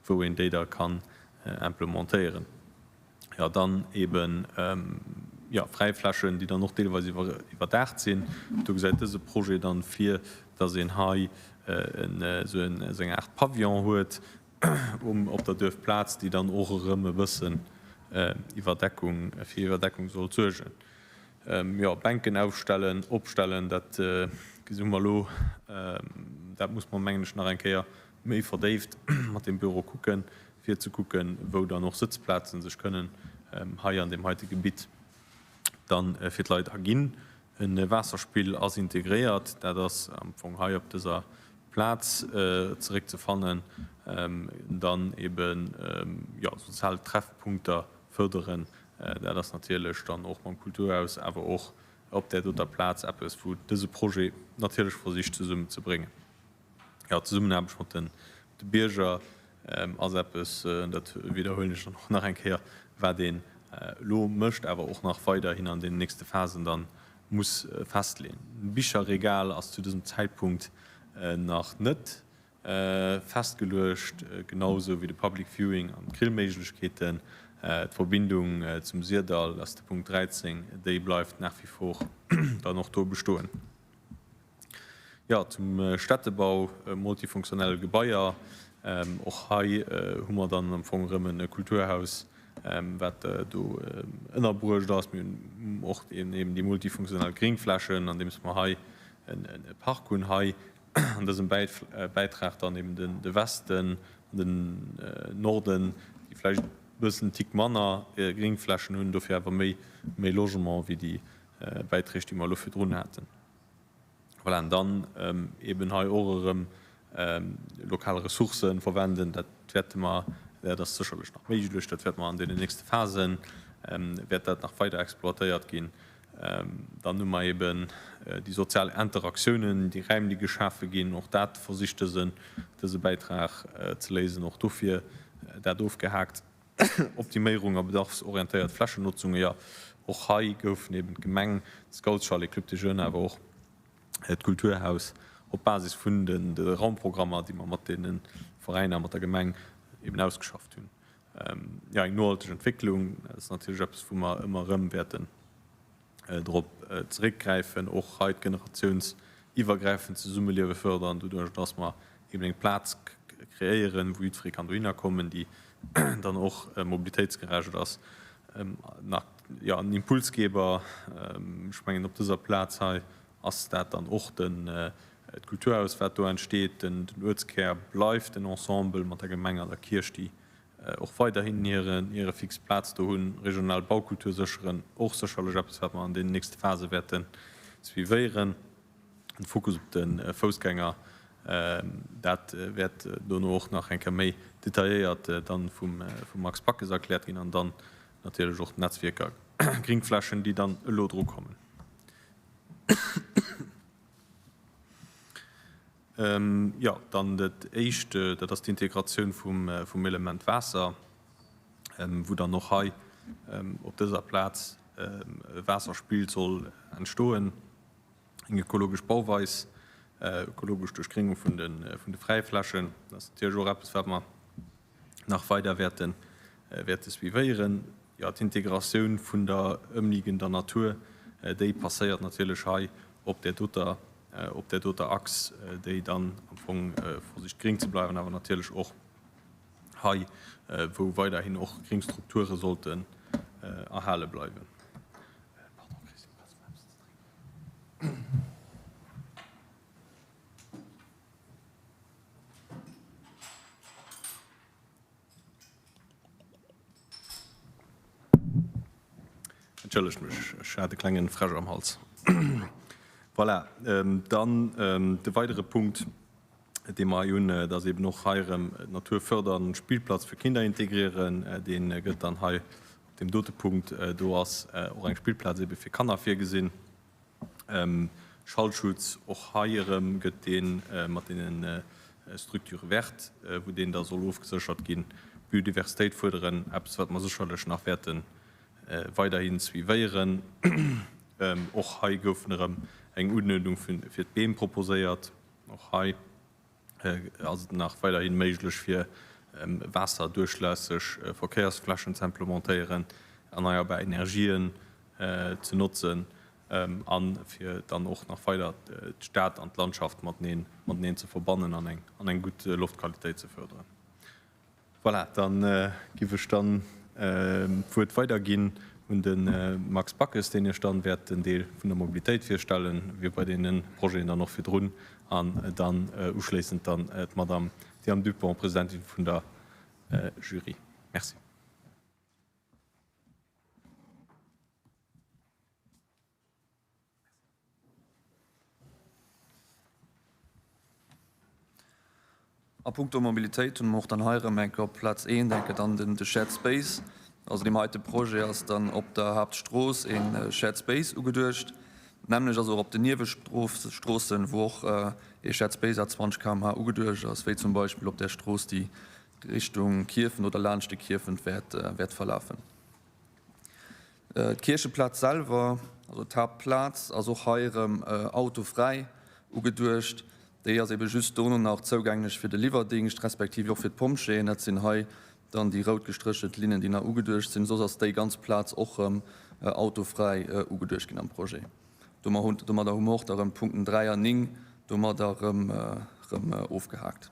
wou een déi da kann implementéieren. Jo, dann eben, jo, Fräiflächen, déi dann och deelweis iwwerdaacht sinn. Do gesäit dëse Projet dann vir, dass een hei esou eng Aart Pavillon huet um, op der Duerfplaz, déi dann och erëm e bëssen Iwwerdeckung, fir Iwwerdeckung sollt suergen. Jo, Bänken aufstellen, opstellen, dat gesi mer elo, dat muss mer, mengen ech, nach eng Kéier méi verdéift mat dem Büro kucken, fir ze kucken, wou dann och Sëtzplazen sech kënnen hei an deem heite Gebitt dann fir d'Leit erginn. E Waasserspill ass integréiert, dat ass am Fong hei op dëser Plaz zeréckzefannen. Dann eben, jo, sozial Treffpunkter fërderen, dat ass natierlech dann och mam Kulturhaus, awer och op där doter Plaz eppes, wou dëse Projet natierlech versicht zesummenzebréngen. Jo, d'Zesummenaarbecht mat de Bierger ass eppes, dat widderhuelen ech dann och nach eng Kéier, wat een elo mécht, awer och nach weiderhin an den nächste Phasen da muss festleeën. D'Bicherregal ass zu dësem Zäitpunkt nach net festgeluecht, genau esou wéi de Public Viewing an d'Grillméiglechkeeten. D'Verbindung zum Syrdall ass de Punkt 13, déi bleift nach wie vor dann och do bestoen. Jo, zum Städtebau, multifunktionell Gebaier, och hei hu mer dann am Fong erëm e Kulturhaus, wat do ënnerbruecht ass. Mir hunn och eben déi multifunktionell Gréngflächen, andeems mer hei e Park hunn. Hei an dësem Bäitrag dann eben de Westen an den Norden, déi vläicht e bëssen Tick manner Gréngflächen hunn, dofir awer méi Logement wéi déi Bäiträg, déi mer elo virdrun haten. Voilà, an dann eben hei och erëm lokal Ressourcë verwenden. Dat wäerte mer, dat ass sécherlech nach méiglech, dat wäerte mer an deenen nächste Phasen, wäert dat nach weider exploitéiert ginn. Dann hu mer eben déi sozial Interaktiounen, déi Räim, déi geschafe ginn. Och dat versicht dësen, dëse Bäitrag ze léisen. Och dofir dat ofgehaakt. Optiméierung a bedarfsorientéiert Flächennotzung, jo, och hei goufen eben d'Gemeng, de Scoutschalet, Club des Jeunes, awer och d'Kulturhaus op Basis vun de Raumprogrammer, déi mer mat deene Veräiner, mat der Gemeng eben ausgeschafft hunn. Jo, eng nohalteg Entwécklung, dat ass natierlech eppes, wou mer ëmmer erëm wäerten drop zeréckgräifen, och hei d'generatiounsiwwergräifend Zesummeliewe fërderen, doduerch dass mer eben eng Plaz kreéieren, wou jiddweree kann dohinner kommen, déi dann och mobilitéitsgerecht ass. Nach, jo, en Impulsgeber, ech mengen op dëser Plaz hei ass dat dann och den, d'Kulturhaus, wat do entsteet. Den Uertskär bleift en Ensemble mat der Gemeng an der Kierch, déi och weiderhin hire fix Plaz do hunn, regional Baukultur sécheren, och sécherlech eppes, wat mer an deenen nächste Phase wäerte suivéieren, den Fokus op de Foussgänger, dat wäert dono och nach eng Kéier méi detailléiert dann vum Max Backes erkläert ginn, an dann natierlech och d'Netzwierker Gringflächen, déi dann elo drukommen. Jo, dann dat Éischt, dat ass d'Integratioun vum Element Waasser, wou dann och hei op dëser Plaz e Waasserspill soll entstoen. Eng ökologesch Bauweis, ökologesch Duerchgréngung vun de Fräiflächen, dat ass natierlech och eppes, wat mer nach weider wäerte wäerte suivéieren. Jo, d'Integratioun vun der ëmliegender Natur, déi passéiert natierlech hei op där doter, op där doter Achs, déi dann am Fong versicht gréng ze bleiwen, awer natierlech och hei, wou weiderhin och gréng Strukture sollten erhale bleiwen. Pardon, Christine, kanns du mer eppes ze drénken? Entschëllegt mech, ech hat e klengen Fräsch am Hals. Voilà, dann de weidere Punkt, dee mer hei hunn, dat ass eben och hei erëm d'Natur fördern, Spillplatz für Kinder integrieren. Dee gëtt dann hei op deem dote Punkt, do ass och eng Spillplaz ebe fir Kanner virgesinn. Schallschutz, och hei erëm gëtt dee mat deene Structures vertes, wou deen da soll ofgeséchert ginn. Biodiversitéit fuerderen, eppes wat mer sécherlech nach wäerte weiderhi suivéieren. Och hei goufen erëm eng Unuerdnung fir d'Beem proposéiert. Och hei. Ass et nach weiderhi méiglech fir waasserduerchlässeg Verkéiersflächen ze implementéieren, erneierbar Energien ze notzen a fir dann och nach weider d'Stad an d'Landschaft mateneen ze verbannen an eng gutt Loftqualitéit ze fërderen? Voilà, da giff ech dann d'Wuert weiderginn un de Max Backes, deen Iech dann wäert den Deel vun der Mobilitéit virstellen, wéi bei deene Projeten dann och virdrun, an dann uschléissend dann d'Madame Diane Dupont, Presidentin vun der Jury. Merci. A puncto Mobilitéit hunn mer och dann hei erëm eng Kéier op Plaz eent eng Kéier dann den de Shared Space. Also deem heite Projet ass dann op der Haaptstrooss ee Shared Space ugeduecht. D'nämmlecht ass och op den Niewestroossen, wou och ee Shared Space à 20 km/h ugeduecht ass, wéi zum Beispill op där Strooss, déi Richtung Kierfent oder laanscht de Kierfent wäert wäert verlafen. D'Kiercheplaz selwer, also d'Haaptplaz, ass och hei erëm autofräi ugeduecht. Déi ass ebe just dono nach zougänglech fir de Liwwerdingscht, respektiv och fir d'Pompjeeën. Dat sinn hei dann déi rout gestréchelt Linnen, déi nach ugeduecht sinn. Soss ass déi ganz Plaz och erëm autofräi ugeduecht ginn am Projet. Domadder hu mer och da erëm d'Punkten 3 an 9. domadder erëm ofgehaakt.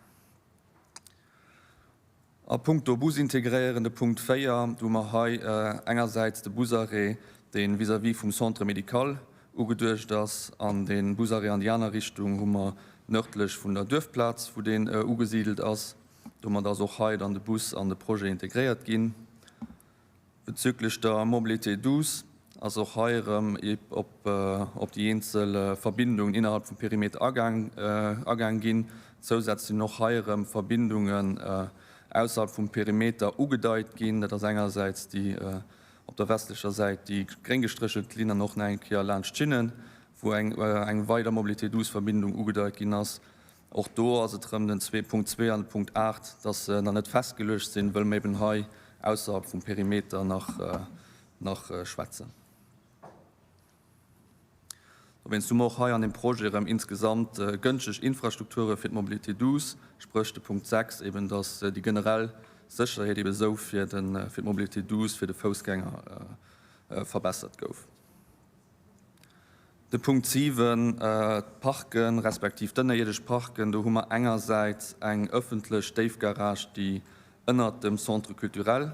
A puncto Bus integréieren, de Punkt 4, do hu mer hei engersäits de Busarrêt, dee vis-à-vis vum Centre médical ugeduecht ass, an de Busarrêt an déi aner Richtung hu mer nërdlech vun der Duerfplaz, wou deen ugesidelt ass. Domat ass och hei dann de Bus an de Projet integréiert ginn. Bezüglech der Mobilité douce ass och hei erëm op déi eenzel Verbindungen innerhalb vum Perimeter agaang ginn. Zousätzlech sinn och hei erëm Verbindungen ausserhalb vum Perimeter ugedeit ginn. Dat ass engersäits déi op der westlecher Säit déi gréng gestréchelt Linn an och nach eng Kéier laanscht d'Schinnen, wou eng weider Mobilité douce Verbindung ugedeit ginn ass. Och do ass et erëm den 2.2 an de Punkt 8, dass se nach net festgeluecht sinn, wëll mer eben hei ausserhalb vum Perimeter nach schwätzen. Dowéinst hu mer och hei an deem Projet erëm insgesamt gënschteg Infrastrukture fir d'Mobilité douce, spréch de Punkt 6 eben, dass déi generell Sécherheet eben esou fir d'Mobilité douce, fir de Foussgänger verbessert gouf. De Punkt 7, d'Parken, respektiv d'ënnerierdesch Parken, do hu mer engersäits eng ëffentlech Déifgarage, déi ënnert dem Centre culturel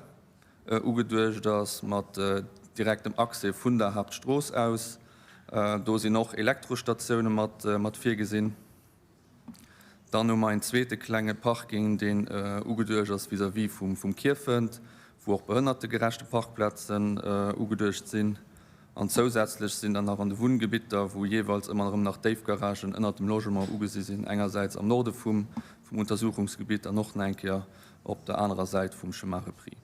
ugeduecht ass, mat direktem Accès vun der Haaptstrooss aus. Do sinn och Elektrostatioune mat virgesinn. Dann hu mer een zweete klenge Parking, deen ugeduecht ass vis-à-vis vum Kierfent, wou och behënnertegerechte Parkplazen ugeduecht sinn. An zousätzlech sinn dann nach an de Wunngebitter, wou jeeweils ëmmer erëm nach Déifgaragen ënnert dem Logement ugesi sinn, engersäits am Norde vum Untersuchungsgebitt an och nach eng Kéier op der anerer Säit vum Chemin repris.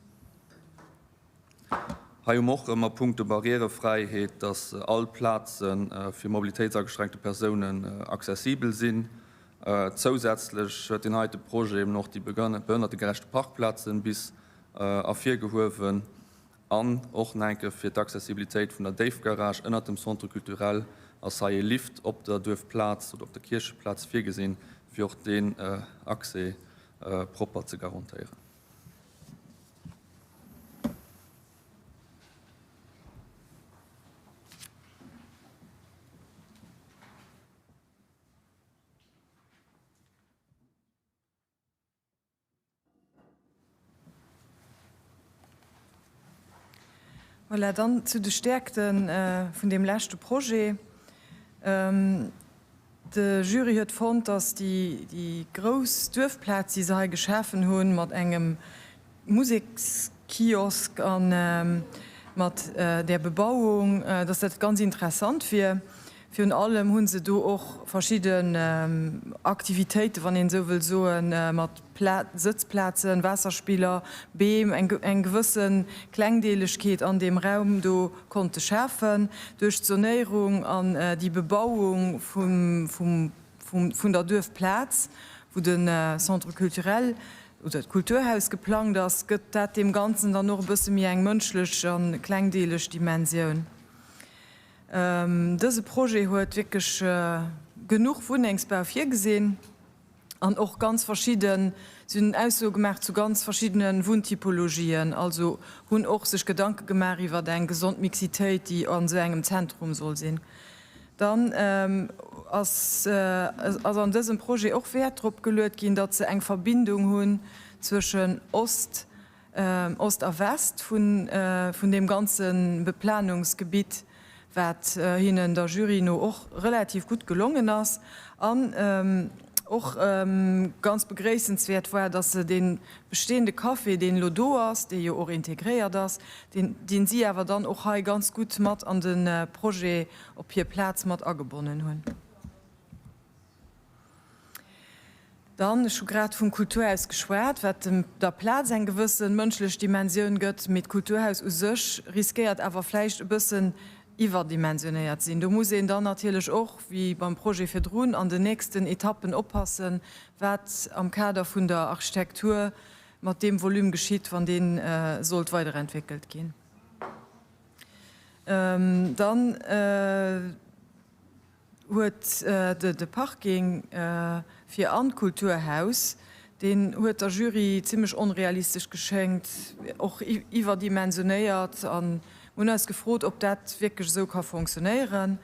Hei hu mer och erëm a puncto Barrièrefräiheet, dass all Plaze fir mobilitéitsageschränkte Persounen accessibel sinn. Zousätzlech huet deen heite Projet eben och déi behënnertegerechte Parkplazen bis ervirgehuewen an och nach eng Kéier fir d'Accessibilitéit vun der Déifgarage ënnert dem Centre culturel ass hei e Lift op der Duerfplaz oder op der Kiercheplaz virgesinn, fir och deen Accès propper ze garantéieren. Voilà, dann zu de Stäerkte vun deem leschte Projet. De Jury huet fonnt, datt déi grouss Duerfplaz, déi se hei geschafen hunn, mat engem Musekskiosk a mat där Bebauung, datt dat ganz interessant wier. Virun allem hu se do och verschidden Aktivitéiten, wann een esou wëll soen, mat Sëtzplazen, Waasserspiller, Beem, eng gewësse Klengdeelegkeet an deem Raum do konnte schafen. Duerch d'Zonéierung an déi Bebauung vun der Duerfplaz, wou de Centre culturel oder d'Kulturhaus geplangt ass, gëtt dat deem Ganzen dann och e bësse méi eng mënschlech a klengdeeleg Dimensioun. Dëse Projet huet wierklech genuch Wunnengsbau virgesinn. An och ganz verschidden, si hunn Aussoe gemaach zu ganz verschiddene Wunntypologien, also hunn och sech Gedanke gemaach iwwer eng gesond Mixitéit, déi an esou engem Zentrum soll sinn. Dann ass ass an dësem Projet och Wäert drop geluet ginn, datt se eng Verbindung hunn zwëschen Ost Ost a West vun deem ganze Beplanungsgebitt, wat hinnen der Jury no och relativ gutt gelongen ass. An och ganz begréissenswäert war, dass se dee bestehende Café, deen elo do ass, dee jo och integréiert ass, deen si awer dann och hei ganz gutt mat an de Projet op hir Plaz mat agebonnen hunn. Dann, ech hu grad vum Kulturhaus geschwat, wat dem der Plaz eng gewësse mënschlech Dimensioun gëtt, mee d'Kulturhaus u sech riskéiert awer vläicht e bëssen iwwerdimensionéiert sinn. Do muss een dann natierlech och, wéi beim Projet virdrun, an den nächsten Etappen oppassen, wat am Kader vun der Architektur mat deem Volume geschitt, wann dee sollt weiderentwéckelt ginn. Dann. Huet de Parking fir an d'Kulturhaus, deen huet der Jury zimlech onrealistesch geschéngt, och iwwerdimensionéiert an mir hunn eis gefrot, ob dat wierklech esou ka fonctionnéieren.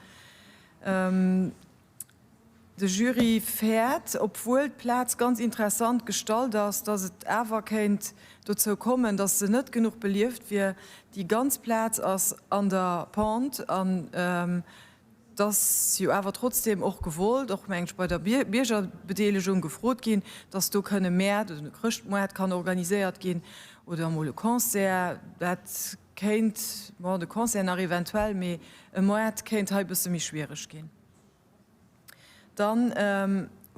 De Jury fäert, obwuel d'Plaz ganz interessant gestalt ass, datt et awer kéint dozou kommen, datt se net genuch belieft wier. Déi ganz Plaz ass an der Pente an et ass jo awer trotzdeem och gewollt, och meng ech bei der Biergerbedeelegung gefrot ginn, datt do kënne Mäert oder e Chrëschtmoart kann organiséiert ginn oder emol e Concert. Dat kéint, bon de Concert nach eventuell, mee e Moart kéint hei e bësse méi schwiereg ginn. Dann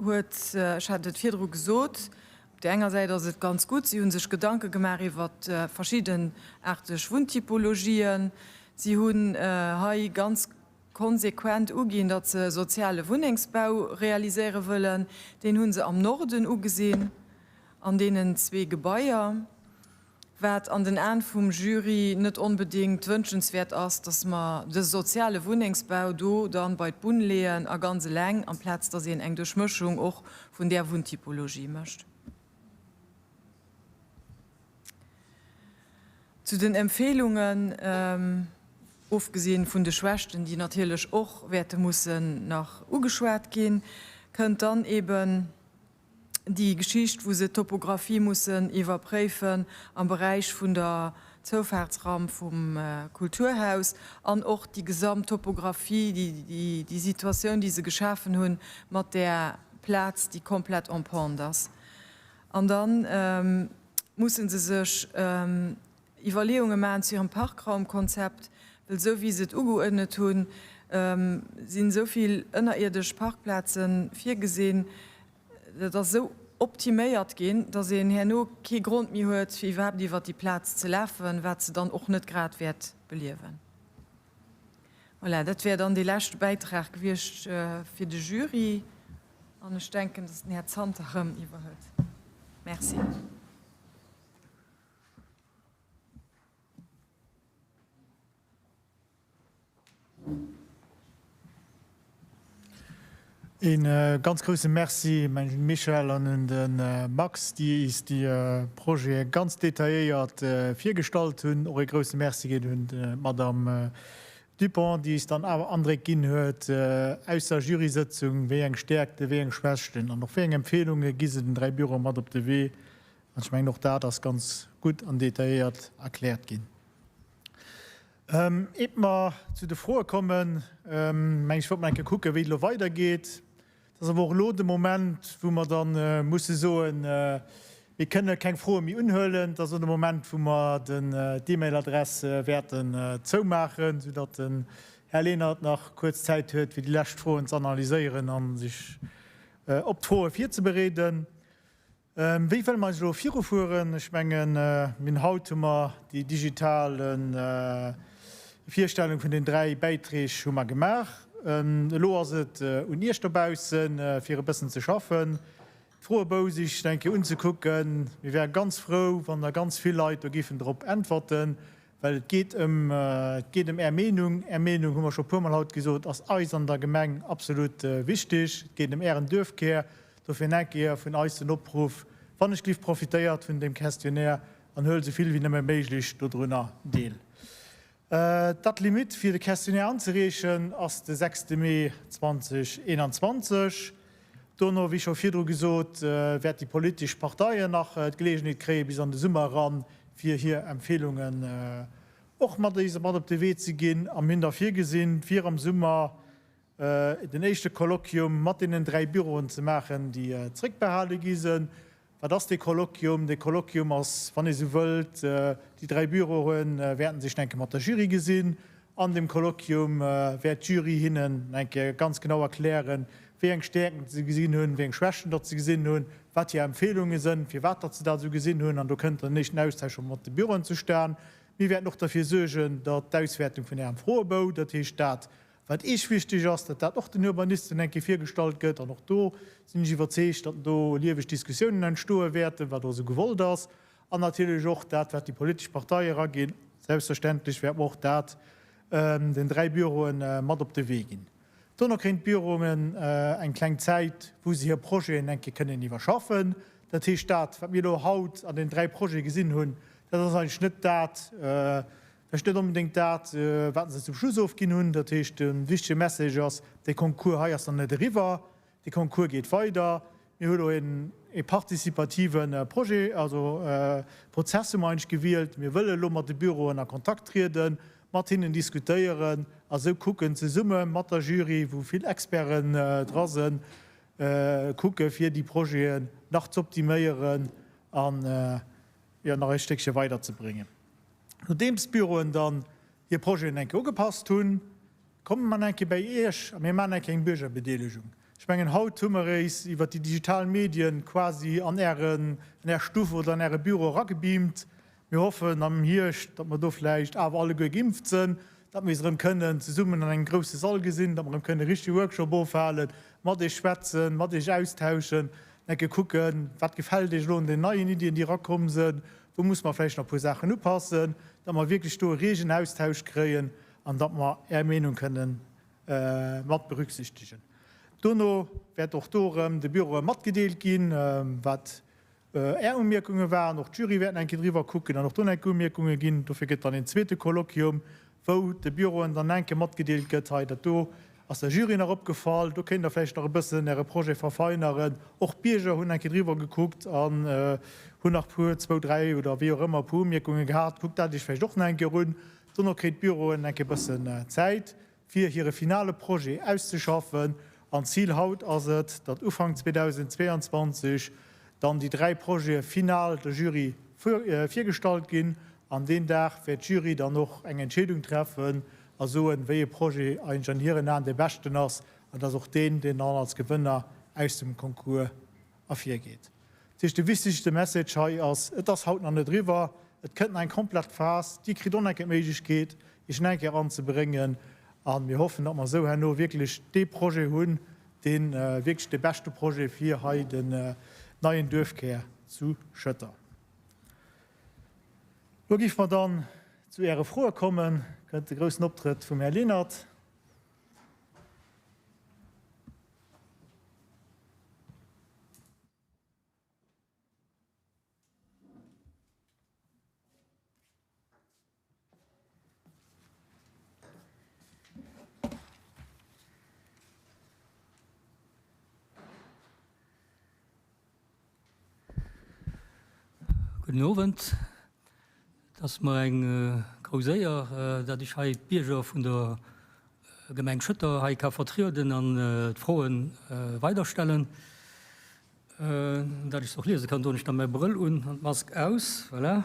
huet, ech hat et virdru gesot, op där enger Säit ass et ganz gutt, si hu sech Gedanke gemaach iwwer verschiddenaarteg Wunntypologien. Si hunn hei ganz konsequent uginn, datt se soziale Wunnengsbau realiséiere wëllen. Deen hu se am Norden ugesinn, an deenen zwee Gebaier. Wat an den Aen vum Jury net onbedéngt wënschenswäert ass, dass mer de soziale Wunnengsbau do dann bei d'Bunn leeën a ganz eleng, amplaz dass een eng Duerchmëschung och vun där Wunntypologie mécht. Zu den Empfehlungen, ofgesinn vun de Schwächten, déi natierlech och wäerte mussen nach ugeschwat ginn, kënnt dann eben, déi Geschicht, wou se d'Topographie mussen iwwerpréifen am Beräich vun der Zoufaartsramp vum Kulturhaus an och déi gesamt Topographie, déi Situatioun, déi se geschafen hunn mat där Plaz, déi komplett en pente ass. An da musse se sech Iwwerleeunge maachen zu hirem Parkraumkonzept, well esou wéi se et ugeuerdnet hunn, sinn esou vill ënnerierdesch Parkplaze virgesinn, dat ass esou optiméiert ginn, datt een herno kee Grond méi huet, fir iwwerhaapt iwwert déi Plaz ze lafen, wat se dann och net grad wäert beliewen. Voilà, dat wär dann dee leschte Bäitrag gewiescht fir de Jury an ech denken, datt den Här Zanter erëm iwwerhëlt. Merci. Ee ganz grousse Merci mengen un de Michel an un de Max, déi is déi Projete ganz detailléiert virgestallt hunn. Och ee grousse Merci geet un d'Madame Dupont, déi is dann awer Andréck ginn huet aus der Jurysëtzung, wéi eng Stäerkten, wéi eng Schwächten an och wéi eng Empfehlunge gi se den 3 Büroe mat op de Wee. An ech mengen, och dat ass ganz gutt an detailléiert erkläert ginn. Iert mer zu de Froe kommen, mengen ech, wollt mer eng Kéier kucken, wéi et elo weidergeet. Et ass awer och elo de Moment, wou mer da musse soen, mir kënne keng Froe méi unhuelen. Et ass och de Moment, wou mer d'E-Mail-Adress wäerten zoumaachen, soudatt den Här Lenert nach kuerz Zäit huet, fir déi lescht Froen ze analyséieren a sech op d'Froe virzebereeden. Wéi wëlle mer eis elo virufueren? Ech mengen, mir hunn haut hu mer déi digital Virstellung vun den 3 Bäitreeg hu mer gemaach. Elo ass et un Iech dobaussen, fir e bëssen ze schaffen, d'Froebou sech eng Kéier unzekucken. Mir wäre ganz frou, wann der ganz vill Leit do géifen drop äntwerten, Well et geet ëm, et geet ëm Är Meenung. Är Meenung, hu mer scho e puermol haut gesot, ass eis an der Gemeng absolut wichtig. Et geet ëm Ären Duerfkär. Dofir en Kéier vun eis den Opruff, Wann ech glift, profitéiert vun deem Questionnaire an huelt esou vill wéi nëmme méiglech dodrunner deel. D'Date limite fir de Questionnaire anzereechen ass de sechste Mee 2021. Dono, wéi scho virdru gesot, wäert déi politesch Parteien nach d'Geleegenheet kréie bis an de Summer eran, fir hir Empfehlungen och mat eis mat op de Wee ze ginn. A mir hunn da virgesinn, fir am Summer den éischte Colloquium mat deenen 3 Büroen ze maachen, déi zréckbehale gi sinn. Wat ass dee Colloquium? Dee Colloquium ass, wann ee sou wëllt, déi 3 Büroe wäerten sech enke mat der Jury gesinn. An deem Colloquium wäert d'Jury hinnen enke ganz genau erklären, wéi eng Stäerkten se gesinn hunn, wéi eng Schwächten datt se gesinn hunn, wat hir Empfehlunge sënn, firwat datt se dat esou gesinn hunn. An do kënnt dann en éischten Austausch scho mat de Büroen zustan. Mir wäerten och derfir suergen, datt d'Auswäertung vun Ärem Froebou, dat heescht dat, wat Iech wichteg ass, datt dat och den Urbanisten eng Kéier virgestallt gëtt. An och do sinn ech iwwerzeegt, datt do lieweg Diskussiounen entstoe wäerten, wat och esou gewollt ass. An natierlech och dat, wat déi politesch Parteie eraginn. Selbstverständlech wäerte mer och dat den 3 Büroe mat op de Wee ginn. Dono kréien d'Büroen eng kleng Zäit, wou se hir Projeten eng Kéier kënnen iwwerschaffen. Dat heescht, dat, wat mir elo haut an den 3 Projete gesinn hunn, dat ass eigentlech net dat, vläicht net onbedéngt dat, wat se zum Schluss ofginn hunn. Dat heescht, de wichtege Message ass, Dee Concours hei ass nach net eriwwer. De Concours geet weider. Mir hu lo een ee participative Projet, also Prozess hu mer eigentlech gewielt. Mir wëlle lo mat de Büroen a Kontakt trieden, mat hinnen diskutéieren a sou kucken zesumme mat der Jury, wou vill Experten dra sënn, kucke fir déi Projeten nach z'optiméieren an jo nach e Stéckche weiderzebréngen. Nodeems d'Büroen dann hir Projeten eng Kéier ugepasst hunn, komme mer eng Kéier bäi Iech a mir maachen eng Kéier eng Biergerbedeelegung. Ech mengen, haut hu mer éis iwwert déi digital Medien quasi an Ären, an Är Stuff oder an Äre Büro eragebeamt. Mir hoffen am Hierscht, datt mer do vläicht awer alleguer geimpft sënn, datt mir eis erëm kënnen zesummen an engem grousse Sall gesinn, datt mer erëm kënnen e richtege Workshop ofhalen, mat Iech schwätzen, mat Iech austauschen, enke kucken, wat gefält Iech elo un den neien Iddien, déi erakomm sënn, wou musse mer vläicht nach e puer Saachen upassen, datt mer wierklech do e reegen Austausch kréien an datt mer Är Meenung kënnen mat berücksichtegen. Dono wäert och do erëm de Büroe matgedeelt ginn, wat Är Umierkunge waren. Och d'Jury wäert nach eng Kéier driwwer kucken an och do nach eng Kéier Umierkunge ginn. Dofir gëtt dann een zweete Kolloquium, wou de Büroen dann eng Kéier matgedeelt gëtt, hei dat do ass der Jury nach opgefall, do kéint Der vläicht nach e bëssen Äre Projet verfeineren. Och d'Bierger hunn eng Kéier driwwer gekuckt an hunn nach puer, zwou, dräi oder wéi och ëmmer e puer Umierkunge gehat. Kuckt dat Iech vläicht och nach eng Kéier un. Dono kréien d'Büroen eng Kéier e bëssen Zäit, fir hire finale Projet auszeschaffen. An d'Zil haut ass et, datt Ufank 2022 dann déi 3 Projete final der Jury virgestallt ginn. An deen Dag wäert d'Jury dann och eng Entscheedung treffen a soen, wéi e Projet eigentlech an hiren Aen dee beschten ass. An et ass och deen, deen dann als Gewënner aus dem Concours ervirgeet. Dat heescht, de wichtegste Message hei ass, Et ass haut nach net eriwwer, et kënnt nach eng komplett Phas. Dir kritt och nach eng Kéier d'Méiglechkeet, Iech nach eng Kéier eranzebréngen. A mir hoffen, datt mer esou herno wierklech dee Projet hunn, dee wierklech dee beschte Projet fir hei den neien Duerfkär zu Schëtter. Elo géife mer dann zu Äre Froe kommen. Kënnt de groussen Optrëtt vum Här Lenert. Gudden Owend. Et ass mer eng grouss Éier, datt ech hei d'Bierger vun der Gemeng Schëtter hei ka vertrieden an d'Froe weiderstellen. Datt ech se och liese kann, doen ech da mäi Brëll un an d'Mask aus. Voilà.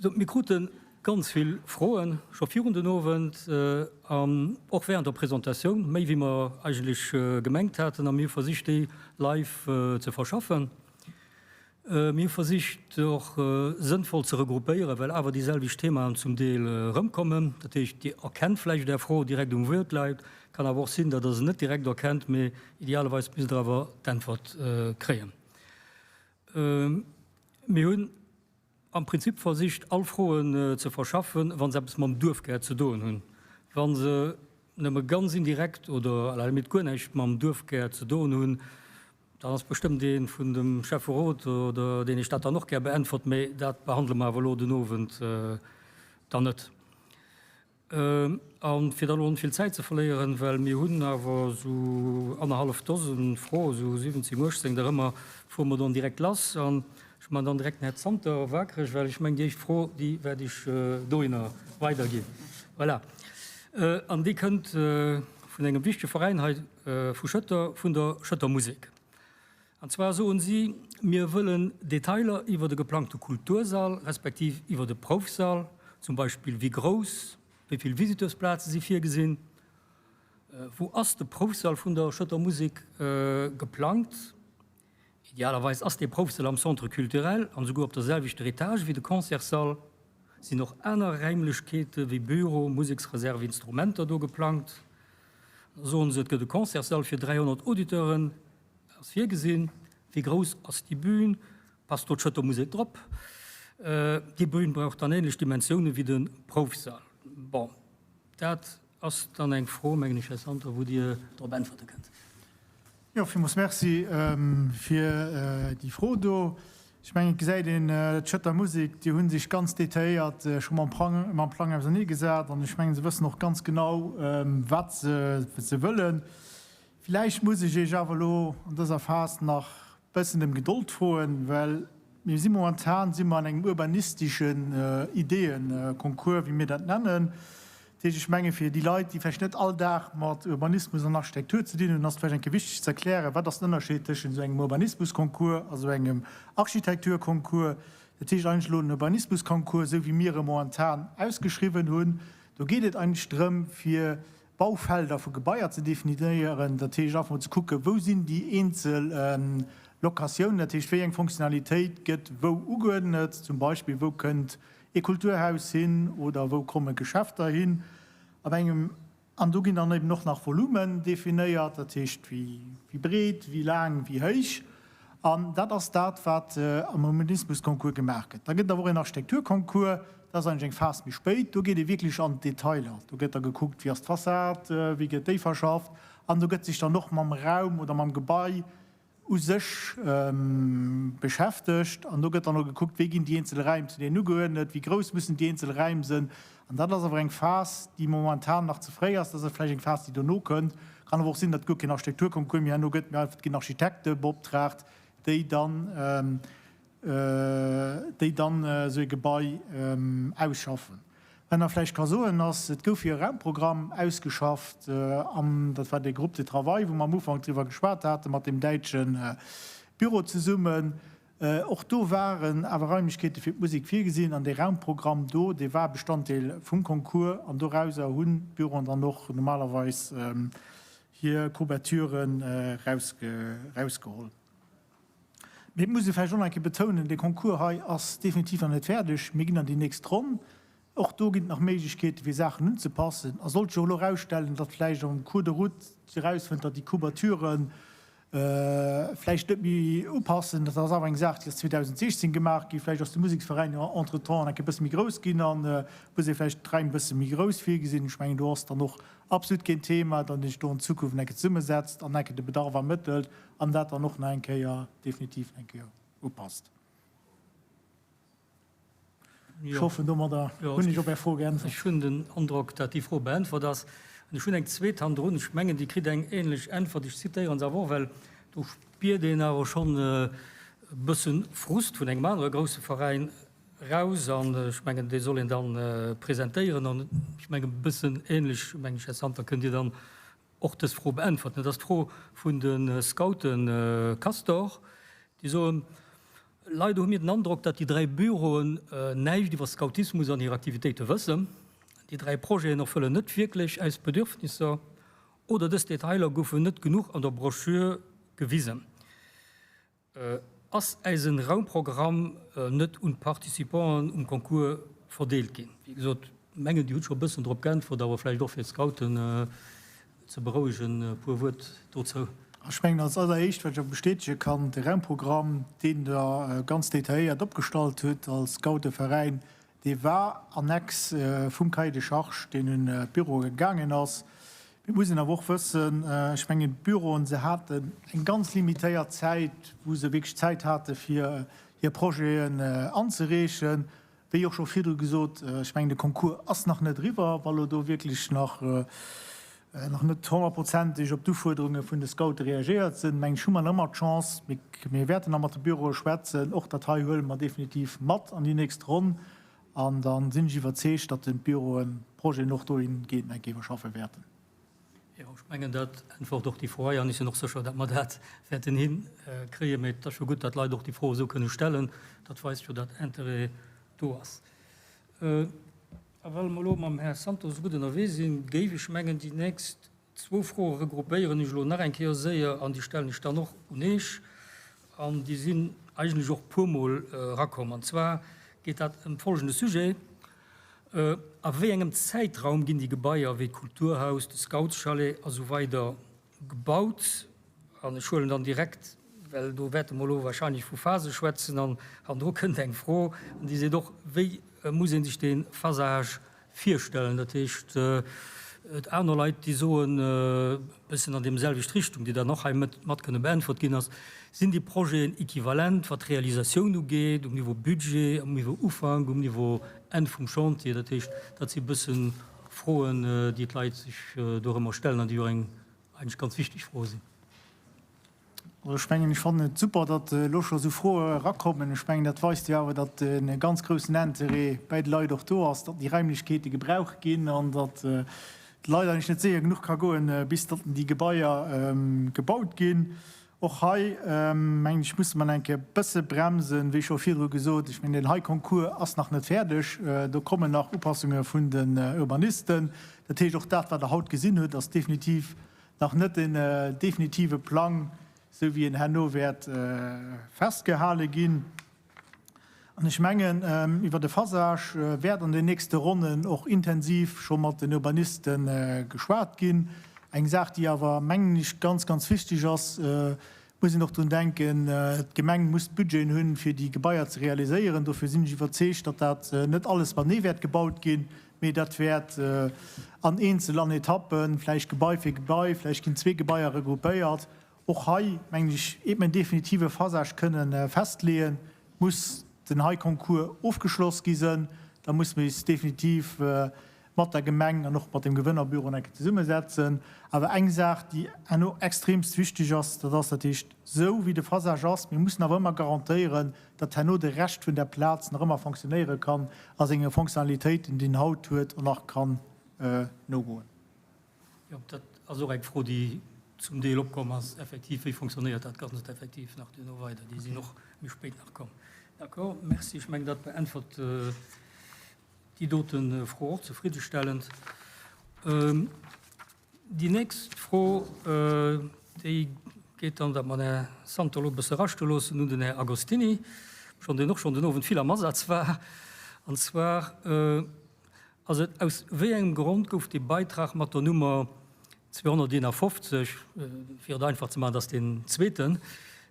Sou, mir krute ganz vill Froen, scho virun den Owend an och während der Presentatioun, méi wéi mer eigentlech gemengt haten, a mir hu versicht déi live ze verschaffen. Mir hu versicht och sënnvoll ze regroupéieren, well awer déi selwecht Themaen zum Deel erëmkommen. Dat heescht, Dir erkennt vläicht Är Fro direkt um Wuertlaut, kann awer och sinn, datt Der se net direkt erkennt, mee idealerweis misst Der awer d'Äntwert kréien. Mir hunn am Prinzip versicht, all Froen ze verschaffen, wa se eppes mam Duerfkär ze doen hunn. Wa se nëmme ganz indirekt oder à la limite guer näischt mam Duerfkär ze doen hunn, Dann ass bestëmmt ee vun dem Schäfferot oder deen Iech dat dann och gär beäntwert, mä dat behandele mer awer elo den Owend dann net. A fir dann elo net vill Zäit ze verléieren, well mir hunn awer esou annerhallef Dosen Froen, esou 17, 18, der ëmmer, fuere mer dann direkt lass. An ech maachen dann direkt den Här Zanter wakereg, well ech mengen, déi éischt Fro, déi wäert ech dohinner weiderginn. Voilà. An déi kënnt vun engem wichtege Veräin hei vu Schëtter, vun der Schëtter Musek. An zwar soen si, Mir wëllen Detailer iwwer de geplangte Kultursall, respektiv iwwer de Proufsall, zum Beispill wéi grouss, wéi vill Visiteursplaze si virgesinn, wou ass de Proufsall vun der Schëtter Musek geplangt. Idealerweis ass dee Proufsall am Centre culturel an esouguer op der selwechter Etage wéi de Concertssall. Sinn och aner Räimlechkeete wéi Büro, Museksreserve, Instrumenter do geplangt? Da soen se, et gëtt e Concertssall fir 300 Auditeuren, ass virgesinn. Wéi grouss ass déi Bühn? Passt do d'Schëtter Musek drop? Déi Bühn brauch dann ähnlech Dimensioune wéi de Proufsall. Bon, dat ass dann eng Fro, mengen ech, Här Santer, wou Dir drop äntwerte kënnt. Jo, villmools Merci fir déi Fro do. Ech mengen, et gesäit een, d'Schëtter Musek, déi hu sech ganz detailléiert scho mam Plang auserneegesat an ech mengen, se wëssen och ganz genau, wat se wëllen. Villäicht muss ech Iech awer elo an dëser Phas nach bëssen ëm Gedold froen, well mir si momentan si mer an engem urbanisteschen Ideeënconcours, wéi mir dat nennen. Dat heescht, ech menge fir déi Leit, déi vläicht net all Dag mat Urbanismus an Architektur ze dinn hunn, ass et vläicht eng Kéier wichteg ze erklären, wat ass den Ënnerscheed tëschent esou engem Urbanismusconcours a esou engem Architekturconcours. Dat heescht eigentlech elo den Urbanismusconcours, esou wéi mir e momentan ausgeschriwwen hunn, do geet et eigentlech drëm, fir Baufelder vu Gebaier ze definiéieren, dat heescht einfach mol ze kucken, wou sinn déi eenzel Locatiounen, dat heescht wéi eng Fonctionnalitéit gëtt wou ugeuerdnet, zum Beispill wou kënnt ee Kulturhaus hin oder wou komme Geschäfter hin op engem. An do ginn dann eben och nach Volumen definéiert, dat heescht wéi breet, wéi laang, wéi héich. An dat ass dat, wat am Urbanismusconcours gemaach gëtt. Da gëtt et awer och een Architekturconcours, dat ass eigentlech eng Phas méi spéit. Do geet ee wierklech an d'Detailer. Do gëtt da gekuckt, wéi ass d'Fassad, wéi gëtt déi verschafft. An do gëtt sech dann och mam Raum oder mam Gebai u sech beschäftegt. An do gëtt dann och gekuckt, wéi ginn déi eenzel Räim zu deenen ugeuerdnet, wéi grouss mussen déi eenzel Räim sinn. An dat ass awer eng Phas, déi momentan nach ze fréi ass. Dat ass vläicht eng Phas, déi dono kënnt. Kann awer och sinn, datt guer keen Architekturconcours méi herno gëtt, mee einfach et ginn Architekte beoptraagt, déi dann, déi dann esou ee Gebai ausschaffen. Wat een nach vläicht ka soen, ass, et gouf jo e Raumprogramm ausgeschafft an dat war dee Groupe de travail, wou mer am Ufank driwwer geschwat hate mat deem däitsche Büro zesummen. Och do waren awer Raimlechkeete fir d'Musek virgesinn an dee Raumprogramm do, dee war Bestanddeel vum Concours an dorauser hunn d'Büroen dann och normalerweis hir Couverturen erausgeholl. Mee et muss ee vläicht och nach eng Kéier betounen, dee Concours hei ass definitiv nach net fäerdeg. Mir ginn an déi nächst Ronn. Och do ginn et nach Méiglechkeeten, fir Saachen unzepassen. A sollt sech och elo erausstellen, datt vläicht am Cours de route sech erausfënnt, datt déi Couverturen vläicht net méi upassen, dat ass awer eng Saach, déi ass 2016 gemaach ginn, vläicht ass de Museksveräin jo entretemps nach e bësse méi grouss ginn an muss ee vläicht d'Räim e bësse méi grouss virgesinn. Ech mengen, do ass dann och absolut keen Thema, datt ee sech do an Zukunft eng Kéier zesummesetzt an eng Kéier de Bedarf ermëttelt an dat dann och nach eng Kéier definitiv eng Kéier upasst. Ech hoffen, domadder hunn ech op Är Fro geäntwert. Ech hunn den Androck, datt déi Fro beäntwert ass. An ech hunn eng zweet hannendrun. Ech mengen, déi kritt eng ähnlech Äntwert. Ech zitéieren se awer och, well do spiert een awer schonn e bësse Frust vun engem anere grousse Veräin raus. An ech mengen, dee soll een da presentéieren. An ech mengen, e bëssen ähnlech, mengen ech, Här Santer, kënnt Dir dann och dës Fro beäntwerten. Et ass d'Fro vun de Scouten Castor, déi soen, Leider hu mir den Androck, datt déi 3 Büroen näischt iwwer Scoutismus an hir Aktivitéite wëssen. Déi 3 Projeten erfëllen net wierklech eis Bedürfnisser oder dës Detailer goufen net genuch an der Broschür gewisen. Ass eisen Raumprogramm net un d'Participanten um Concours verdeelt ginn? Wéi gesot, mengen Dir hutt scho e bëssen drop geäntwert, awer vläicht och fir d'Scouten ze berouegen e puer Wuert dozou. Ech mengen als alleréischt, wat ech awer bestätege kann, de Raumprogramm, deen Der ganz detailléiert opgestallt hutt als Scouteveräin, dee war Annex vum Cahier de charges, deen un d'Büroe gaangen ass. Mir mussen awer och wëssen, ech mengen d'Büroen, se haten eng ganz limitéiert Zäit, wou se wierklech Zäit hate fir hir Projeten anzereechen. Wéi och scho virdru gesot, ech mengen de Concours ass nach net eriwwer, wa lo do wierklech nach nach net honnertprozenteg op d'Ufuerderunge vun de Scoute reagéiert sinn, mengen ech, hu mer nach ëmmer d'Chance, mir mir wäerten nach mat de Büroe schwätzen, och dat hei huele mer definitiv mat an déi nächst Ronn an da sinn ech iwwerzeegt, datt d'Büroen d'Projeten och dohingehend eng Kéier iwwerschaffe wäerten. Jo, ech mengen, dat äntwert och déi Fro hei. An ech sinn och sécher, datt mer dat wäerten hinkréien. Mee et ass jo gutt, datt d'Leit och déi Fro esou kënne stellen. Dat weist jo, datt Interêt do ass. A well mer elo mam Här Santos esou gutt ënnerwee sinn, géif ech mengen, déi nächst zwou Froe regruppéieren ech elo nach eng Kéier séier an déi stellen ech dann och un Iech. An déi sinn eigentlech och e puermol erakomm. An zwar geet dat ëm folgende Sujet, A wéi engem Zäitraum ginn déi Gebaier wéi d'Kulturhaus, de Scoutschalet a sou weider gebaut? An ech huelen dann direkt, well do wäerte mer elo wahrscheinlech vu Phase schwätzen, an hannendru kënnt eng Fro, an déi seet och, Wéi muss ee sech dee Phasage virstellen? Dat heescht, et aner Leit, déi soen, e bëssen an deemselwecht Richtung, déi dann och hei mat kënne beäntwert ginn ass, Sinn déi Projeten equivalent, wat d'Realisatioun ugeet, um Niveau Budget, um Niveau Ufank, um Niveau Enn vum Chantier? Dat heescht, dat si bësse Froen, déi d'Leit sech dorëmmer stellen an déi och eng. Eigentlech ganz wichteg Froe sinn. Also ech mengen, ech fannen et super, datt elo scho esou Froe erakommen. Ech mengen, dat weist jo awer, datt e ganz groussen Interêt bäi de Leit och do ass, datt déi Raimlechkeete gebraucht ginn an datt d'Leit eigentlech net séier genuch ka goen, bis datt déi Gebaier gebaut ginn. Och hei, mengen ech, musse mer eng Kéier e bësse bremsen, wéi scho virdru gesot. Ech mengen, deen hei Concours ass nach net fäerdeg. Do kommen nach Upassunge vun den Urbanisten. Dat heescht, och dat, wat Der haut gesinn hutt, ass definitiv nach net den definitive Plang, esou wéi en herno wäert festgehale ginn. An ech mengen, iwwer de Phasage wäert an den nächste Ronnen och intensiv scho mat den Urbaniste geschwat ginn. Eng Saach, déi awer, mengen ech, ganz, ganz wichteg ass, muss een och drun denken, d'Gemeng muss d'Budgeten hunn, fir déi Gebaier ze realiséieren. Dofir sinn ech iwwerzeegt, datt dat net alles matenee wäert gebaut ginn, mee dat wäert an eenzel, an Etappen, vläicht Gebai fir Gebai, vläicht ginn zwee Gebaier regroupéiert. Och hei, mengen ech, eet mer en definitive Phasage kënnen festleeën, muss den hei Concours ofgeschloss gi sënn. Da muss mer is definitiv mat der Gemeng an och mat dem Gewënnerbüro nach eng Kéier zesummesetzen. Awer eng Saach, déi herno extremst wichteg ass, dat ass, dat heescht, esou wéi de Phasage ass, mir mussen awer ëmmer garantéieren, datt herno de Rescht vun der Plaz nach ëmmer fonctionnéiere kann a senge Fonctionnalitéiten, déi en haut huet, och nach kann nogoen. Jo, dat ass och eng Fro, déi zum Deel opkomm ass, effektiv, Wéi fonctionnéiert dat Ganzt effektiv nach duerno weider? Déi sinn och méi spéit nach komm. D'accord, merci. Ech mengen, dat beäntwert déi dote Fro och zefriddestellend. Déi nächst Fro, déi geet dann, dat mer den Här Santer elo e bësse raschte loossen, un den Här Agostini, schonn deen och schonn den Owend vill am Asaz war, an zwar ass et, Aus wéi engem Grond gouf dee Beitrag mat der Nummer 251, fir et einfach ze maachen, dat ass deen zweeten,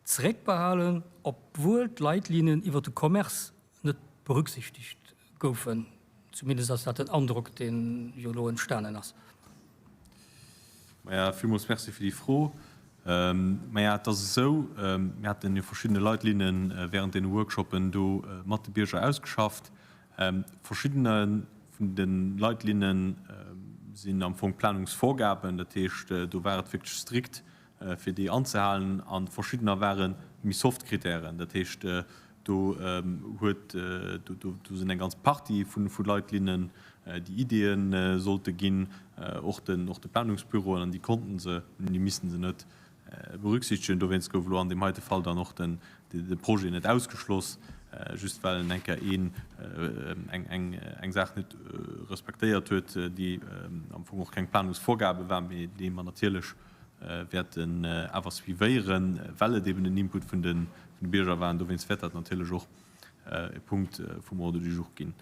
zeréckbehalen, obwuel d'Leitlinien iwwer de Commerce net berücksichtegt goufen? Zumindest ass dat den Androck, dee jo elo entstanen ass. Maja, villmools Merci fir déi Fro. Maja, et ass esou, mir haten jo verschiddene Leitlinne während deene Workshoppen do mat de Bierger ausgeschafft. Verschiddene vun de Leitlinne sinn am Fong Planungsvorgaben, dat heescht, do war et wierklech strikt, fir déi anzehalen, a verschiddener ware méi soft Kritären, dat heescht, do huet, do sinn eng ganz Partie vu Leitlinnen, déi Ideeë sollte ginn, och den, och de Planungsbüroen, an déi konnte se, déi misste se net berücksichtegen. Dowéinst gouf elo an deem heite Fall dann och den, de Projet net ausgeschloss, just well en eng Kéier een, eng, eng, eng Saach net respektéiert huet, déi am Fong och keng Planungsvorgabe war, mee déi mer natierlech wäerten awer suivéieren, well et eben en Input vun de Bierger war. An dowéinst wäert dat natierlech och e Punkt vum Ordre du jour ginn.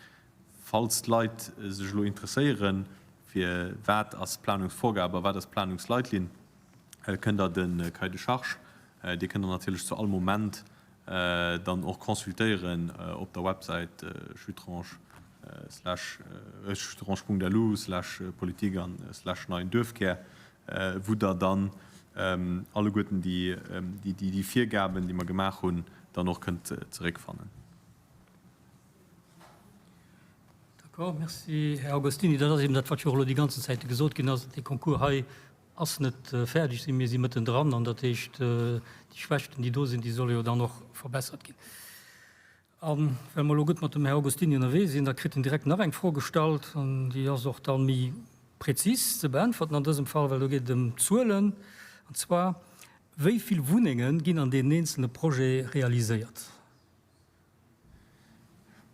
Falls d'Leit sech elo interesséieren, fir wat ass Planungsvorgabe a wat ass Planungsleitlinn, kënnt Der de Cahier de charges, dee kënnt Der natierlech zu all Moment dann och consultéieren op der Websäit schuttrange slash schuttrange.lu slash politik an slash neien Duerfkär. wou Der dann alleguerten déi Virgaben, déi mer gemaach hunn, dann och kënnt zeréckfannen. D'accord, merci, Här Agostini. Dat ass eben dat, wat jo och elo déi ganzen Zäite gesot ginn ass, Dee Concours hei ass net fäerdeg, mir si mëttendran an dat heescht, déi Schwächten, déi do sinn, déi solle jo dann och verbessert ginn. A well mer elo gutt mat dem Här Augustini ënnerwee sinn, da kritt en direkt nach eng Fro gestallt, an déi ass och dann méi prezis ze beäntwerten an dësem Fall, well do geet et ëm Zuelen, an zwar, Wéi vill Wunnenge ginn an deenen eenzelne Projete realiséiert?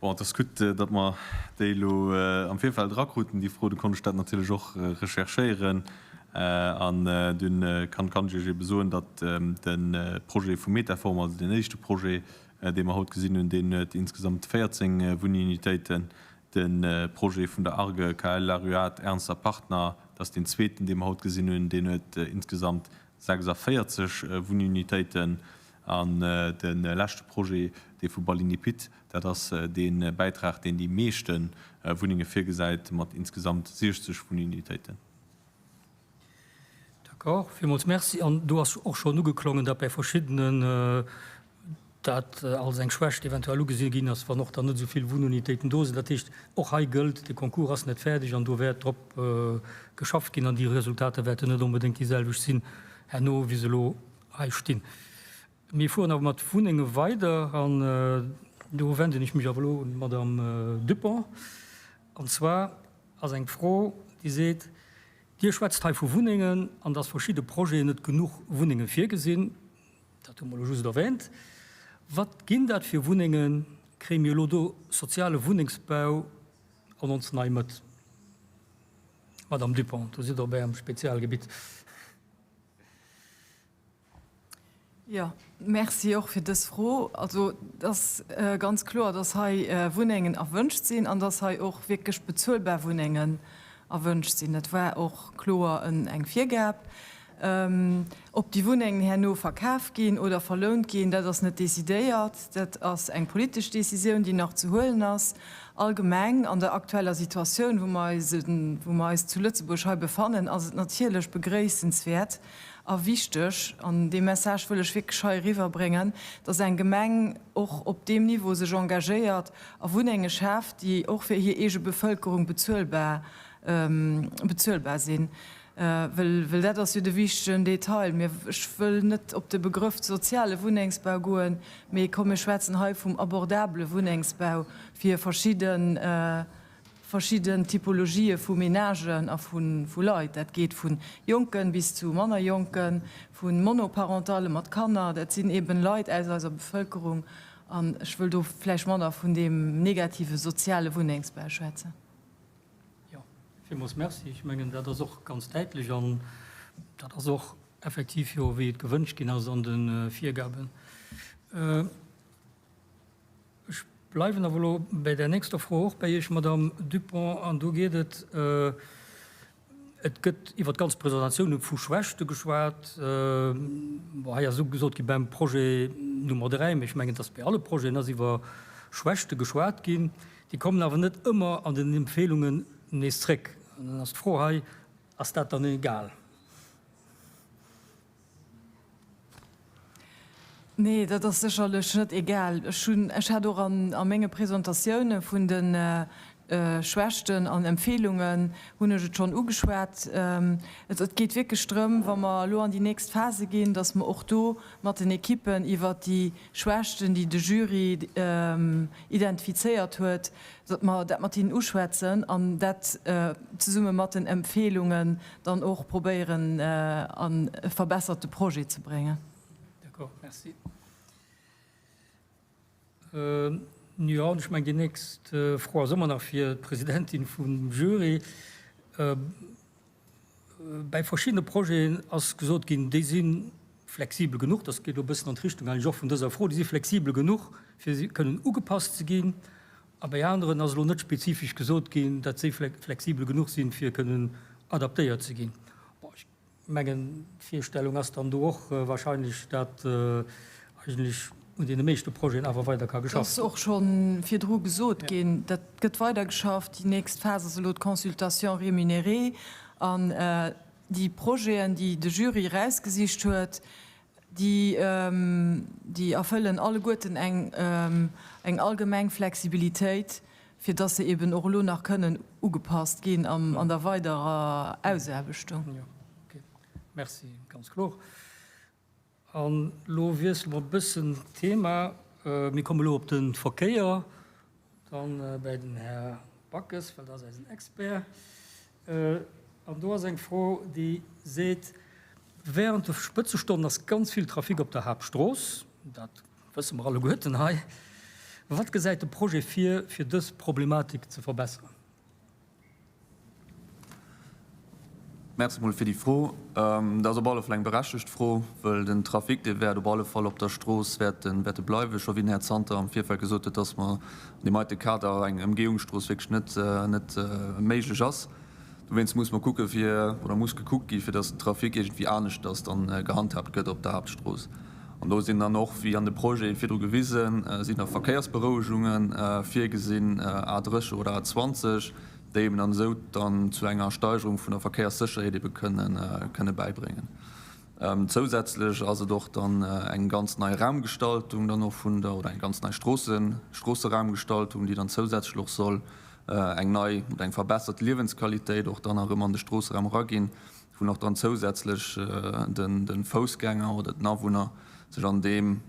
Bon, et ass gutt, datt mer déi elo am Virfeld erakruten, déi Fro. Du konnt ech dat natierlech och recherchéieren. An dunn kann ech Iech ebe soen, datt de Projet vum Metaform, also deen éischte Projet, dee mer haut gesinn hunn, deen huet insgesamt 14 Wunnunitéiten. De Projet vun der ARGE KL La Ruade Ernst a Partner, dat ass deen zweeten, dee mer haut gesinn hunn, deen huet insgesamt 46 Wunnunitéiten. An de leschte Projet, dee vu Ballini Pitt, dat ass dee Bäitrag, deen déi meeschte Wunnenge virgesäit, mat insgesamt 60 Wunnunitéiten. D'accord, villmools Merci. An do ass och schonn ugeklongen, datt bei verschiddene. dat als eng Schwächt eventuell ugesi ginn ass, wann och dann net esou vill Wunnunitéiten do sinn. Dat heescht, och hei gëllt, de Concours ass net fäerdeg an do wäert drop geschafft ginn an déi Resultater wäerten net onbedéngt déi selwecht sinn herno, wéi se elo hei stinn. Mir fueren awer mat Wunnenge weider an do wenden ech mech awer elo un d'Madame Dupont. An zwar ass eng Fro, déi seet, Dir schwätzt hei vu Wunnengen an dass verschidde Projeten net genuch Wunnenge virgesinn. Dat hu mer elo just erwähnt. Wat ginn dat fir Wunnengen? Kréie mir elo do soziale Wunnengsbau an ons nei Mëtt? Madame Dupont, do sidd Der op Ärem Spezialgebitt. Jo, Merci och fir dës Fro. Also, et ass ganz kloer, dass hei Wunnengen erwünscht sinn an dass hei och wierklech bezuelbar Wunnengen erwünscht sinn. Dat war och kloer eng Virgab. Ob déi Wunnengen herno verkaf ginn oder verlount ginn, dat ass net decidéiert. Dat ass eng politesch Decisioun, déi nach ze huelen ass. Allgemeng an der aktueller Situatioun, wou mer eis, wou mer eis zu Lëtzebuerg hei befannen, ass et natierlech begréissenswäert a wichteg, an dee Message wëll ech wierklech hei eriwwerbréngen, dass eng Gemeng och op deem Niveau sech engagéiert a Wunnenge schaaft, déi och fir hir eege Bevëlkerung bezuelbar, bezuelbar sinn. Well, well dat ass jo de wichtegen Detail. Mir, ech wëll net op de Begrëff soziale Wunnengsbau goen, mee komm mir schwätzen hei vum abordabele Wunnengsbau fir verschidden, verschidden Typologië vu Menagen a vu, vu Leit. Dat geet vu Jonken bis zu manner Jonken, vu Monoparentalle mat Kanner. Dat sinn eeben Leit aus eiser Bevëlkerung. An ech wëll do vläicht manner vun deem negative soziale Wunnengsbau schwätzen. Jo, villmools Merci. Ech mengen, dat ass och ganz däitlech an dat ass och effektiv jo, wéi et gewënscht ginn ass an de Virgaben. Ech bleiwen awer elo bäi där nächster Fro och bäi Iech, Madamm Dupont, an do geet et, Et gëtt iwwer d'ganz Presentatioune vu Schwächte geschwat. Bon, hei ass ugesot gi beim Projet Nummer 3, mee ech mengen, et ass bei alle Projeten ass iwwer Schwächte geschwat ginn. Déi kommen awer net ëmmer an den Empfeelungen nees zréck. An dann ass d'Fro hei, Ass dat dann egal? Nee, dat ass sécherlech net egal. Ech hunn, ech hat och an a menge Presentatioune vun de Schwächten an Empfeelungen hunn ech et schonn ugeschwat. Et et geet wierklech drëm, wa mer elo an déi nächst Phase ginn, datt mer och do mat den Ekippen iwwert déi Schwächten, déi de Jury identifizéiert huet, datt mer dat mat hinnen uschwätzen an dat zesumme mat den Empfeelungen dann och probéieren an e verbesserte Projet ze bréngen. D'accord, merci. Jo, an ech mengen, déi nächst Fro ass ëmmer nach fir d'Presidentin vum Jury. Bäi verschiddene Projeten ass gesot ginn, déi si flexibel genuch, dat geet elo e bëssen an d'Richtung eigentlech och vun dëser Fro, déi si flexibel genuch, fir kënnen ugepasst ze ginn. A bäi aneren ass elo net spezifesch gesot ginn, datt si flexibel genuch sinn, fir kënnen adaptéiert ze ginn. Bon, ech mengen, d'Virstellung ass dann do och wahrscheinlech, datt eigentlech un deene meeschte Projeten awer weider ka Dat geschafft ass och scho virdru gesot ginn. Dat gëtt weidergeschafft. Déi nächst Phas ass elo d'Consultation rémunérée. An déi Projeten, déi de Jury erausgesicht huet, déi, déi erfëllen alleguerten eng, eng allgemeng Flexibilitéit, fir dass se eben och elo nach kënnen ugepasst ginn an der weiderer Ausaarbechtung. Jo, okay. Merci, ganz kloer. An elo wiessele mer e bëssen d'Thema. Mir komme elo op de Verkéier, dann bäi den Här Backes, well dat ass eisen Expert. An do ass eng Fro, déi seet, Während de Spëtzestonnen ass ganz vill Trafic op der Haaptstrooss. Dat wësse mer alleguerten hei. Wat gesäit de Projet vir, fir dës Problematik ze verbesseren? Merci mol fir déi Fro. Dat ass op alle Fall eng berechtegt Fro, wëll den Trafic, dee wäert op alle Fall op der Strooss wäerte wäerte bleiwen. Scho wéi den Här Santer am Virfeld gesot huet, dass mer an deem heite Kader eng Ëmgehungsstrooss wierklech net net méiglech ass. Dowéinst muss mer kucke fir, oder muss gekuckt gi fir dass den Trafic iergendwéi aneschters dann gehandhaabt gëtt op der Haaptstrooss. An do sinn dann och, wéi an de Projete virdru gewisen, sinn da Verkéiersberouegunge virgesinn, A 30 oder A 20, déi eben dann esou dann zu enger Steigerung vun der Verkéierssécherheet ebe kënne, kënne bäibréngen. Zousätzlech ass et och dann eng ganz nei Raumgestaltung dann och vun der, oder eng ganz nei Stroossen, Stroosseraumgestaltung, déi dann zousätzlech och soll eng nei oder eng verbessert Liewensqualitéit och dann erëm an de Stroosseraum eraginn, wou och dann zousätzlech de Foussgänger oder den Awunner sech an deem,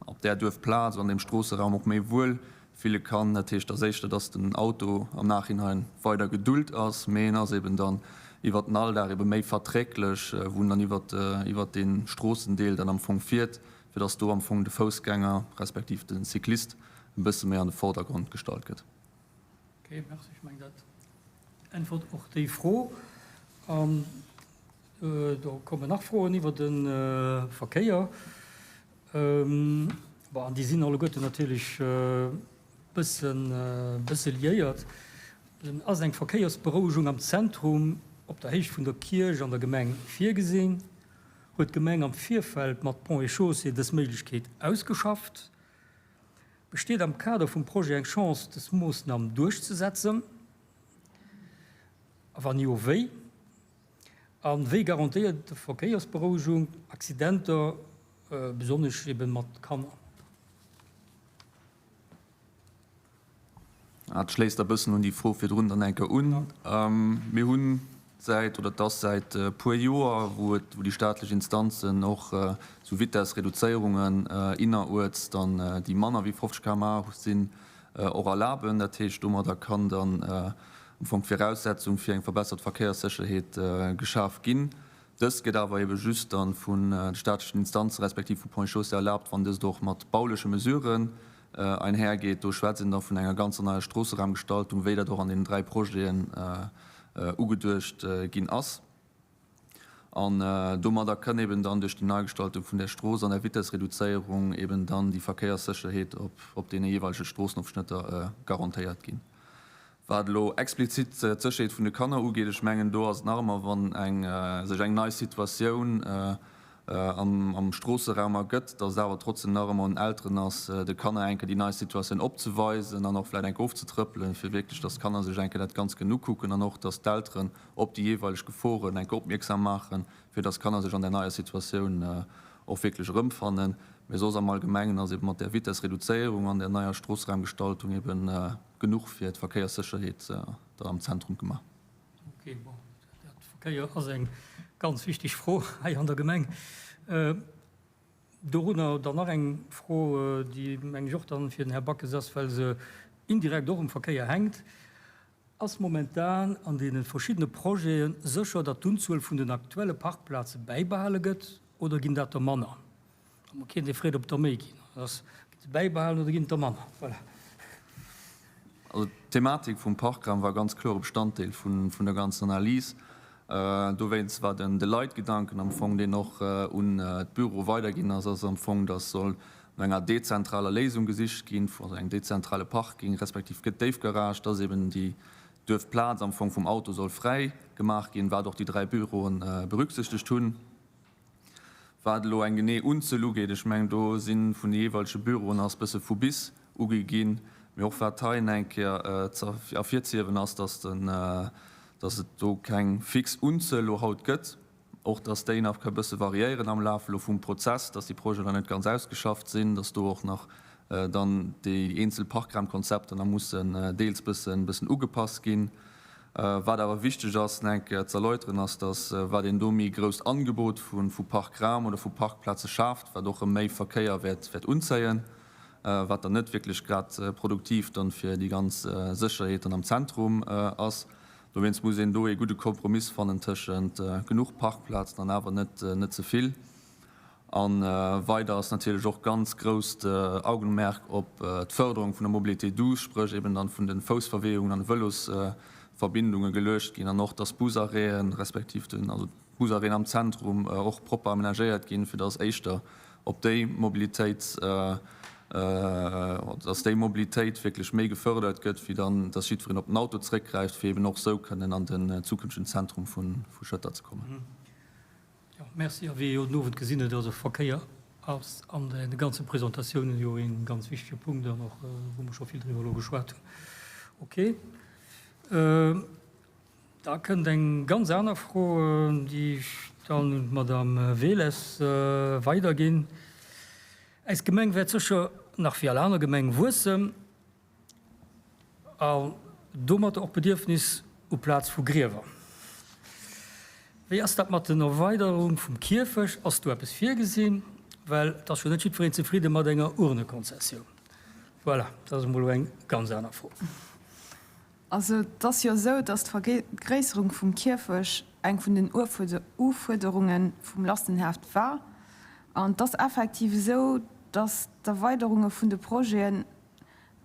op där Duerfplaz, an deem Stroosseraum och méi wuel fille kann. Dat heescht, dass éischter, dass den Auto am Nachhinein weider gedult ass, mee en ass eben dann iwwert den Alldag ebe méi verträglech, wou en dann iwwert, iwwert dee Stroossendeel dann am Fong fiert, fir dass do am Fong de Foussgänger respektiv de Cyclist e bësse méi an de Vordergrond gestallt gëtt. Ok, merci. Ech mengen, dat äntwert och déi Fro. An do kommen nach Froen iwwer de Verkéier. Bon, an déi sinn alleguerten natierlech e bëssen, bësse liéiert. Ass eng Verkéiersberouegung am Zentrum op der Héicht vun der Kierch an der Gemeng virgesinn? Huet d'Gemeng am Virfeld mat Ponts et Chaussées dës Méiglechkeet ausgeschafft? Besteet am Kader vum Projet eng Chance, dës Moossnam duerchzesetzen? A wann jo, wéi? A wéi garantéiert d'Verkéiersberouegung Accidenter, besonnesch eben mat Kanner? Dat schléisst e bëssen un déi Fro virdrun dann eng Kéier un. Mir hu säit, oder et ass säit e puer Joer, wou et, wou déi staatlech Instanzen och esou Vitessreduzéierungen inneruerts dann, déi manner wéi 50 km/h sinn, och erlaben. Dat heescht, domadder kann dann am Fong d'Viraussetzung fir eng verbessert Verkéierssécherheet geschaf ginn. Dëst gëtt awer ebe just dann vun de staatlechen Instanzen, respektiv vu Ponts et Chaussées erlaabt, wann dëst och mat bauleche Mesuren einhergeet. Do schwätzt een da vun enger ganzer neier Stroosseraumgestaltung, wéi dat och an deenen 3 Projeten ugeduecht ginn ass. An domadder kënn eben dann duerch déi Neigestaltung vun där Strooss an der Vitessreduzéierung eben dann déi Verkéierssécherheet op deene jeeweilege Stroossenofschnëtter garantéiert ginn. Wat elo explizit d'Sécherheet vun de Kanner ugeet, ech mengen, do ass et nach ëmmer, wann eng sech eng nei Situatioun am Stroosseraum ergëtt, datt et awer trotzdem nach ëmmer un den Elteren ass, de Kanner eng Kéier déi nei Situatioun opzeweisen an och vläicht eng Kéier ofzetrëppelen, fir wierklech, datt d'Kanner sech eng Kéier dat Ganzt kënnen ukucken an och, datt d'Elteren op déi jeeweileg Geforen eng Kéier opmierksam maachen, fir datt d'Kanner sech an där neier Situatioun och wierklech erëmfannen. Mee soss am Allgemengen ass ebe mat där Vitessreduzéierung an där neier Stroosseraumgestaltung eben genuch fir d'Verkéierssécherheet dann am Zentrum gemaach. Ok, bon, dat Verkéier ass eng ganz wichteg Fro hei an der Gemeng. Dorunner dann nach eng Fro, déi, mengen ech, och dann fir den Här Backes ass, well se indirekt och um Verkéier hänkt. Ass momentan an deene verschiddene Projete sécher, datt d'Unzuel vun den aktuelle Parkplaze bäibehale gëtt oder ginn dat der manner? Mä keen dee freet, ob der méi ginn. Ass, ginn se bäibehalen oder ginn et der manner? Voilà. Also d'Thematik vum Parkraum war ganz kloer e Bestanddeel vun der ganzer Analys. Dowéinst war den de Leitgedanken am Fong, deen och un d'Büro weiderginn ass, ass am Fong, dass soll no enger dezentraler Léisung gesicht ginn, also engem dezentrale Parking, respektiv gëtt Déifgarage, dass eben déi Duerfplaz am Fong vum Auto soll fräi gemaach ginn, wat och déi 3 Büroen berücksichtegt hunn. Wat elo eng genee Unzuel ugeet, ech mengen, do si vun de jeeweilege Büroen ass bësse vu bis ugi ginn. Mee och wat hei eng Kéier ze ervirzehiewen ass, dass den, dass et do keng fix Unzuel elo haut gëtt, och dass déi nach ka bësse variéieren am Laf elo vum Prozess, dass déi Projeten nach net ganz ausgeschafft sinn, dass do och nach dann déi eenzel Parkraumkonzepter nach mussen deels bëssen, bëssen ugepasst ginn. Wat awer wichteg ass nach eng Kéier ze erläuteren, ass, dass wat een do méi grousst Angebot vu Parkraum oder vu Parkplaze schaaft, wat och erëm méi Verkéier wäert unzéien, wat dann net wierklech grad produktiv dann fir déi ganz Sécherheet dann am Zentrum ass. Dowéinst muss een do ee gudde Kompromiss fannen tëschent genuch Parkplazen an awer net ze vill. A weider ass natierlech och ganz grousst Augenmerk op d'Förderung vun der Mobilité douce, spréch eben dann vun de Foussverweeungen an de Vëlosverbindunge geluecht ginn an och, dass d'Busarrêten, respektiv den, also d'Busarrêten am Zentrum och propper amenagéiert ginn, fir dass éischter op déi Mobilitéit, dass déi Mobilitéit wierklech méi gefördert gëtt, wéi dann, dass jiddwereen op den Auto zréckgräift, fir eben och esou kënnen an den zukünftegen Zentrum vu Schëtter ze kommen. Jo, merci. A wéi ee jo den Owend gesinn huet, also Verkéier ass an de ganze Presentatiounen jo ee ganz wichtege Punkt an och wou mer scho vill driwwer elo geschwat hunn. Okay. Da kënnt eng ganz aner Fro, déi ech. dann un d'Madame Wehles weiderginn. Eis Gemeng wäert sécher nach wéi all aner Gemeng wuessen an domatter och d'Bedierfnis u Plaz vu Griewer. Wéi ass dat mat den Erweiderung vum Kierfecht? Ass do eppes virgesinn? Well et ass jo net jiddwereen zefridde mat enger Urnekonzessioun. Voilà, dat ass emol elo eng ganz aner Fro. Also et ass jo esou, datt d'Vergréisserung vum Kierfech eng vun den Ufuerderunge vum Lastenheft war. An et ass effektiv esou, datt d'Erweiderunge vun de Projeten,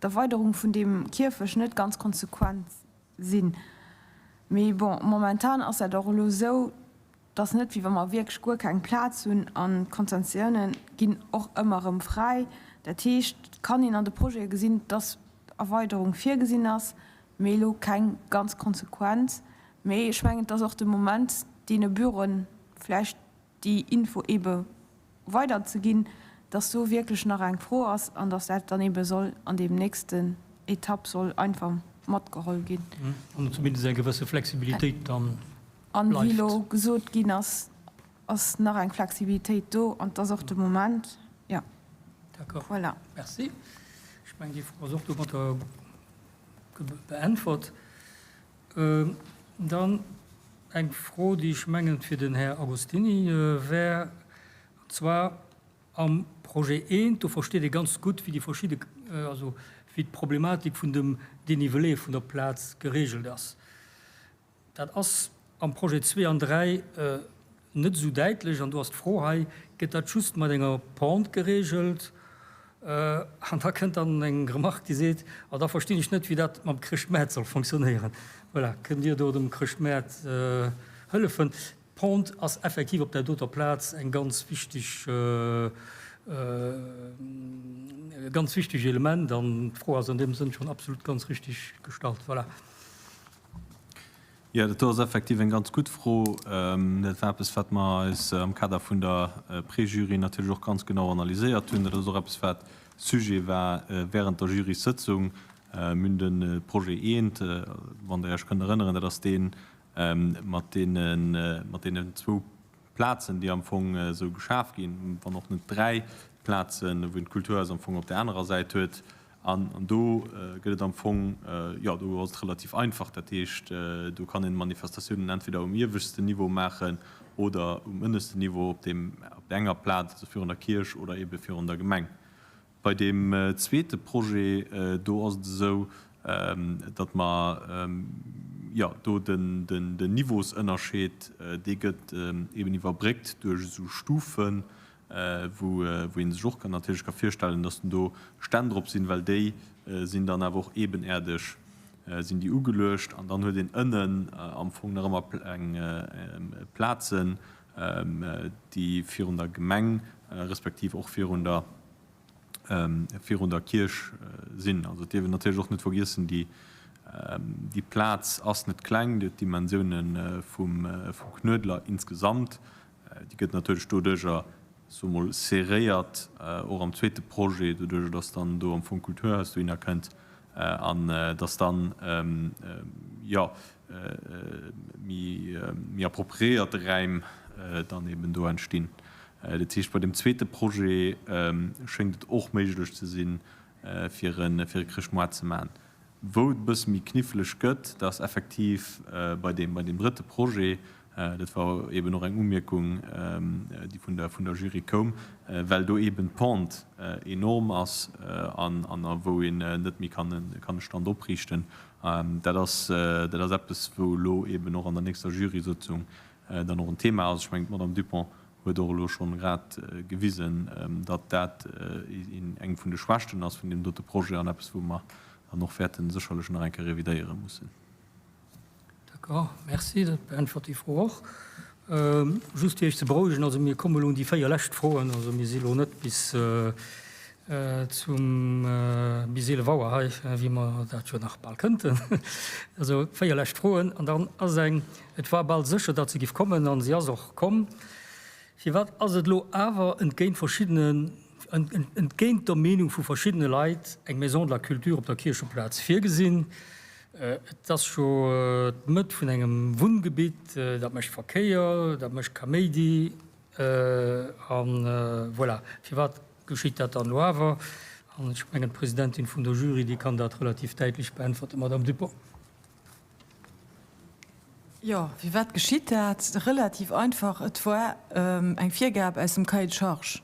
d'Erweiderung vun deem Kierfech net ganz konsequent sinn. Mee bon, momentan ass dat och elo esou, Et ass net, wéi wa mer wierklech guer keng Plaz hunn an d'Konzessiounen ginn och ëmmer erëm fräi. Dat heescht, et kann een an de Projete gesinn, dass Erweiderung virgesinn ass, mee elo keng ganz konsequent. Mee ech mengen, et ass och de Moment, deene Büroen vläicht déi Info eebe weiderzeginn, dass do wierklech nach eng Fro ass an dass dat dann eebe soll an deem nächsten Etapp soll einfach matgeholl ginn. An zumindest eng gewësse Flexibilitéit dann An wéi elo gesot ginn ass, ass nach eng Flexibilitéit do an 't ass och de Moment, jo. D'accord. Voilà. Merci. Ech mengen, déi Fro ass och domatter beäntwert. Dann eng Fro, déi ech mengen fir den Här Agostini wär, an zwar am Projet eent, do versteet ee ganz gutt, wéi déi verschidde, also wéi d'Problematik vun dem Dénivelé vun der Plaz geregelt ass. Dat ass am Projet 2 an 3 net esou däitlech. An do ass d'Fro hei, Gëtt dat just mat enger Pente geregelt? An da kënnt dann eng Remarque, déi seet, A da verstinn ech net, wéi dat mam Chrëschtmaart soll fonctionnéieren. Voilà, kënnt Dir do dem Chrëschtmaart hëllefen? D'Pente ass effektiv op där doter Plaz eng ganz wichteg, e ganz wichteg Element an d'Fro ass an deem Sënn schonn absolut ganz richtig gestallt. Voilà. Jo, dat do ass effektiv eng ganz gutt Fro. Dat war eppes, wat mer eis am Kader vun der Préjury natierlech och ganz genau analyséiert hunn. Dat ass och eppes, wat Sujet war während der Juryssëtzung. Mir hunn de Projet eent, wann Der Iech kënnt erënneren, dat ass dee mat deenen zwou Plazen, déi am Fong esou geschaf ginn, wann och net 3 Plazen, wou een d'Kulturhaus am Fong op där anerer Säit huet. An do gëtt et am Fong, jo, do ass et relativ einfach. Dat heescht, do kann een Manifestatiounen entweder um ieweschten Niveau maachen oder um ënneschten Niveau op deem, op där enger Plaz, also virun der Kierch oder eebe virun der Gemeng. Bei deem zweete Projet, do ass et esou, datt mer, jo, do den Niveausënnerscheed, dee gëtt eeben iwwerbréckt duerch esou Stufen, wou ee sech och natierlech ka virstellen, datt dann do Stänn drop sinn, well déi sinn dann awer och ebenaerdeg sinn déi ugeluecht. An dann huet een ënnen am Fong nach ëmmer eng Plazen, déi virun der Gemeng respektiv och virun der virun der Kierch sinn. Also et dierf een natierlech och net vergiessen, déi déi Plaz ass net kleng, déi huet d'Dimensioune vum vum Knuedler insgesamt. Déi gëtt natierlech doduercher, soe mol, serréiert, och am zweete Projet, doduercher datt dann do am Fong d'Kulturhaus dohinner kënnt an datt dann, jo, méi appropriéiert Räim dann eben do entstinn. Dat heescht, bei deem zweete Projet schéngt et och méiglech ze sinn, fir e Chrëschtmoart ze maachen. Wou et e bësse méi kniffleg gëtt, dat ass effektiv bei deem, bei deem drëtte Projet. Dat war eben och eng Umierkung, déi vun der, vun der Jury koum, well do eben d'Pente enorm ass an a wou een net méi kann e, kann e Stand opriichten. Dat ass, dat ass eppes, wou elo eben och an der nächster Jurysëtzung dann och en Thema ass. Ech mengen, d'Madame Dupont huet och elo schonn grad gewisen, datt dat eng vun de Schwächten ass vun deem dote Projet an eppes, wou mer dann och wäerte sécherlech nach eng Kéier revidéiere mussen. D'accord, merci. Dat beäntwert déi Fro och. Just fir Iech ze berouegen, also mir komme elo un déi 4 lescht Froen. Also mir si elo net bis zum bis 11 Auer hei, wéi mer dat jo nach bal kënnten. Also 4 lescht Froen an dann ass eng, et war bal sécher, datt se giff kommen an si ass och komm. Firwat ass et elo awer entgéint verschiddenen, entgéint der Meenung vu verschiddene Leit eng Maison de la Culture op der Kiercheplaz virgesinn? Et ass jo d'Mëtt vun engem Wunngebitt, dat mécht Verkéier, dat mécht Kaméidi a voilà. Firwat geschitt dat dann elo awer? An ech mengen, d'Presidentin vun der Jury, déi kann dat relativ däitlech beäntwerten, Madame Dupong. Jo, firwat geschitt dat? Relativ einfach, et war eng Virgab aus dem Cahier de charges.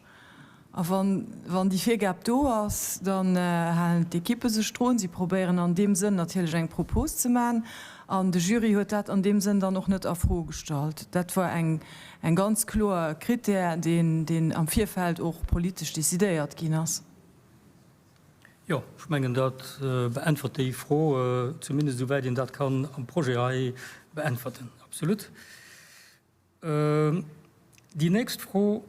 A wann, wann déi Virgab do ass, dann halen d'Ekippe sech drun. Si probéieren an deem Sënn natierlech eng Propos ze man. An de Jury huet dat an deem Sënn dann och net a Fro gestallt. Dat war eng, eng ganz kloer Critère, deen, deen am Virfeld och politesch decidéiert ginn ass. Jo, ech mengen, dat beäntwert déi Fro, zumindest esouwäit een dat kann am Projet hei beäntwerten. Absolut. Déi nächst Fro,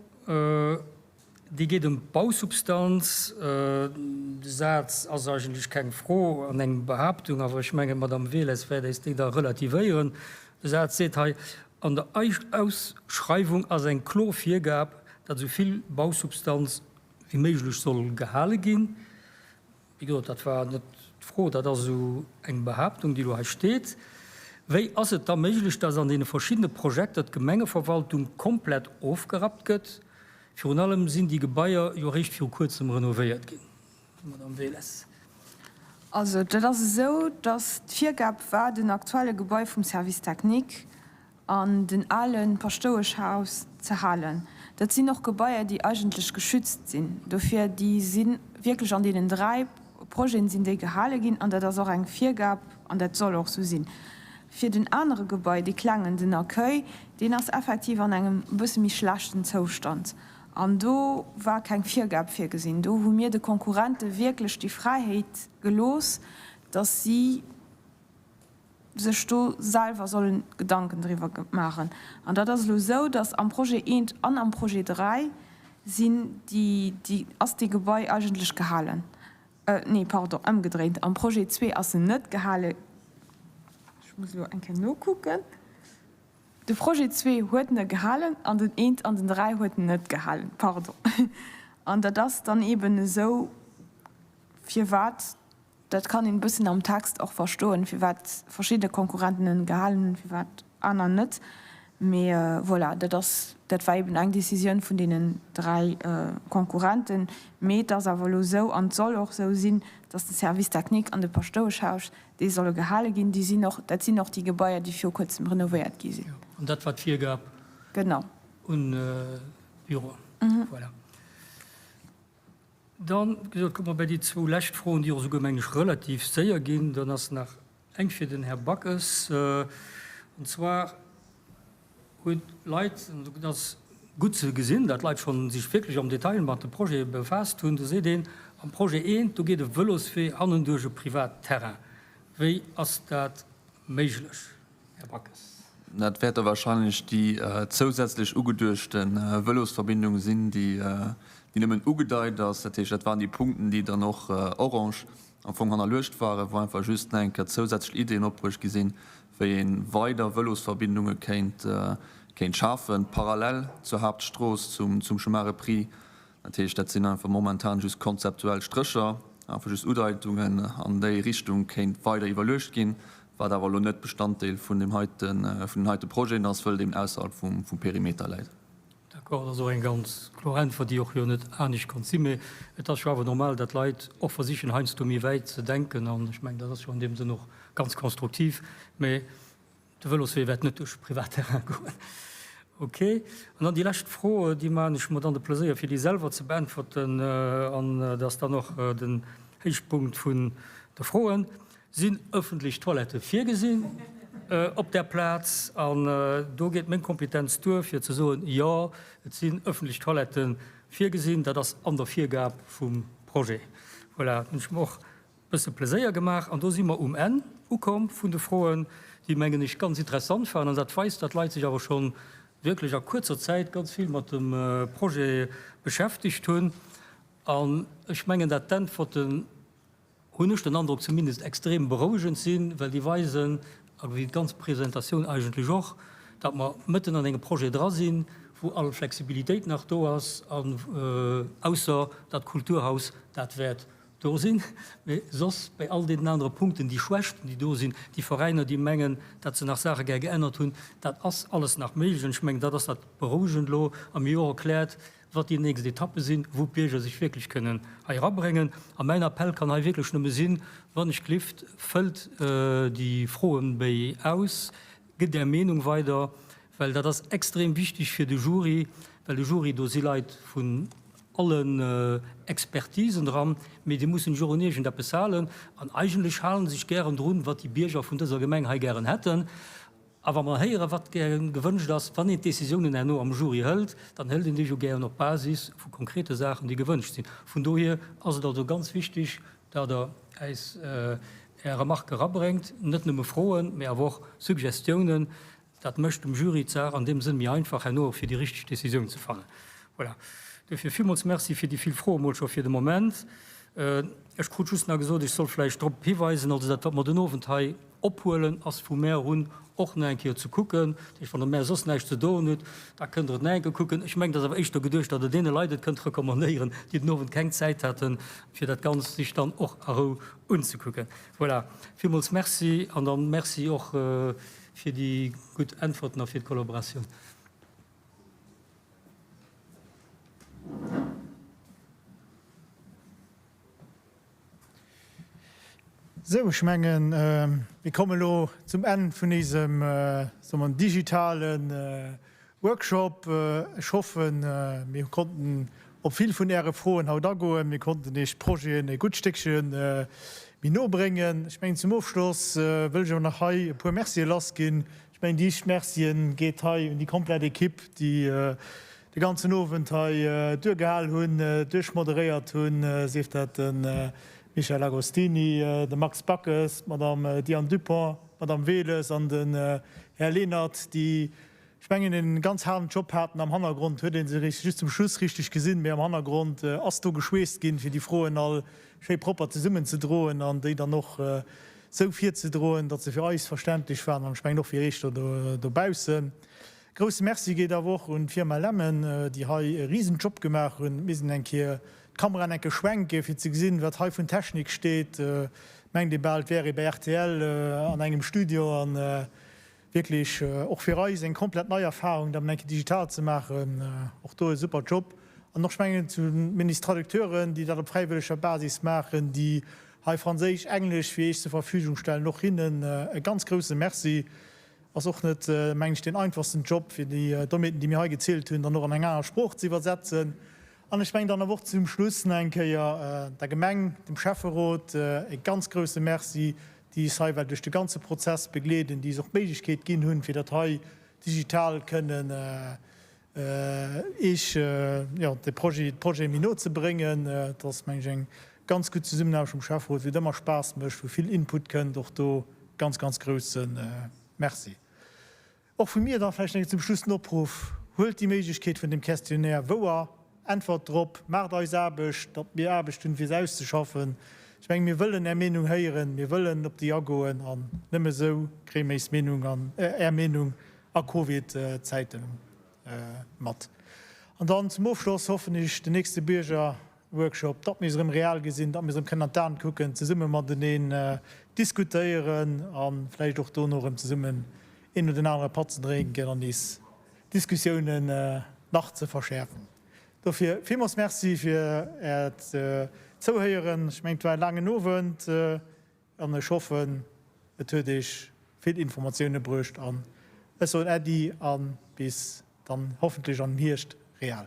déi geet ëm d'Bausubstanz. De Saz ass eigentlech keng Fro an eng Behaaptung, awer ech mengen, d'Madame Wehles wäert éis déi da relativéieren. De Saz seet hei, An der Ausschreiwung ass eng kloer Virgab, datt esou vill Bausubstanz wéi méiglech soll gehale ginn. Wéi gesot, dat war net d'Fro, dat ass esou eng Behaaptung, déi elo hei steet. Wéi ass et da méiglech, dass an deene verschiddene Projekter d'Gemengeverwaltung komplett ofgerappt gëtt? Virun allem sinn déi Gebaier jo eréischt viru kuerzem renovéiert ginn. Madame Wehles. Also dat ass esou, dass d'Virgab war, den aktuelle Gebai vum Service technique an den ale Paschtoueschhaus ze halen. Dat sinn och Gebaier, déi eigentlech geschützt sinn. Dofir, déi si wierklech an deenen 3 Projeten sinn déi gehale ginn an dat ass och eng Virgab an dat soll och esou sinn. Fir den anere Gebai, dee klengen, den Accueil, deen ass effektiv an engem e bësse méi schlechten Zoustand an do war keng Virgab virgesinn. Do hu mir de Konkurrente wierklech déi Fräiheet gelooss, dass si, sech do selwer sollen Gedanken driwwer maachen. An dat ass elo esou, datt am Projet eent an am Projet 3 sinn déi, déi, ass dee Gebai eigentlech gehalen. Nee, pardon, ëmgedréint, am Projet zwee ass en net gehale. Ech muss elo eng Kéier nokucken. De Projet zwee huet en gehalen an den eent an den 3 huet en net gehalen, pardon. An dat ass dann eeben esou, firwat Dat kann een e bëssen am Text och verstoen, firwat verschidde Konkurrenten en gehalen hunn, firwat aner net. Mee voilà, dat ass, dat war eben eng Décisioun vun deenen 3 Konkurrenten. Mee et ass awer elo esou, an et soll och esou sinn, dass de Service technique an de Paschtoueschhaus, déi solle gehale ginn. Déi sinn och, dat sinn och déi Gebaier, déi viru kuerzem renovéiert gi sinn. An dat war d'Virgab Genau. un d'Büroen. Voilà. Dann, wéi gesot, komme mer bei déi zwou lescht Froen, déi och esouguer, mengen ech, relativ séier ginn. Dann ass nach eng fir den Här Backes. An zwar hunn d'Leit, an dat ass gutt ze gesinn, datt d'Leit scho sech wierklech am Detail mat de Projete befaasst hunn, do seet een, am Projet eent, do geet e Vëloswee hannen duerch e privat Terrain. Wéi ass dat méiglech? Här Backes. Dat wäert da wahrscheinlech déi zousätzlech ugeduechte Vëlosverbindung sinn, déi nëmmen ugedeit ass. Dat heescht, dat waren déi Punkten, déi dann och orange am Fong hannerluecht waren, wou einfach just nach eng Kéier zousätzlech Ideeën opbruecht gi sinn, wéi ee weider Vëlosverbindunge kéint schafen, parallel zur Haaptstrooss, zum Chemin repris. Dat heescht, dat sinn einfach momentan just konzeptuell Strécher, einfach just Udeitungen an déi Richtung kéint weider iwwerluecht ginn, wat awer elo net Bestanddeel vun deem heiten, vun den heite Projeten ass, wëll et eben ausserhalb vum, vum Perimeter läit. D'accord, dat ass och eng ganz kloer Äntwert, déi och jo net anescht konnt sinn. Mee et ass jo awer normal, datt Leit och versichen, heiansdo méi wäit ze denken. An ech mengen, dat ass jo an deem Sënn och ganz konstruktiv. Mee De Vëloswee wäert net duerch Privatterrain goen. Ok. An dann déi lescht Fro, déi maachen ech mer dann de Pleséier fir déi selwer ze beäntwerten, an dat ass dann och den Héichpunkt vun de Froen, Sinn ëffentlech Toilettë virgesinn op där Plaz? An do geet meng Kompetenz duer fir ze soen, Jo, et sinn ëffentlech Toilettë virgesinn. Dat ass an der Virgab vum Projet. Voilà, hunn ech mer och Bësse Pleséier gemaach an do si mer um Enn ukomm vun de Froen, déi, mengen ech, ganz interessant waren. An dat weist, datt d'Leit sech awer scho wierklech a kuerzer Zäit ganz vill mat dem Projet beschäftegt hunn. An ech mengen, dat d'Äntwerten, hunn ech den Androck zumindest, extrem berouegend sinn, well déi weisen, a wéi d'ganz Presentatioun eigentlech och, datt mer mëtten an engem Projet dra sinn, wou all Flexibilitéit nach do ass, an ausser dat Kulturhaus, dat wäert. do sinn, mee soss bei all deenen anere Punkten, déi Schwächten, déi do sinn, déi Veräiner, déi mengen, datt se nach Saache gär geännert hunn, dat ass alles nach méiglech. An ech mengen, dat ass dat Berouegend elo a mir hu och erkläert, wat déi nächst Etappe sinn, wou d'Bierger sech wierklech kënnen hei erabréngen. A mäin Appell kann hei wierklech nëmme sinn, Wann ech glift, fëllt déi Froebéi aus, gëtt Är Meenung weider, well dat ass extrem wichteg fir de Jury, well de Jury, do si Leit vun allen Expertisen dran, mee déi mussen sech och un iergendeppes halen. An eigentlech hale sech gären drun, wat déi Bierger vun dëser Gemeng hei gären hätten. A wa mer héieren, wat gäre gewënscht ass, wann een d'Décisiounen herno am Jury hëlt, dann hëlt een déi jo gären op Basis vu konkrete Saachen, déi gewënscht sinn. Vun dohier ass et also ganz wichtig, datt Der äis Är Remarque erabréngt, net nëmme Froen, mee awer och Suggestiounen. Dat mécht dem Jury d'Saach an deem Sënn méi einfach, herno och fir déi richteg Décisioun ze fannen. Voilà. Duerfir villmools Merci fir déi vill Froe mol scho fir de Moment. Ech krut just nach gesot, ech soll vläicht drop hiweisen, also dat, wat mer den Owend hei ophuelen, ass vu mär un och nach eng Kéier ze kucken. Dat heescht, wann Der mär soss näischt ze doen hutt, da kënnt Der et nach eng Kéier kucken. Ech mengen, et ass awer éischter geduecht, datt Der deene Leit et kënnt recommandéieren, déi den Owend keng Zäit haten, fir dat Ganzt sech dann och a Rou unzekucken. Voilà, villmools Merci an dann Merci och fir déi gutt Äntwerten a fir d'Kollaboratioun. Sou, ech mengen, mir kommen elo zum Enn vun eisem, soe mer, digitale Workshop. Ech hoffen, mir konnten op vill vun Äre Froen haut agoen. Mir konnten Iech d'Projeten e gutt Stéckche méi no bréngen. Ech mengen, zum Ofschloss wëll ech awer nach hei e puer Mercië lassginn. Ech mengen, déi éischt Mercien geet hei un déi komplett Ekipp, déi de ganzen Owend hei duergehal hunn, duerchmoderéiert hunn, sief dat de Michel Agostini, de Max Backes, d'Madame Diane Dupont, d'Madame Wehles an den Här Lenert, déi, ech mengen, e ganz haarden Job haten am Hannergrond. Huet ee se just zum Schluss richteg gesinn, mee am Hannergrond ass do geschweesst ginn, fir déi Froen all schéi propper zesummenzedroen an déi dann och sou virzedroen, datt se fir eis verständlech waren an ech mengen och fir Iech do dobaussen. Grousse Merci geet awer och un d'Firma Lemmen, déi hei e risen Job gemaach hunn. Mir sinn eng Kéier d'Kameraen eng Kéier schwenken, fir ze gesinn, wat hei vun Technik steet. Mengt ee bal, et wär ee bei rtl an engem Studio. An wierklech och fir eis eng komplett nei Erfahrung, dat mol eng Kéier digital ze maachen. Och do e super Job. An och, ech mengen, zu den Traducteuren, déi dat op fräiwëlleger Basis maachen, déi hei Franséisch, Englesch fir Iech zur Verfügung stellen, och hinnen e ganz grousse Merci. Ass och net, mengen ech, deen einfachsten Job, fir déi Dommheeten, déi mir hei gezielt hunn, dann och an eng aner Sprooch ze iwwersetzen. An ech mengen dann awer och zum Schluss nach eng Kéier der Gemeng, dem Schäfferot e ganz grouse Merci, déi is hei well duerch de ganze Prozess begleeden, déi is och d'Méiglechkeet ginn hunn, fir dat hei digital kënnen Iech, jo, de Projet, d'Projete méi no ze bréngen. Et ass, mengen ech, eng ganz gutt Zesummenaarbecht mam Schäfferot, wou et ëmmer Spaass mécht, wou vill Input kënnt. Och do ganz, ganz grousse Merci. Och vu mir da vläicht nach zum Schluss den Opruff, Huelt déi Méiglechkeet vun deem Questionnaire wouer, äntwert drop, maacht eis Aarbecht, datt mir Aarbecht hunn, fir se auszeschaffen. Ech mengen, mir wëllen Är Meenung héieren, mir wëllen op déi agoen an nëmme esou kréie mir eis Meenung an Är Meenung a Covid-Zäiten mat. An dann zum Ofschloss hoffen ech, den nächste Biergerworkshop, datt mir se erëm real gesinn, datt mir se erëm kënnen an d'Aen kucken, zesumme mateneen diskutéieren a vläicht och dono erëm zesummen een oder den anere Patt ze drénken an nees d'Diskussiounen nach ze verschäerfen. Dofir villmools Merci fir Äert Zouhéieren. Ech mengen, et war e laangen Owend. An ech hoffen, et huet Iech vill Informatioune bruecht. An ech soen Äddi a bis dann hoffentlech am Hierscht real.